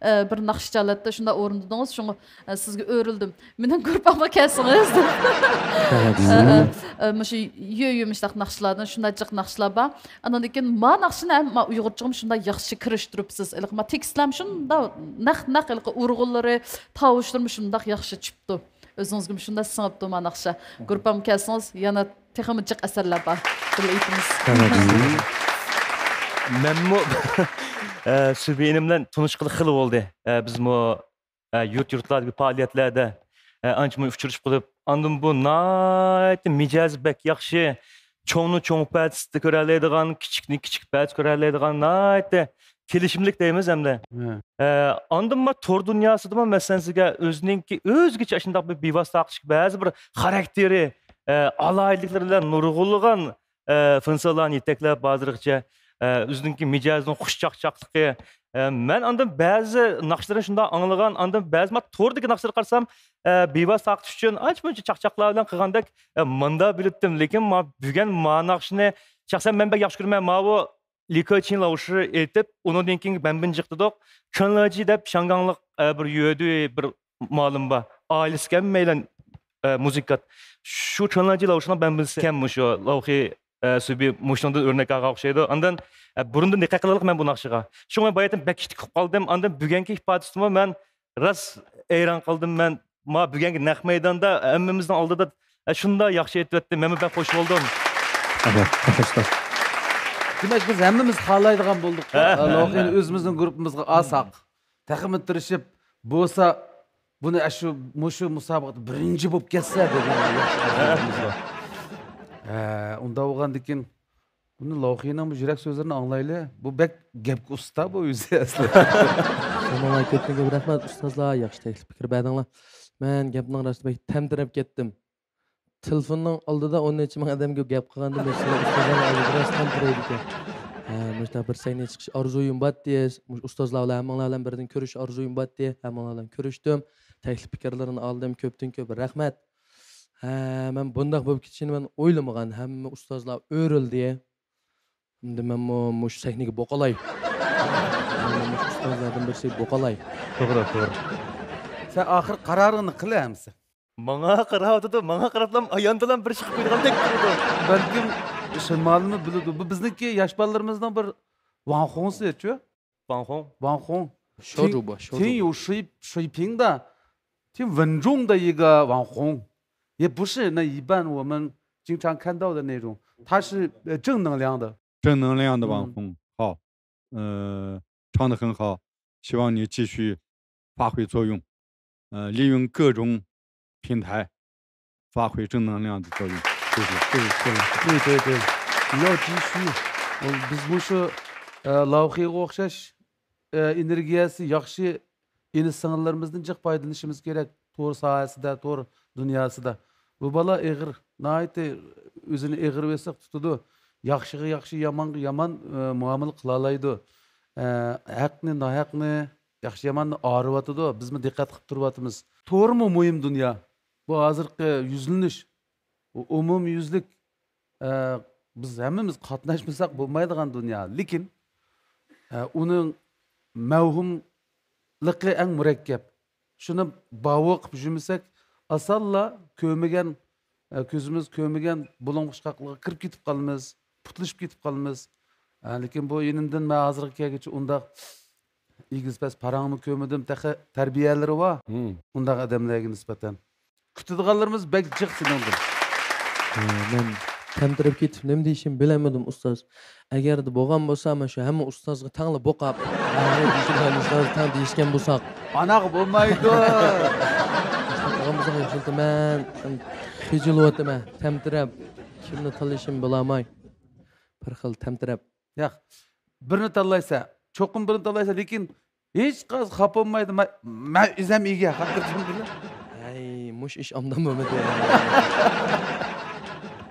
ئە، بىر ناخشىچى ھالەتتە شۇنداق ئورۇندىدىڭىز. شۇڭا، ئە، سىزگە ئۆرۈلدۈم. مېنىڭ گۇرۇپپامغا كەلسىڭىز. ئە، ئە، ئە، مۇشۇ يۆ يۆمۈشلەق ناخشىلاردىن شۇنداق جىق ناخشىلار بار. ئاندىن كېيىن ما ناخشىنى ھەم ما ئۇيغۇرچىغىمۇ شۇنداق ياخشى كىرىشتۈرۈپسىز. ھېلىقى ما تېكىستلارمۇ شۇنداق نەق نەق ھېلىقى ئۇرغۇنلىرى، تاۋۇشلىرىمۇ شۇنداق ياخشى چۈشۈپتۇ. ئۆزىڭىزگىمۇ شۇنداق سىڭىپتۇ ما ناخشا. گۇرۇپپامغا كەلسىڭىز يەنە تېخىمۇ جىق ئەسەرلەر بار. بىللە ئېيتىمىز. مەنمۇ ئە، سۈبى ئىنىم بىلەن تونۇشقىلى خېلى بولدى. ئە، بىزمۇ ئە، يۇرت يۇرتلاردىكى پائالىيەتلەردە ئە، ئانچە مۇنچە ئۇچرىشىپ قېلىپ، ئاندىن بۇ ناھايىتى مىجەزى بەك ياخشى، چوڭنى چوڭ پەدىسىدە كۆرەلەيدىغان، كىچىكنى كىچىك پەدىسىدە كۆرەلەيدىغان ناھايىتى كېلىشىملىك دەيمىز ئەمدى. ئە، ئاندىن ما تور دۇنياسىدىمۇ مەسىلەن سىزگە ئۆزىنىڭكى ئۆزگىچە ئاشۇنداق بىر بىۋاسىتە تارقىتىش بەزى بىر خاراكتېرى، ئە، ئالاھىدىلىكلىرى بىلەن نۇرغۇنلىغان ئە، فىنسىلارنى يېتەكلەپ، ھازىرغىچە، ئە، ئۆزىنىڭكى مىجەزىنىڭ خۇشچاقچاقلىقى. ئە، مەن ئاندىن بەزى ناخشىلىرىنى شۇنداق ئاڭلىغان، ئاندىن بەزى ما توردىكى ناخشىلارغا قارىسام، ئە، بىۋاسىتە تارقىتىش ئۈچۈن ئانچە مۇنچە چاقچاقلار بىلەن قىلغاندەك، ئە، ماندا بىلىپتىم. لېكىن ما بۈگۈن ما ناخشىنى شەخسەن مەن بەك ياخشى كۆرىمەن. ماۋۇ لىكېچىن لاۋشى ئېيتىپ، ئۇنىڭدىن كېيىن بەنبىن جىق دېدۇق. چۈەنلېجى دەپ شياڭگاڭلىق، ئە، بىر يۆدۈي بىر مالىم بار. ئائىلىسىكەن مەيلەن ئە، مۇزىكانت. شۇ چۈەنلەنجى لاۋشىنىڭ بەنبىسىكەن مۇشۇ لاۋخى، ئە، سۈبى مۇشۇنىڭدىن ئۆرنەك ئالغان ئوخشايدۇ. ئاندىن، ئە، بۇرۇندىن دىققەت قىلغانلىق مەن بۇ ناخشىغا. شۇڭا باياتىن بەك ئىشتىك قىلىپ قالدىم. ئاندىن بۈگۈنكى ئىپادىسىمۇ مەن راست ھەيران قالدىم. مەن ما بۈگۈنكى نەق مەيداندا ھەممىمىزنىڭ ئالدىدا، ئە، شۇنداق ياخشى ئېيتىۋەتتى. مەنمۇ بەك خوش بولدۇم. دېمەك، بىز ھەممىمىز خالايدىغان بولدۇق. ھە، ھە، لوخىنى ئۆزىمىزنىڭ گۇرۇپپىمىزغا ئالساق، تېخىمۇ تىرىشىپ، بولسا بۇنى ئاشۇ مۇشۇ مۇسابىقىدە بىرىنچى بولۇپ كەتسە دېگەن ياخشى ئارزۇيىمىز بار. ھە، ئۇنداق بولغاندىكىن بۇنى لوخىنىڭ بۇ يۈرەك سۆزلىرىنى ئاڭلايلى. بۇ بەك گەپكە ئۇستا بۇ ئۆزى ئەسلى. سالام ئەلەيكۇم، كۆپتىن كۆپ رەھمەت ئۇستازلار، ياخشى تەكلىپ پىكىر بەردىڭلار. مەن گەپنىڭ راستى بەك تەمتىرەپ كەتتىم. تېلېفوننىڭ ئالدىدا ئون نەچچە مىڭ ئادەمگە گەپ قىلغاندىن بېرى سىلەر ئۇستازلارنىڭ ئالدىدا بىراز تەمتىرەيدىكەن. ھە، مۇشۇنداق بىر سەھنىگە چىقىش ئارزۇيۇم بارتتى. مۇشۇ ئۇستازلار بىلەن ھەممىڭلار بىلەن بىردىن كۆرۈش ئارزۇيۇم بارتتى. ھەممىڭلار بىلەن كۆرۈشتۈم. تەكلىپ پىكىرلىرىنى ئالدىم. كۆپتىن كۆپ رەھمەت. ھە، مەن بۇنداق بولۇپ كېتىشىنى مەن ئويلىمىغان. ھەممە ئۇستازلار ئۆرۈلدى. ئەمدى مەنمۇ مۇشۇ سەھنىگە بوقالاي. مەنمۇ مۇشۇ ئۇستازلاردىن بىرسى بوقالاي. توغرا، توغرا. سەن ئاخىر قارارىڭنى قىل ئەمىسە. ماڭا قاراۋاتىدۇ، ماڭا قاراپلام ئاياندىلام بىر ئىش قىلىپ قويىدىغاندەك تۇرىدۇ. بەلكىم شىمالىمۇ بىلىدۇ. بۇ بىزنىڭكى ياش بالىلىرىمىزنىڭ بىر ۋاڭخۇڭسى چۇ؟ 网红. 网红. 小主播，小主播。挺有水水平的，挺稳重的一个网红，也不是那一般我们经常看到的那种，他是呃正能量的。正能量的网红，好，呃，唱得很好，希望你继续发挥作用，呃，利用各种平台发挥正能量的作用，谢谢。对对对，你要急需，我们不是 ئە، لاۋخىغا ئوخشاش، ئە، ئېنېرگىيەسى ياخشى ئىنى-سىڭىللىرىمىزدىن جىق پايدىلىنىشىمىز كېرەك. تور ساھەسىدە، تور دۇنياسىدا. بۇ بالا ئېغىر، ناھايىتى ئۆزىنى ئېغىر بېسىق تۇتىدۇ. ياخشىغا ياخشى، يامانغا يامان، ئە، مۇئامىلە قىلالايدۇ. ئە، ھەقنى، ناھەقنى، ياخشى ياماننى ئايرىۋاتىدۇ. بىزمۇ دىققەت قىلىپ تۇرۇۋاتىمىز. تورمۇ مۇھىم دۇنيا؟ بۇ ھازىرقى يۈزلىنىش، بۇ ئومۇميۈزلۈك، ئە، بىز ھەممىمىز قاتناشمىساق بولمايدىغان دۇنيا. لېكىن، ئە، ئۇنىڭ مەۋھۇملىقى ئەڭ مۇرەككەپ. شۇنى باۋۇ قىلىپ يۈرمىسەك، ئاسانلا كۆرمىگەن، ئە، كۆزىمىز كۆرمىگەن بۇلۇڭ-پۇچقاقلىرىغا كىرىپ كېتىپ قالىمىز، پۇتلىشىپ كېتىپ قالىمىز. ئە، لېكىن بۇ ئىنىمدىن مەن ھازىرغا كەلگۈچە ئۇنداق ئېگىز-پەس پاراڭمۇ كۆرمىدىم. تېخى تەربىيەلىرى بار. مم. ئۇنداق ئادەملەرگە نىسبەتەن. كۈتىدىغانلىرىمىز بەك جىق سېنىڭدىن. ھە، مەن تەمتىرەپ كېتىپ نېمە دېيىشىمنى بىلەلمىدىم، ئۇستاز. ئەگەردە بولغان بولسا، مەن شۇ ھەممە ئۇستازغا تەڭلا بوقاپ، ھەممە دېيىشىدىغان ئۇستازغا تەڭ دېيىشكەن بولساق. ئاناغا بولمايدۇ. شۇنداق قىلغان بولساق ياخشىلىتىمەن. خىجىلىۋاتىمەن، تەمتىرەپ. كىمنى تاللىشىمنى بىلالماي. بىر خىل تەمتىرەپ. ياق، بىرنى تاللايسەن، چوقۇم بىرنى تاللايسەن، لېكىن ھېچقايسى خاپا بولمايدۇ. مە-، مەن ئۆزۈم ئىگە، خاتىرجەم بولۇڭ. ھەي، مۇشۇ ئىش ئامدان بولمىدى.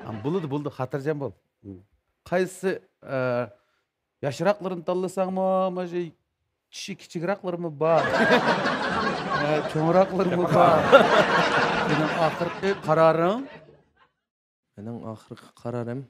ھە، بولىدۇ، بولىدۇ، خاتىرجەم بول. قايسى، ئە، ياشراقلىرىنى تاللىساڭمۇ، مانا شۇ چىشى كىچىكراقلىرىمۇ بار. ئە، چوڭراقلىرىمۇ بار. سېنىڭ ئاخىرقى قارارىڭ. مېنىڭ ئاخىرقى قارارىم.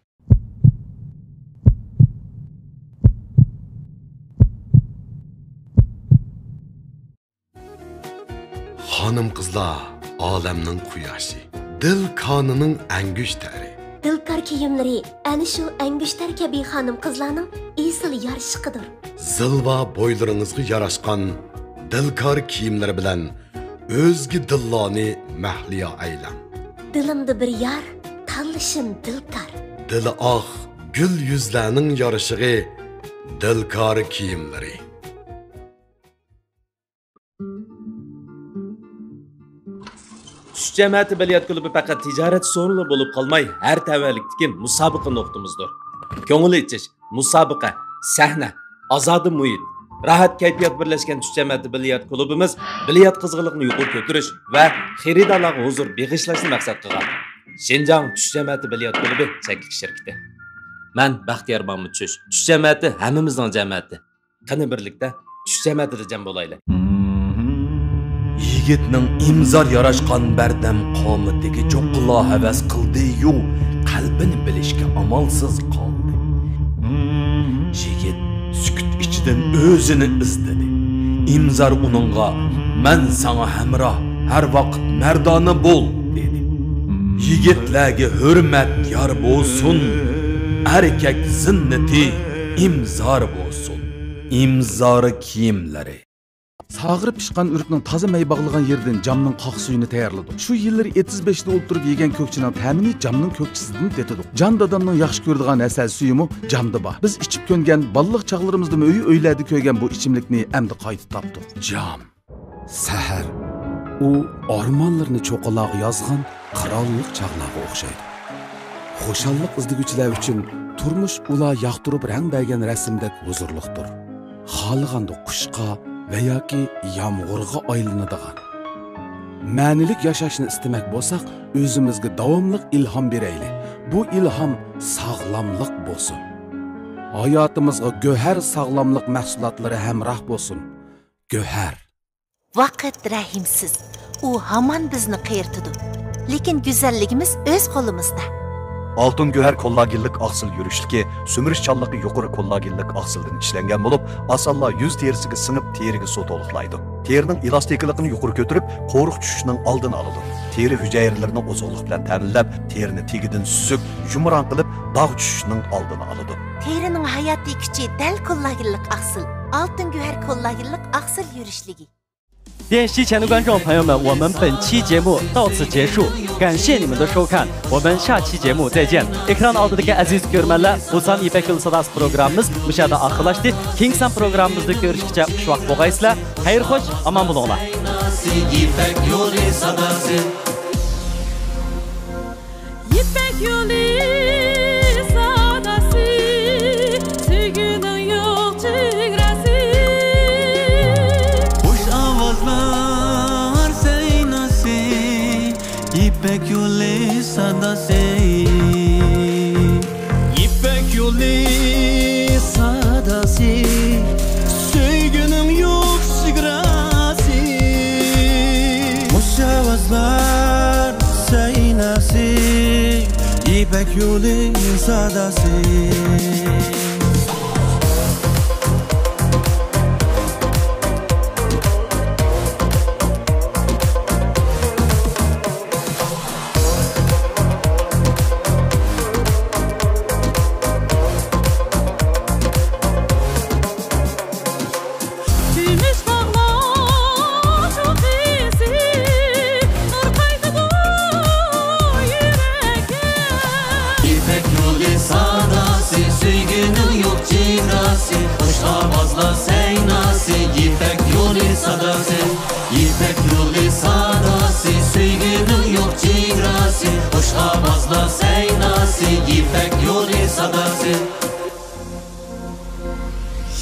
خانىم-قىزلار ئالەمنىڭ قۇياشى، دىل كانىنىڭ ئەڭگۈشتەرى. دىلكار كىيىملىرى ئەنە شۇ ئەڭگۈشتەر كەبى خانىم-قىزلارنىڭ ئېسىل يارىشىقىدۇر. زىلۋا بويلىرىڭىزغا ياراشقان دىلكار كىيىملىرى بىلەن ئۆزگە دىللارنى مەھلىيا ئەيلەڭ. دىلىمدا بىر يار، تاللىشىم دىلكار. دىلى ئاق، گۈل يۈزلەرنىڭ يارىشىقى، دىلكار كىيىملىرى. چۈش جەمەتى بىليارت كۇلۇبى پەقەت تىجارەت سورۇنى بولۇپ قالماي، ھەر تەۋەلىكتىكى مۇسابىقە نۇقتىمىزدۇر. كۆڭۈل ئېچىش، مۇسابىقە، سەھنە، ئازادە مۇھىت، راھەت كەيپىيات بىرلەشكەن چۈش جەمەتى بىليارت كۇلۇبىمىز بىليارت قىزغىنلىقىنى يۇقىرى كۆتۈرۈش ۋە خېرىدارلارغا ھۇزۇر بېغىشلاشنى مەقسەت قىلغان. شىنجاڭ چۈش جەمەتى بىليارت كۇلۇبى چەكلىك شىركىتى. مەن بەختىيار مامۇت چۈش. چۈش جەمەتى ھەممىمىزنىڭ جەمەتى. قېنى بىرلىكتە چۈش جەمەتىدە جەم بولايلى. يىگىتنىڭ ئىمزار ياراشقان بەردەم قامىتىگە چوققىلا ھەۋەس قىلدى-يۇ، قەلبىنى بىلىشكە ئامالسىز قالدى. يىگىت سۈكۈت ئىچىدىن ئۆزىنى ئىزدىدى. ئىمزار ئۇنىڭغا، «مەن ساڭا ھەمراھ، ھەر ۋاقىت مەردانە بول» دېدى. يىگىتلەرگە ھۆرمەت يار بولسۇن، ئەركەك زىننىتى ئىمزار بولسۇن. ئىمزار كىيىملىرى. ساغىر پىشقان ئۆرۈكنىڭ تازا مەي باغلىغان يېرىدىن جامنىڭ قاق سۈيىنى تەييارلىدۇق. شۇ يىللىرى ئېتىز بېشىدا ئولتۇرۇپ يېگەن كۆكچىنىڭ تەمىنى جامنىڭ كۆكچىسىدىن تېتىدۇق. جان دادامنىڭ ياخشى كۆرىدىغان ھەسەل سۈيىمۇ جامدا بار. بىز ئىچىپ كۆنگەن بالىلىق چاغلىرىمىزدىمۇ ئۆي-ئۆيلەردە كۆرگەن بۇ ئىچىملىكنى ئەمدى قايتا تاپتۇق. جام. سەھەر. ئۇ ئارمانلىرىنى چوققىلارغا يازغان قىرانلىق چاغلارغا ئوخشايدۇ. خۇشاللىق ئىزدىگۈچىلەر ئۈچۈن تۇرمۇش ئۇلار ياقتۇرۇپ رەڭ بەرگەن رەسىمدەك ھۇزۇرلۇقتۇر. خالىغاندا قۇشقا ۋە ياكى يامغۇرغا ئايلىنىدىغان. مەنىلىك ياشاشنى ئىستىمەك بولساق، ئۆزىمىزگە داۋاملىق ئىلھام بېرەيلى. بۇ ئىلھام ساغلاملىق بولسۇن. ھاياتىمىزغا گۆھەر ساغلاملىق مەھسۇلاتلىرى ھەمراھ بولسۇن. گۆھەر. ۋاقىت رەھىمسىز. ئۇ ھامان بىزنى قېرىتىدۇ. لېكىن گۈزەللىكىمىز ئۆز قولىمىزدا. ئالتۇن گۆھەر كوللاگېنلىق ئاقسىل يۈرۈشلۈكى سۈمۈرۈشچانلىقى يۇقىرى كوللاگېنلىق ئاقسىلدىن ئىشلەنگەن بولۇپ، ئاسانلا يۈز تېرىسىگە سىڭىپ، تېرىگە سۇ تولۇقلايدۇ. تېرىنىڭ ئېلاستىكىلىقىنى يۇقىرى كۆتۈرۈپ، قورۇق چۈشۈشنىڭ ئالدىنى ئالىدۇ. تېرە ھۈجەيرىلىرىنى ئوزۇقلۇق بىلەن تەمىنلەپ، تېرىنى تېگىدىن سۈزۈپ، يۇمران قىلىپ، داغ چۈشۈشنىڭ ئالدىنى ئالىدۇ. تېرىنىڭ ھاياتىي كۈچى دەل كوللاگېنلىق ئاقسىل. ئالتۇن گۆھەر كوللاگېنلىق ئاقسىل يۈرۈشلۈكى. 电视机前的观众朋友们，我们本期节目到此结束，感谢你们的收看，我们下期节目再见。ئېكران ئالدىدىكى ئەزىز كۆرۈرمەنلەر، بۇ سان يىپەك يولى ساداسى پروگراممىمىز مۇشۇ يەردە ئاخىرلاشتى. كېيىنكى سان پروگراممىمىزدا كۆرۈشكىچە خۇشۋاقىت بولغايسىلەر. خەير خوش، ئامان بولۇڭلار. يىپەك يولى ساداسى. يىپەك يولى ساداسى، سۆيگۈنىڭ يوق يىپەك يولى ساداسى. يىپەك يولى ساداسى، سۆيگۈنىڭ يوق چېگراسى. خۇش ئاۋازلار سەيناسى، يىپەك يولى ساداسى. كۈمۈش باغلار چوققىسى، نۇر قايتىدۇ يۈرەككە. يىپەك يولى ساداسى، سۆيگۈنىڭ يوق چېگراسى، خۇش ئاۋازلار سەيناسى، يىپەك يولى ساداسى. يىپەك يولى ساداسى، سۆيگۈنىڭ يوق چېگراسى، خۇش ئاۋازلار سەيناسى، يىپەك يولى ساداسى.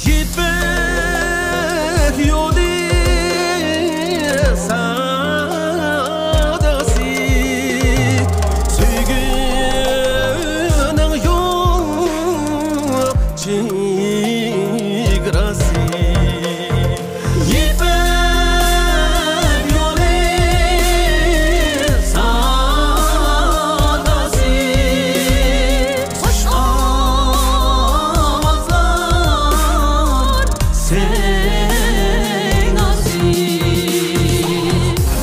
يىپەك يولى ساداسى، سۆيگۈنىڭ يوق چېگراسى. يىپەك يولى ساداسى، خۇش ئاۋازلار سەيناسى.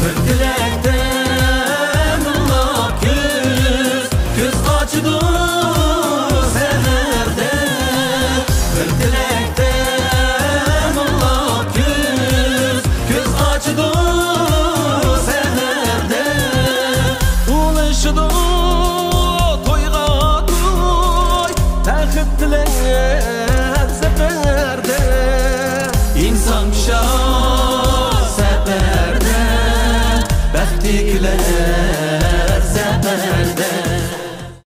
بىر تىلەكتە مىڭلاپ كۈز، كۈز قاچىدۇ سەھەردە. بىر تىلەكتە مىڭلاپ كۈز، كۈز قاچىدۇ سەھەردە. ئۇلىشىدۇ تويغا توي، بەخت بىلەن سەپەردە. ئىنسان كۈشى